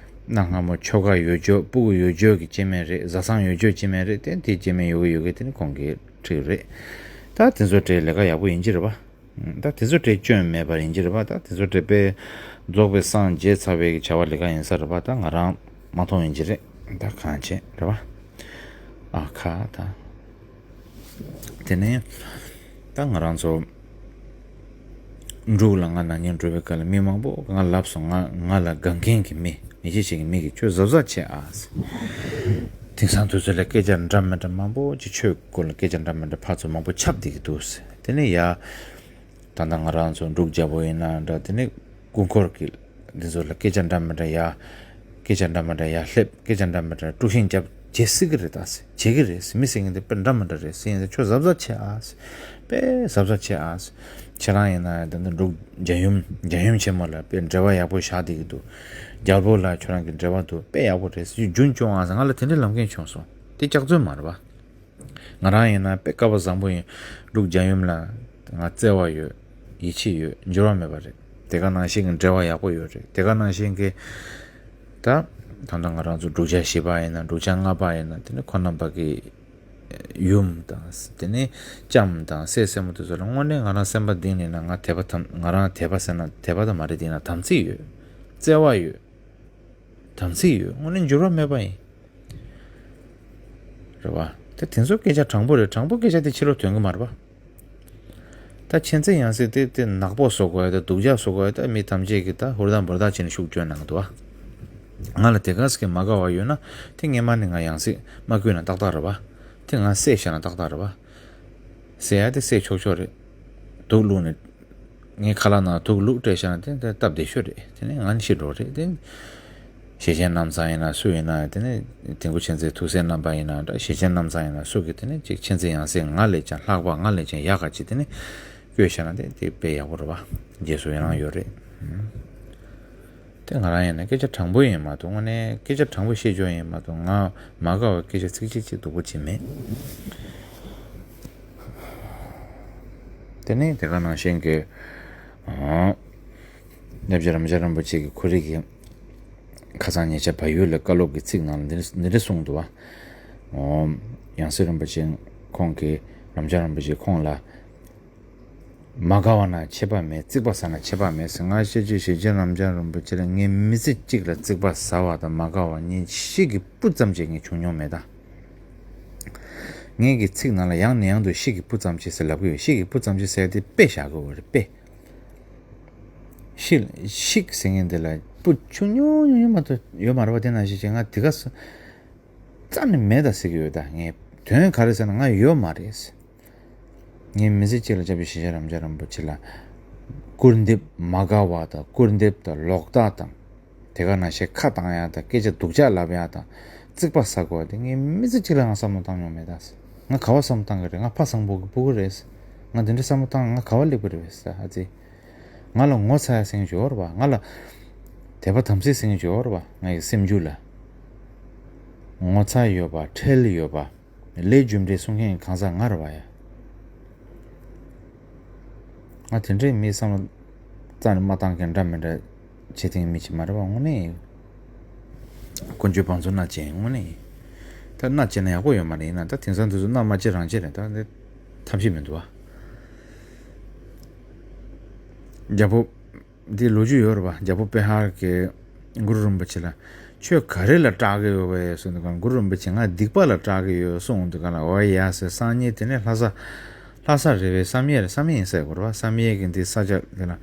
གནའ་སྔ་མོ་ཆོ་ག་ཡོད་ཆོག་སྤུ་གུ་ཡོད་ཆོག་གི་སྐྱེ་དམན་རེད། བཟའ་ཚང་ཡོད་ཆོག་སྐྱེ་དམན་རེད། དེ་དེ་སྐྱེ་དམན་ཡོད་གི་ཡོད་གི་དེ་ནི་ཁོང་གིས་ཁྲིད་རེད། ད་དེ་ཚོ་འདྲའི་ལས་ཀ་ཡག་པོ་ཡིན་གྱི་རེད་པ། ད་དེ་ཚོ་འདྲའི་སྐྱོན་མེད་པ་ཡིན་གྱི་རེད་པ། ད་དེ་ཚོ་འདྲའི་དཔེ་རྫོགས་པའི་སངས་རྒྱས་ཚར་བའི་གི་བྱ་བ་ལས་ཀ་ཡིན་ས་རེད་པ། ད་ང་རང་མ་མཐོང་ཡིན་གྱི་རེད། ད་གང་བྱེད་རེད་པ། ཨ་ཁ་ད། དེ་ནས་ད་ང་རང་ཚོ་ འབྲུག་ལ་ང་ན་ནིང་འགྲོ་བའི་སྐབས་ལ་མི་མང་པོ་ང་ལབ་སོང་། ང་ང་ལ་དགའ་མཁན་གྱི་མི་མི་ཤེས་ཤིག་གི་མི་གིས་ཁྱོད་གཟབ་གཟབ་བྱེད་ཨ་ཟེར། དེང་སང་དུས་ཚོད་ལ་སྐད་ཆ་འདྲ་མི་འདྲ་མང་པོ་ཅིག་ཁྱོད་སྐོར་ལ་སྐད་ཆ་འདྲ་མི་འདྲ་ཕར་ཚུར་མང་པོ་ཁྱབ་བསྡད་ཀྱི་འདུག་ཟེར། དེ་ནས་ཡ། ད་ལྟ་ང་རང་ཚོ་འབྲུག་རྒྱལ་པོ་ཡིན་ན་འདྲ། དེ་ནས་སྐུ་འཁོར་གྱི་འདི་ཚོ་ལ་སྐད་ཆ་འདྲ་མི་འདྲ་ཡ། སྐད་ཆ་འདྲ་མི་འདྲ་ཡ་སླེབས། སྐད་ཆ་འདྲ་མི་འདྲ་དཀྲུག་ཤིང་རྒྱབ་བྱེད་སྲིད་ཀྱི་རེད། ད་ཟེར་བྱེད་ཀྱི་རེད་ཟེར། མི་ཟེར་མཁན་དེ་དཔེ་འདྲ་མི་འདྲ་རེད་ཟེར། ཡིན་ཟེར་ཁྱོད་གཟབ་གཟབ་བྱེད་ཨ་ཟེར། དཔེ་གཟབ་གཟབ་བྱེད་ཨ་ཟེར། ཁྱེད་རང་ཡིན་ན་ད་ལྟ་འབྲུག་རྒྱལ་ཡུམ་རྒྱལ་ཡུམ་ཆེན་མོ་ལ་དཔེ་འབྲེལ་བ་ཡག་པོ་བཞག་བསྡད་ཀྱི་འདུག་རྒྱལ་པོ་ལ་ཁྱོད་རང་གི་འབྲེལ་བ་འདུག་དཔེ་ཡག་པོ་རེད་ཟེར། རྒྱུན་སྐྱོང་ཨ་ཟེར། ང་ལ་དེ་འདྲའི་ལབ་མཁན་བྱུང་སོང་། དེ་སྐྱག་རྫུན་མ་རེད་པ། ང་རང་ཡིན་ན་དཔེ་སྐལ་བ་བཟང་པོ་ཡིན། འབྲུག་རྒྱལ་ཡུམ་ལ་ང་བརྩེ་བ་ཡོད། ཡིད་ཆེས་ཡོད། འགྱུར་བ་མེད་པ་རེད། དེ་ག་ནང་བཞིན་གྱི་འབྲེལ་བ་ཡག་པོ་ཡོད་རེད། དེ་ག་ནང་བཞིན་གྱི་ད་ད་ལྟ་ང་རང་ཚོ་འབྲུག་བྱ་བཞི་པ་ཡིན་ན། འབྲུག་བྱ་ལྔ་པ་ཡིན་ན། དེ་ནི་ཁོང་རྣམ་པ་གི་ཡུམ་དང་། དེ་ནི་ལྕམ་དང་སྲས་སྲས་མོ་དེ་ཚོ་ལ་དངོས་གནས་ང་རང་སེམས་པ་གཏིང་ནས་ན་ང་དད་པ་དམ། ང་རང་དད་པ་ཟེར་ན་དད་པ་དང་མ་རེད། དེ་ཡིན་ན་དམ་ཚིག་ཡོད། བརྩེ་བ་ཡོད། དམ་ཚིག་ཡོད། དངོས་གནས་འགྱུར་བ་མེད་པ་ཡིན། རེད་བ། ད་དེ་ཚོ་སྐད་ཆ་དྲང་པོ་རེད། དྲང་པོ་སྐད་ཆ་དེ་ཕྱི་ལོགས་ཐོན་གི་མ་རེད་པ། ད་མཁྱེན་བརྩེ་ཡང་སྲིད་དེ་དེ་ནག་པོ་བཟོ་དགོས་ཡ། ད་སྡུག་ཅག་བཟོ་དགོས་ཡ། ད་མི་ཐམས་ཅད་ཀྱིས་ད་ཧུར་ཐག་འབུར་ཐག་བྱས་ནས་ཤུགས་བསྐྱོན་གནང་འདུག་བ། ང་ལ་དེ་ག་ཟེ་གི་མ་དགའ་བ་ཡོད་ན་དེ་སྔས་མ་ནས་ང་ཡང་སྲིད་མ་བསྐུལ་ན་ཏག་ཏག་རེད་བ། དེ་ང་བསད་བཞག་ན་ཏག་ཏག་རེད་བ། བསད་ཡ་དེ་བསད་ཆོག་ཆོག་རེད། དུག་བླུགས་ནས། ངའི་ཁ་ལག་ནང་དུག་བླུགས་སྤྲད་བཞག་ན་དེ་དེ་སྟབས་བདེ་ཤོས་རེད། དེ་ནས་ང་ནི་ཤི་འགྲོ་རེད། དེ་ནས་ཞེ་ཆེན་རྣམ་ཚང་ཡིན་ན་སུ་ཡིན་ན། དེ་ནས་དིལ་མགོ་མཁྱེན་བརྩེ་ཐུགས་སྲས་རྣམ་པ་ཡིན་ན་འདྲ། ཞེ་ཆེན་རྣམ་ཚང་ཡིན་ན་སུ་གིས་དེ་ནས་ཅིག་མཁྱེན་བརྩེ་ཡང་སྲིད་ང་ལས་ཀྱང་ལྷག་པ། ང་ལས་ཀྱང་ཡག་ག་ཅིག་དེ་ནས་བསྐོས་བཞག་ན་དེ་དེ་དཔེ་ཡག་པོ་རེད་བ། རྗེས་སུ་ཡི་རང་ཡོད་རེད། དེ་ང་རང་ཡིན་ན་སྐད་ཆ་དྲང་པོ་ཡིན་མ་གཏོགས། དངོས་གནས་སྐད་ཆ་དྲང་པོ་བཤད་ཆོག་ཡིན་མ་གཏོགས། ང་མ་དགའ་བའི་སྐད་ཆ་ཚིག་གཅིག་གཅིག་སྡུག་པོ་བྱེད་མེད། དེ་ནས་དེ་ག་ནང་བཞིན་གྱི་ཨོ། སློབ་དཔོན་རབ་འབྱམས་རིན་པོ་ཆེ་གིས་ཁོ་རའི་གི་ཁ་སང་ཉེ་ཆར་བལ་ཡུལ་ལ་བཀའ་སློབ་ཀྱི་ཚིག་ནང་ལ་འདི་འདི་འདྲ་གསུངས་འདུག་བ། ཨོ། ཡང་སྲིད་རིན་པོ་ཆེ་ཁོང་གིས། རབ་འབྱམས་རིན་པོ་ཆེ་ཁོང་ལ། མ་དགའ་བ་ན་ཆད་པ་མེད། རྩིག་པ་ཟ་ན་ཆད་པ་མེད་ཟེར། ང་བཤད་རྒྱུ་ཞེ་ཆེན་རབ་འབྱམས་རིན་པོ་ཆེ་ལ་ངས་མི་ཚེ་གཅིག་ལ་རྩིག་པ་ཟ་བ་དང་མ་དགའ་བ་གཉིས་ཤིག་གི་སྤུ་ཙམ་ཅིག་ངས་བྱུང་མྱོང་མེད་ད། ངེད་ཀྱི་ཚིག་ནང་ལ་ཡང་ནས་ཡང་དུ་ཤིག་གི་སྤུ་ཙམ་ཅིག་ཟེར་ལབ་ཀྱི་ཡོད། ཤིག་གི་སྤུ་ཙམ་ཅིག་ཟེར་དེ་དཔེ་བཞག་གི་ཡོད་རེད། དཔེ། ཤིག་ཤིག་ཟེར་མཁན་དེ་ལ་སྤུ་ཆུང་ཉུང་ཉུང་ཉུང་མ་གཏོགས་ཡོད་མ་རེད་པ། དེ་ནང་བཞིན་བྱས་ང་དེ་ག་ས་རྩ་ནས་མེད་ད་ཟེར་གྱི་ཡོད་ད། ངས་དོན་ག་རེ་ཟེར་ན་ང་ཡོད་མ་རེད། ངའི་མི་ཚེ་གཅིག་ལ་སྐྱབས་རྗེ་ཞེ་ཆེན་རབ་འབྱམས་རིན་པོ་ཆེ་ལ་སྐུར་འདེབས་མ་དགའ་བ་དང་། སྐུར་འདེབས་དང་ལོག་ལྟ་དང་། དེ་ག་ནང་བཞིན་ཁ་བཏང་ཡ་དང་། སྐད་ཆ་སྡུག་ཅག་ལབ་ཡ་དང་། རྩིག་པ་ཟ་དགོས་པ་དེ་ངའི་མི་ཚེ་གཅིག་ལ་ང་བསམ་བློ་བཏང་མྱོང་མེད་ད། ང་ག་བ་བསམ་བློ་བཏང་གི་རེད། ང་ཕ་བཟང་པོ་གི་སྤུ་གུ་རེད། ང་དེ་འདྲ་བསམ་བློ་བཏང་ང་ག་བ་སླེབས་གི་རེད་ཟེར། ཨ་ཙི། ང་ལ་ངོ་ཚ་ཡ་ཟེར་མཁན་ཅིག་ཡོད་རེད་པ། ང་ལ་དད་པ་དམ་ཚིག་ཟེར་མཁན་ཅིག་ཡོད་རེད་པ། ང་ཡི་སེམས་རྒྱུད་ལ་ངོ་ཚ་ཡོད་པ། ཁྲེལ་ཡོད་པ། ལས་རྒྱུ་འབྲས་སྲུང་མཁན་གང་ཟག་ང་རེད་པ་ཡ། ང་དེ་འདྲའི་མི་བསམ་བློ་རྩ་ནས་མ་བཏང་མཁན་འདྲ་མི་འདྲ་བྱེད་མཁན་མི་ཅིག་མ་རེད་པ། དངོས་གནས་ཀུན་སྤྱོད་བང་མཛོད་མནའ་བཅད། དངོས་གནས་ད་མནའ་བཅད་ན་ཡག་པོ་ཡོད་མ་རེད། ཡིན་ན་ད་དེང་སང་དུས་ཚོད་མནའ་མ་བཅད་རང་བཅད་རེད། ད་འདི་ཐབས་ཤེས་མི་འདུག་པ། རྒྱལ་པོ། འདི་ལོ་རྒྱུས་ཡོད་རེད་པ། རྒྱལ་པོ་པེ་ཧར་གྱིས་གུ་རུ་རིན་པོ་ཆེ་ལ། ཁྱོད་ག་རེ་ལ་སྐྲག་གི་ཡོད་པས་གསུངས་དུས་སྒང་། གུ་རུ་རིན་པོ་ཆེ་ང་སྡིག་པ་ལ་སྐྲག་གི་ཡོད་གསུངས་དུས་སྒང་ལ། འོ་ཡ་ཟེར། སང་ཉིན་དེ་ནས་ལྷ་ས། ལྷ་ས་རེད་པས། བསམ་ཡས་རེད། བསམ་ཡས་ཡིན་ས་ཡོད་རེད་པ། བསམ་ཡས་ཀྱི་འདི་ས་ཆ་དེ་ལ།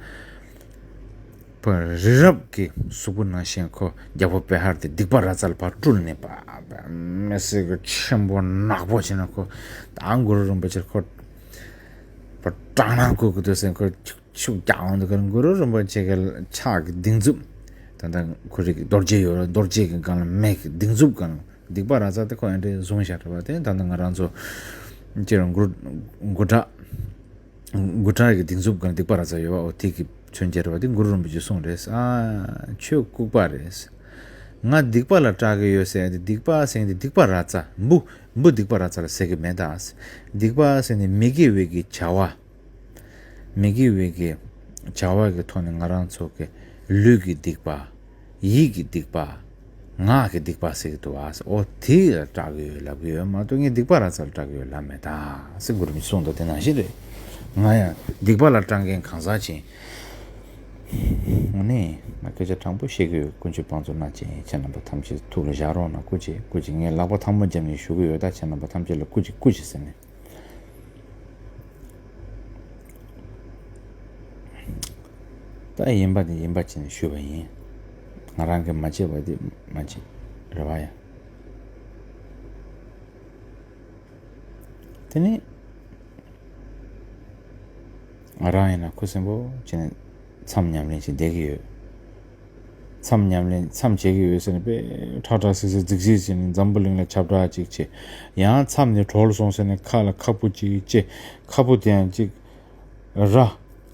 བ། རི་རབ་ཀྱི་གཟུགས་པོ་ནང་བཞིན་ཁོ་རྒྱལ་པོ་པེ་ཧར་དེ་སྡིག་པ་ར་ཙ་ལ་ཕར་སྤྲུལ་ནས་པ། མི་སྲིད་ཀྱི་ཆེན་པོ་ནག་པོ་བྱས་ན་ཁོ། ད་གུ་རུ་རིན་པོ་ཆེ་ཁོ་པ་སྐྲག་སྣང་སྐུལ་གི་འདུག་ཟེར། ཁོ་ཤུགས་རྒྱག་འོང་དུས་སྒང་གུ་རུ་རིན་པོ་ཆེ་གི་ཕྱག་གི་སྡིགས་མཛུབ། ད་ལྟ་ཁོ་རིགས་རྡོ་རྗེ་ཡོད་རེད། རྡོ་རྗེ་གི་སྒང་ལ་མེ་གི་སྡིགས་མཛུབ་སྒང་ལ། སྡིག་པ་ར་ཙ་དེ་ཁོ་ཨེ་འདྲས་བཟུང་བཞག་རེད་པ། དེ་ད་ལྟ་ང་རང་ཚོ་སྤྱིར་འགུ་འགུ་དྲག་འགུ་དྲག་གི་སྡིགས་མཛུབ་སྒང་ལ་སྡིག་པ་ར་ཙ་ཡོད་པ། འོ་དེ་གི་མཚོན་བྱེད་རེད་པ། དེ་གུ་རུ་རིན་པོ་ཆེས་གསུངས་རེད། ཨ། ཁྱོད་ལྐུགས་པ་རེད། ང་སྡིག་པ་ལ་སྐྲག་གི་ཡོད་ཟེར་ཡ་དེ། སྡིག་པ་ཟེར་མཁན་དེ་སྡིག་པ་ར་ཙ། འབུ་འབུ་སྡིག་པ་ར་ཙ་ལ་ཟེར་གི་མེད་ད། སྡིག་པ་ཟེར་མཁན་དེ་མི་དགེ་བའི་གི་བྱ་བ། མི་དགེ་བའི་གི་བྱ་བ་གི་ཐོག་ནས་ང་རང་ཚོ་གི་ལུས་ཀྱི་སྡིག་པ། ཡིད་ཀྱི་སྡིག་པ། ངག་གི་སྡིག་པ་ཟེར་གི་འདུག་བ། འོ་དེ་ལ་སྐྲག་གི་ཡོད་ལབ་གི་ཡོད་མ་གཏོགས་ངས་སྡིག་པ་ར་ཙ་ལ་སྐྲག་གི་ཡོད་ལབ་མེད་ད་ཟེར། གུ་རུ་རིན་པོ་ཆེས་གསུངས་འདུག་དེ་ནང་བཞིན་རེད། ང་ཡང་སྡིག་པ་ལ་སྐྲག་མཁན་གང་ཟག་ཅིག་ཡིན། དངོས་གནས་ང་སྐད་ཆ་དྲང་པོ་བཤད་གི་ཡོད། ཀུན་སྤྱོད་བང་མཛོད་མནའ་བཅད་ཡིན། ཁྱེད་རྣམ་པ་ཐམས་ཅད་ཐུགས་ལ་བཞག་རོགས་གནང་། སྐུ་མཁྱེན། སྐུ་མཁྱེན། ངས་ལག་པ་ཐལ་མོ་བརྒྱབ་ནས་ཞུ་གི་ཡོད། ད་ཁྱེད་རྣམ་པ་ཐམས་ཅད་ལ་སྐུ་མཁྱེན། སྐུ་མཁྱེན་ཟེར་ནས། ད་ཡིན་པ་དེ་ཡིན་པ་བྱས་ནས་ཞུས་པ་ཡིན། ང་རང་གིས་མ་བྱས་པ་དེ་མ་བྱས་རེད་བ་ཡ། དེ་ནས་ང་རང་ཡིན་ན་ཁུ་སིམ་པོ་བྱས་ནས་མཚམས་ཉམས་ལེན་བྱས་བསྡད་ཀྱི་ཡོད། མཚམས་ཉམས་ལེན་མཚམས་བྱེད་ཀྱི་ཡོད་ཟེར་ནས་དཔེ་ཁྲག་ཁྲག་སིག་སིག་རྫིག་རྫིག་བྱས་ནས་འཛམ་བུ་གླིང་ལ་ཁྱབ་བསྒྲགས་ཅིག་བྱས། ཡང་མཚམས་ནས་གྲོལ་སོང་ཟེར་ནས་ཁ་ལ་ཁ་སྤུ་ཅིག་བཅད། ཁ་སྤུ་དེ་ཡང་ཅིག་ར།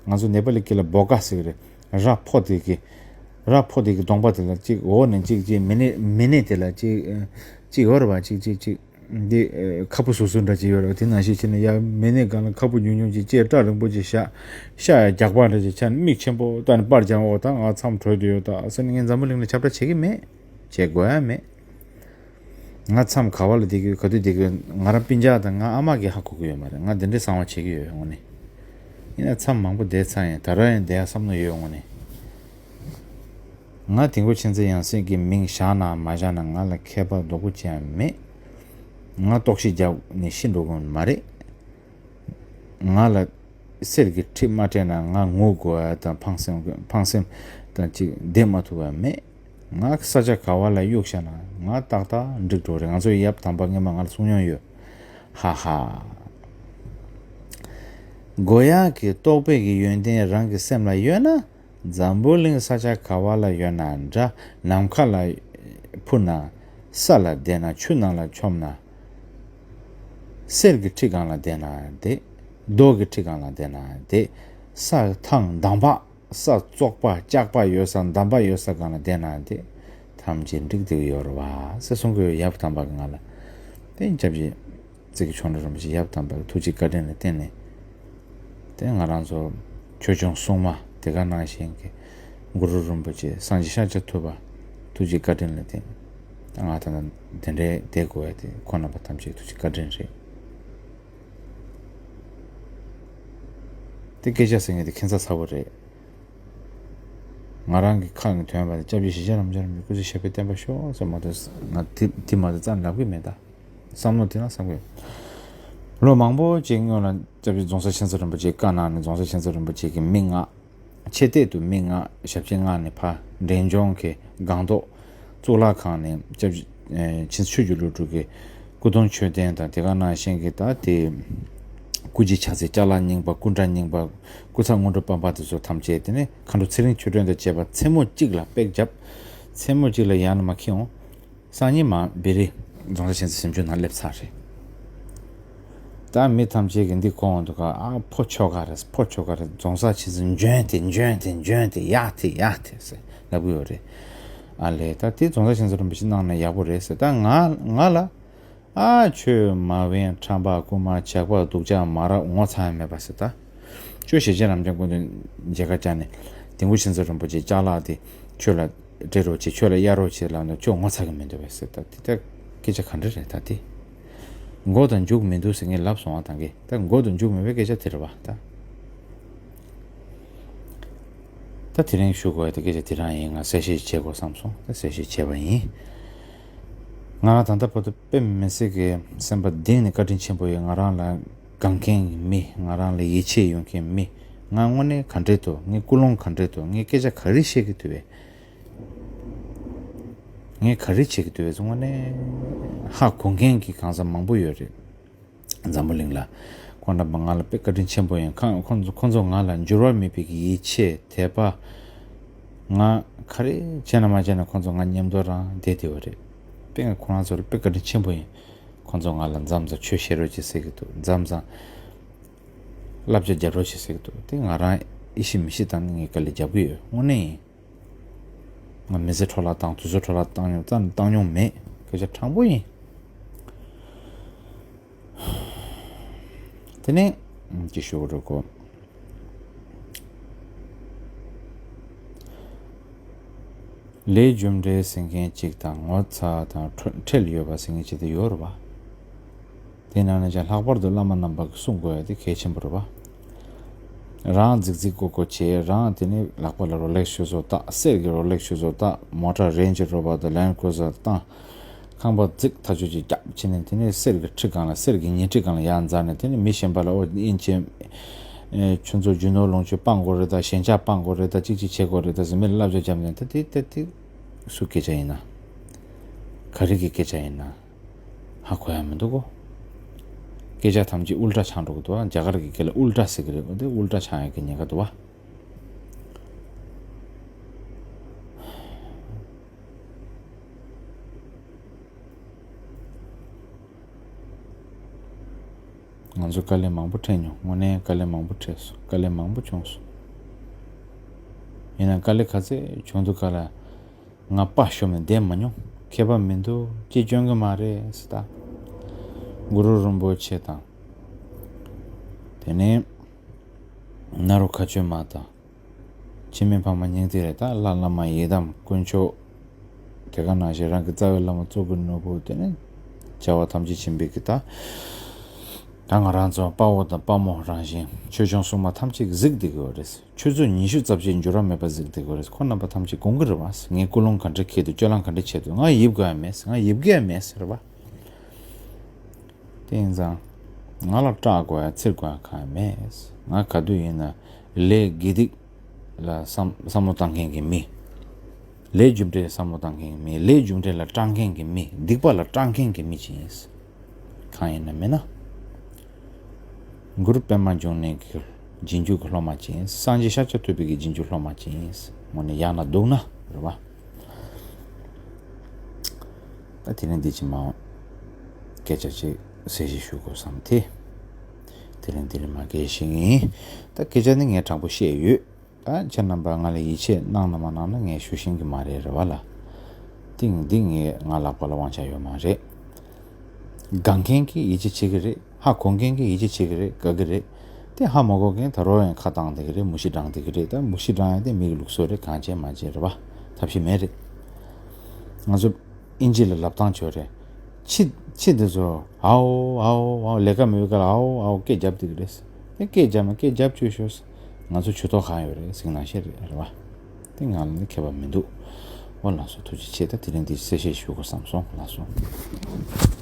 ང་ཚོ་ནེ་པ་ལི་སྐད་ལ་བོ་ཀ་ཟེར་གི་རེད། ར་ཕོ་དེ་གི་ར་ཕོ་དེ་གི་གདོང་པ་དེ་ལ་ཅིག་འོག་ནས་ཅིག་ཅིག་མི་ནེ་མི་ནེ་དེ་ལ་ཅིག་ཅིག་ཡོད་རེད་བ། ཅིག་ཅིག་ཅིག་འདི་ཁ་སྤུ་སུ་སུ་འདྲ་ཅིག་ཡོད་རེད་བ། དེ་ནང་བཞིན་བྱས་ནས་ཡ་མི་ནེ་སྒང་ལ་ཁ་སྤུ་ཉུང་ཉུང་ཅིག་བཅད། སྐྲ་རིང་པོ་ཅིག་བཞག་ཤ་ཡ་རྒྱགས་པ་འདྲ་ཅིག་ཆགས་ནས་མིག་ཆེན་པོ་བལྟས་ནས་པར་རྒྱག་འོ་ད་ང་མཚམས་གྲོལ་དུ་ཡོད་ད་ཟེར་ནས་ངས་འཛམ་བུ་གླིང་ལ་ཁྱབ་བསྒྲགས་བྱེད་ཀྱི་མེད། བྱེད་དགོས་ཡ་མེད། ང་མཚམས་ག་བ་ལ་བསྡད་ཀྱི་ཡོད། ག་དུས་བསྡད་ཀྱི་ཡོད། ང་རང་སྤུན་ཀྱག་དང་ང་ཨ་མ་གིས་ཧ་གོ་གི་ཡོད་མ་རེད། ང་འདི་འདྲའི་གསང་བ་བྱེད་ཀྱི་ཡོད་དངོས་གནས། ཡིན་ན་མཚམས་མང་པོ་བསྡད་ཚར་ཡིན། ད་རུང་ཡང་བསྡད་ཡ་བསམ་བློ་ཡོད་དངོས་གནས། ང་དིལ་མགོ་མཁྱེན་བརྩེ་ཡང་སྲིད་ཀྱི་མིང་བཞག་ན་མ་བཞག་ན་ང་ལ་ཁྱད་པར་རྡོག་པོ་ཅི་ཡང་མེད། ང་ལྟོགས་ཤི་རྒྱབ་ནས་ཤི་འགྲོ་གི་མ་རེད། ང་ལ་གསེར་གྱི་ཁྲི་མ་སྤྲད་ན་ང་ངུ་དགོས་པ་དང་ཕངས་སེམས་ཕངས་སེམས་དང་ཅིག་བསྡད་མ་ཐུབ་པ་མེད། ང་ས་ཆ་ག་བ་ལ་གཡུགས་བཞག་ན་ང་ཏག་ཏག་འགྲིག་འགྲོ་རེད། ང་ཚོའི་ཡབ་དམ་པ་སྔོན་མ་ང་ལ་གསུང་མྱོང་ཡོད། ཧ་ཧ། དགོས་ཡག་གི་རྟོགས་པའི་གི་ཡོན་ཏན་རང་གི་སེམས་ལ་ཡོད་ན། འཛམ་བུ་གླིང་ས་ཆ་ག་བ་ལ་ཡོད་ན་འདྲ། ནམ་མཁའ་ལ་འཕུར་ན། ས་ལ་བསྡད་ན། ཆུ་ནང་ལ་མཆོངས་ན། གསེར་གྱི་ཁྲི་སྒང་ལ་བསྡད་ན་བསྡད། རྡོ་གི་ཁྲི་སྒང་ལ་བསྡད་ན་བསྡད། ས་ཐང་འདམ་པ་ས་བཙོག་པ་སྐྱག་པ་ཡོད་ས་འདམ་པ་ཡོད་ས་སྒང་ལ་བསྡད་ན་བསྡད། ཐམས་ཅད་འགྲིག་བསྡད་ཡོད་རེད་བ་ཟེར་གསུང་གི་ཡོད། ཡབ་དམ་པ་གིས་ང་ལ་དེ་སྐྱབས་རྗེ་ཙི་གི་ཆོ་འཕྲུལ་རིན་པོ་ཆེ་ཡབ་དམ་པའི་ཐུགས་རྗེ་བཀའ་དྲིན་ལ་བརྟེན་ནས། དེ་ང་རང་ཚོ་ཆོས་སྐྱོང་སྲུང་མ་དེ་ག་ནང་བཞིན་གྱི་གུ་རུ་རིན་པོ་ཆེ་སངས་རྒྱས་ཤཱཀྱ་ཐུབ་པ་ཐུགས་རྗེ་བཀའ་དྲིན་ལ་བརྟེན་ནས་ད་ང་ད་ལྟ་དེ་འདྲའི་བསྡད་དགོས་པ་དེ་ཁོང་རྣམ་པ་ཐམས་ཅད་ཐུགས་རྗེ་བཀའ་དྲིན་རེད། དེ་སྐད་ཆ་ཟེར་མཁན་དེ་ཁྱད་མཚར་ཚ་པོ་རེད། ང་རང་གི་ཁ་ནས་ཐོན་པ་དེ་སྐྱབས་རྗེ་ཞེ་བྱ་རབ་འབྱམས་རིན་པོ་ཆེ་སྐུ་ཚེ་ཞབས་པད་བརྟན་པར་ཤོག་ཟེར་མ་གཏོགས་ང་དེ་དེ་མ་གཏོགས་རྩ་ནས་ལབ་ཀྱི་མེད་ད། བསམ་བློ་དེ་རང་བསམ་གི་ཡོད། ལོ་མང་པོ་ཅིག་སྔོན་ལ་སྐྱབས་རྗེ་རྫོང་གསར་མཁྱེན་བརྩེ་རིན་པོ་ཆེའི་བཀའ་གནང་ནས་རྫོང་གསར་མཁྱེན་བརྩེ་རིན་པོ་ཆེ་གི་མི་ལྔ། ཆེ་གཏད་དུ་མི་ལྔ་ཞབས་ཕྱི་མངགས་ནས་ཕར་འབྲས་ལྗོངས་ཀྱི་སྒང་ཏོག་གཙུག་ལག་ཁང་ནས་སྐྱབས་རྗེ་ཆེན་ཆོས་རྗེ་བློ་གྲོས་ཀྱི་སྐུ་གདུང་མཆོད་རྟེན་དང་དེ་ག་ནང་བཞིན་གྱི་ད་དེ་སྐུ་རྗེས་ཕྱག་འཚལ་ཅ་ལག་རྙིང་པ་སྐུ་འདྲ་རྙིང་པ་སྐུ་ཚ་སྔོན་འགྲོ་སྤམ་པ་དེ་ཚོ་ཐམས་ཅད་དེ་ནས་མཁའ་འགྲོ་ཚེ་རིང་མཆོད་རྟེན་དང་བཅས་པ་མཚན་མོ་གཅིག་ལ་པེག་བརྒྱབ། མཚན་མོ་གཅིག་ལ་ཡར་ནས་མར་འཁྱེར་འོང་། སང་ཉིན་མར་བེ་རི་རྫོང་གསར་མཁྱེན་བརྩེ་གཟིམ་ཆུང་ནང་སླེབས་ཚར་རེད། ད་མི་ཐམས་ཅད་ཀྱིས་འདི་གོ་འོང་འདུག་ག་ཨ་ཕོ་ཁྱོ་ག་རེད། ཕོ་ཁྱོ་ག་རེད། རྫོང་གསར་མཁྱེན་བརྩེ་འབྱོན་ཏེ་འབྱོན་ཏེ་འབྱོན་ཏེ་ཡར་ཏེ་ཡར་ཏེ་ཟེར་ལབ་གི་ཡོད་རེད། ཨ་ལས་ད་དེ་རྫོང་གསར་མཁྱེན་བརྩེ་རིན་པོ་ཆེ་གནང་ན་ཡག་པོ་རེད་ཟེར། ད་ང་ང་ལ། ཨ་ཁྱོད་མ་བན་ཁྲམ་པ་རྐུན་མ་ཇག་པ་སྡུག་ཅག་མ་རབས་ངོ་ཚ་ཡ་མེད་པ་ཟེར་ད། ཁྱོད་ཞེ་ཆེན་རབ་འབྱམས་སྐུ་མདུན་མཇལ་ཁ་བཅར་ནས་དིལ་མགོ་མཁྱེན་བརྩེ་རིན་པོ་ཆེ་ཅ་ལག་དེ་ཁྱོད་ལ་སྤྲད་རོགས་བྱེད། ཁྱོད་ལ་གཡར་རོགས་བྱེད་ལབ་ན་ཁྱོད་ངོ་ཚ་གི་མི་འདུག་བས་ཟེར་ད། དེ་ལྟར་སྐད་ཆ་ག་འདྲ་རེད་ད་དེ། མགོ་དང་མཇུག་མི་འདུག་ཟེར་ངས་ལབ་སོང་བ་ད་གི། ད་མགོ་དང་མཇུག་མེད་པའི་སྐད་ཆ་དེ་རེད་བ་ད། ད་དེ་རིང་ཞུ་དགོས་ཡ་དེ་སྐད་ཆ་དེ་རང་ཡིན། ང་གསལ་བཤད་བྱེད་དགོས་བསམ་སོང་། ད་གསལ་བཤད་བྱས་པ་ཡིན། ང་རང་ད་ལྟ་བར་དུ་དཔེ་མི་སྲིད་ཀྱི་སེམས་པ་གཏིང་ནས་བཀའ་དྲིན་ཆེན་པོ་ཡོད། ང་རང་ལ་དགའ་མཁན་གྱི་མི། ང་རང་ལ་ཡིད་ཆེས་ཡོད་མཁན་མི། ང་དངོས་གནས་ག་འདྲས་འདུག་ངའི་ཀུན་སློང་ག་འདྲས་འདུག་ངས་སྐད་ཆ་ག་རེ་བཤད་ཀྱི་འདུག་བས། ངས་ག་རེ་བྱེད་ཀྱི་འདུག་བས་དངོས་གནས་ཧ་གོ་མཁན་གྱི་གང་ཟག་མང་པོ་ཡོད་རེད། འཛམ་བུ་གླིང་ལ། ཁོང་རྣམ་པ་ང་ལ་དཔེ་བཀའ་དྲིན་ཆེན་པོ་ཡིན། ཁོང་ཁོང་ཚོ་ཁོང་ཚོ་ང་ལ་འགྱུར་བ་མེད་པའི་གི་ཡིད་ཆེས་དད་པ། ང་ག་རེ་བྱས་ན་མ་བྱས་ན་ཁོང་ཚོ་ང་མཉམ་དུ་རང་བསྡད་བསྡད་པ་རེད། དཔེ་ང་ཁོང་རང་ཚོར་དཔེ་བཀའ་དྲིན་ཆེན་པོ་ཡིན། ཁོང་ཚོ་ང་ལ་མཚམས་མཚམས་ཆོས་བཤད་རོགས་བྱེད་ཟེར་གི་འདུག་མཚམས་མཚམས་བསླབ་བྱ་རྒྱབ་རོགས་བྱེད་ཟེར་གི་འདུག་དེ་ང་རང་ཨི་ཤི་མི་ཤི་བཏང་ནས་ངས་དཀའ་ལས་རྒྱབ་གི་ཡོད། དངོས་གནས་ཡིན། ང་མི་ཚེ་འཕྲོ་བརླག་བཏང་། དུས་ཚོད་འཕྲོ་བརླག་བཏང་མྱོང་། རྩ་ནས་བཏང་མྱོང་མེད། སྐད་ཆ་དྲང་པོ་ཡིན། དེ་ནས་ཅི་ཞུ་དགོས་རེད་གོ། ལས་རྒྱུ་འབྲས་ཟེར་མཁན་གཅིག་དང་ངོ་ཚ་དང་ཁྲེལ་ཡོད་པ་ཟེར་མཁན་གཅིག་དེ་ཡོད་རེད་བ། དེ་ནང་ནས་ཀྱང་ལྷག་པར་དུ་བླ་མ་རྣམ་པ་གིས་གསུང་དགོས་ཡ་དེ་གལ་ཆེན་པོ་རེད་བ། རང་རྫིག་རྫིག་ལྐུགས་ལྐུགས་བྱས། རང་དེ་ནས་ལག་པ་ལ་རོ་ལེགས་ཤུ་ཟོ་བཏགས། གསེར་གྱི་རོ་ལེགས་ཤུ་ཟོ་བཏགས། མོ་ཊ་རེན་ཇི་རོ་བར་དང་ལེན་ཀུ་རུ་ཟར་བཏང་། ཁང་པ་རྫིག་ཐག་ཆོད་ཅིག་རྒྱབ་བྱས་ནས་དེ་ནས་གསེར་གྱི་ཁྲི་སྒང་ལ། གསེར་གྱི་ཉལ་ཁྲི་སྒང་ལ་ཡར་འཛེགས་ནས་དེ་ནས་མི་གཞན་པ་ལ་ཨོ་དབྱིན་ཇི་ ཨེ་ཁྱོད་ཚོ་རྒྱུ་ནོར་ལོངས་སྤྱོད་སྤང་དགོས་རེད་ད། ཞེན་ཆགས་སྤང་དགོས་རེད་ད། གཅིག་གཅིག་བྱེད་དགོས་རེད་ད་ཟེར་མི་ལ་བསླབ་བྱ་བརྒྱབ་ནས་ད་དེ་ད་དེ་སུ་སྐད་ཆ་ཡིན་ན། ག་རེ་གི་སྐད་ཆ་ཡིན་ན། ཧ་གོ་ཡ་མི་འདུག་གོ། སྐད་ཆ་ཐམས་ཅད་ཨུལ་ཊ་ཆགས་འགྲོ་གི་འདུག་ཨ། རྒྱ་གར་གི་སྐད་ལ་ཨུལ་ཊ་ཟེར་གི་རེད་གོ། དེ་ཨུལ་ཊ་ཆགས་ཡ་གི་ཉེན་ཁ་འདུག་བ། ང་ཚོ་དཀའ་ལས་མང་པོ་འཕྲད་མྱོང་། དངོས་གནས་དཀའ་ལས་མང་པོ་འཕྲད་སོང་། དཀའ་ལས་མང་པོ་བྱུང་སོང་། ཡིན་ནའང་དཀའ་ལས་ག་ཚད་བྱུང་འདུག་ག་ལ། ང་པ་ཤོར་ནས་བསྡད་མ་མྱོང་། ཁྱད་པར་མི་འདུག་ཅི་སྐྱོན་གི་མ་རེད་ཟེར་ད། གུ་རུ་རིན་པོ་ཆེ་དང་། དེ་ནས་ནཱ་རོ་མཁའ་སྤྱོད་མ་དང་། འཆི་མེད་འཕགས་མ་སྙིང་ཐིག་རེད་ད། ལྷ་བླ་མ་ཡི་དམ་དཀོན་མཆོག་དེ་ག་ནང་བཞིན་རང་གི་རྩ་བའི་བླ་མ་གཙུག་གི་ནོར་བུ། དེ་ནས་བྱ་བ་ཐམས་ཅད་མཁྱེན་པའི་གི་ད། ད་ང་རང་ཚོ་དཔའ་བོ་དང་དཔའ་མོ་རང་བཞིན། ཆོས་སྐྱོང་སྲུང་མ་ཐམས་ཅད་གཟིགས་བསྡད་དགོས་རེད། ཆུ་ཚོད་ཉི་ཤུ་རྩ་བཞི་འགྱུར་བ་མེད་པ་གཟིགས་བསྡད་དགོས་རེད། ཁོ་རྣམ་པ་ཐམས་ཅད་དགོངས་ཀྱི་རེད་བ། ངས་ཀུན་སློང་ག་འདྲ་འཁྱེར་འདུག་སྤྱོད་ལམ་ག་འདྲ་བྱེད་འདུག་ང་ཡིབ་དགོས་ཡ་མེད། ང་ཡིབ་དགོས་ཡ་མེད་ཟེར་བ། དེ་ཡིན་ཙང་། ང་ལ་སྐྲག་དགོས་ཡ་འཚེར་དགོས་ཡ་གང་ཡང་མེད། ང་ག་དུས་ཡིན་ན་ལས་དགེ་སྡིག་ལ་བསམ་བསམ་བློ་བཏང་མཁན་གྱི་མི། ལས་རྒྱུ་འབྲས་བསམ་བློ་བཏང་མཁན་གྱི་མི། ལས་རྒྱུ་འབྲས་ལ་སྐྲག་མཁན་གྱི་མི། སྡིག་པ་ལ་སྐྲག་མཁན་གྱི་མི་ཅིག་ཡིན། གང་ཡིན་ན་མིན་ན། གུ་རུ་པདྨ་འབྱུང་གནས་ཀྱི་རྗེས་འཇུག་གི་སློབ་མ་ཅིག་ཡིན། སངས་རྒྱས་ཤཱཀྱ་ཐུབ་པའི་གི་རྗེས་འཇུག་སློབ་མ་ཅིག་ཡིན། དངོས་གནས་ཡག་ན་སྡུག་ན་རེད་བ། ད་དེ་རིང་འདི་ཅི་མ་འོང་། སྐད་ཆ་ཅིག་གསལ་བཤད་ཞུ་དགོས་བསམ་ཐེ། དེ་རིང་འདི་རིང་མ་སྐད་ཤེས་ཡིན། ད་སྐད་ཆ་ནི་ངས་དྲང་པོ་བཤད་ཡོད། ད་ཁྱེད་རྣམ་པ་ང་ལ་ཡིད་ཆེས་གནང་ན་མ་གནང་ན་ངས་ཞུ་ཤེས་ཀྱི་མ་རེད་རེད་བ་ལ། ཏིང་འདི་ངས་ང་ལག་པ་ལ་དབང་ཆ་ཡོད་མ་རེད། དགའ་མཁན་གྱིས་ཡིད་ཆེས་བྱེད་ཀྱི་རེད། ཧ་གོ་མཁན་གྱིས་ཡིད་ཆེས་བྱེད་ཀྱི་རེད། དགའ་གི་རེད། དེ་ཧ་མ་གོ་མཁན་ད་རུང་ཡང་ཁ་བཏང་བསྡད་ཀྱི་རེད། མུ་བཞི་བགྲངས་བསྡད་ཀྱི་རེད། ད་མུ་བཞི་བགྲངས་ཡ་དེ་མི་གི་ལུགས་སྲོལ་རེད། གང་བྱེད་མ་བྱེད་རེད་བ། ཐབས་ཤེས་མེད་རེད། ང་ཚོ་ཨིན་ཇི་ལ་ལབ་སྟངས་བྱོས་རེད། ཕྱི་ཕྱི་འདི་ཚོ་ཨའོ་ཨའོ་ཨའོ་ལས་ཀ་མེད་པའི་སྐབས་ལ་ཨའོ་ཨའོ་སྐད་རྒྱབ་བསྡད་ཀྱི་རེད། དེ་སྐད་རྒྱབ་ན་སྐད་རྒྱབ་བཅུག་ཤོག་ང་ཚོ་ཇུས་གཏོགས་གང་ཡོད་རེད་ཟེར་ནང་བཤད་རེད་རེད་བ། དེ་ང་ལ་ནི་ཁྱད་པར་མི་འདུག་འོ་ལགས་སོ། ཐུགས་རྗེ་ཆེ། ད་དེ་རིང་འདི་གསལ་བཤད་ཞུ་དགོས་བསམ་སོང་། ལགས་སོ།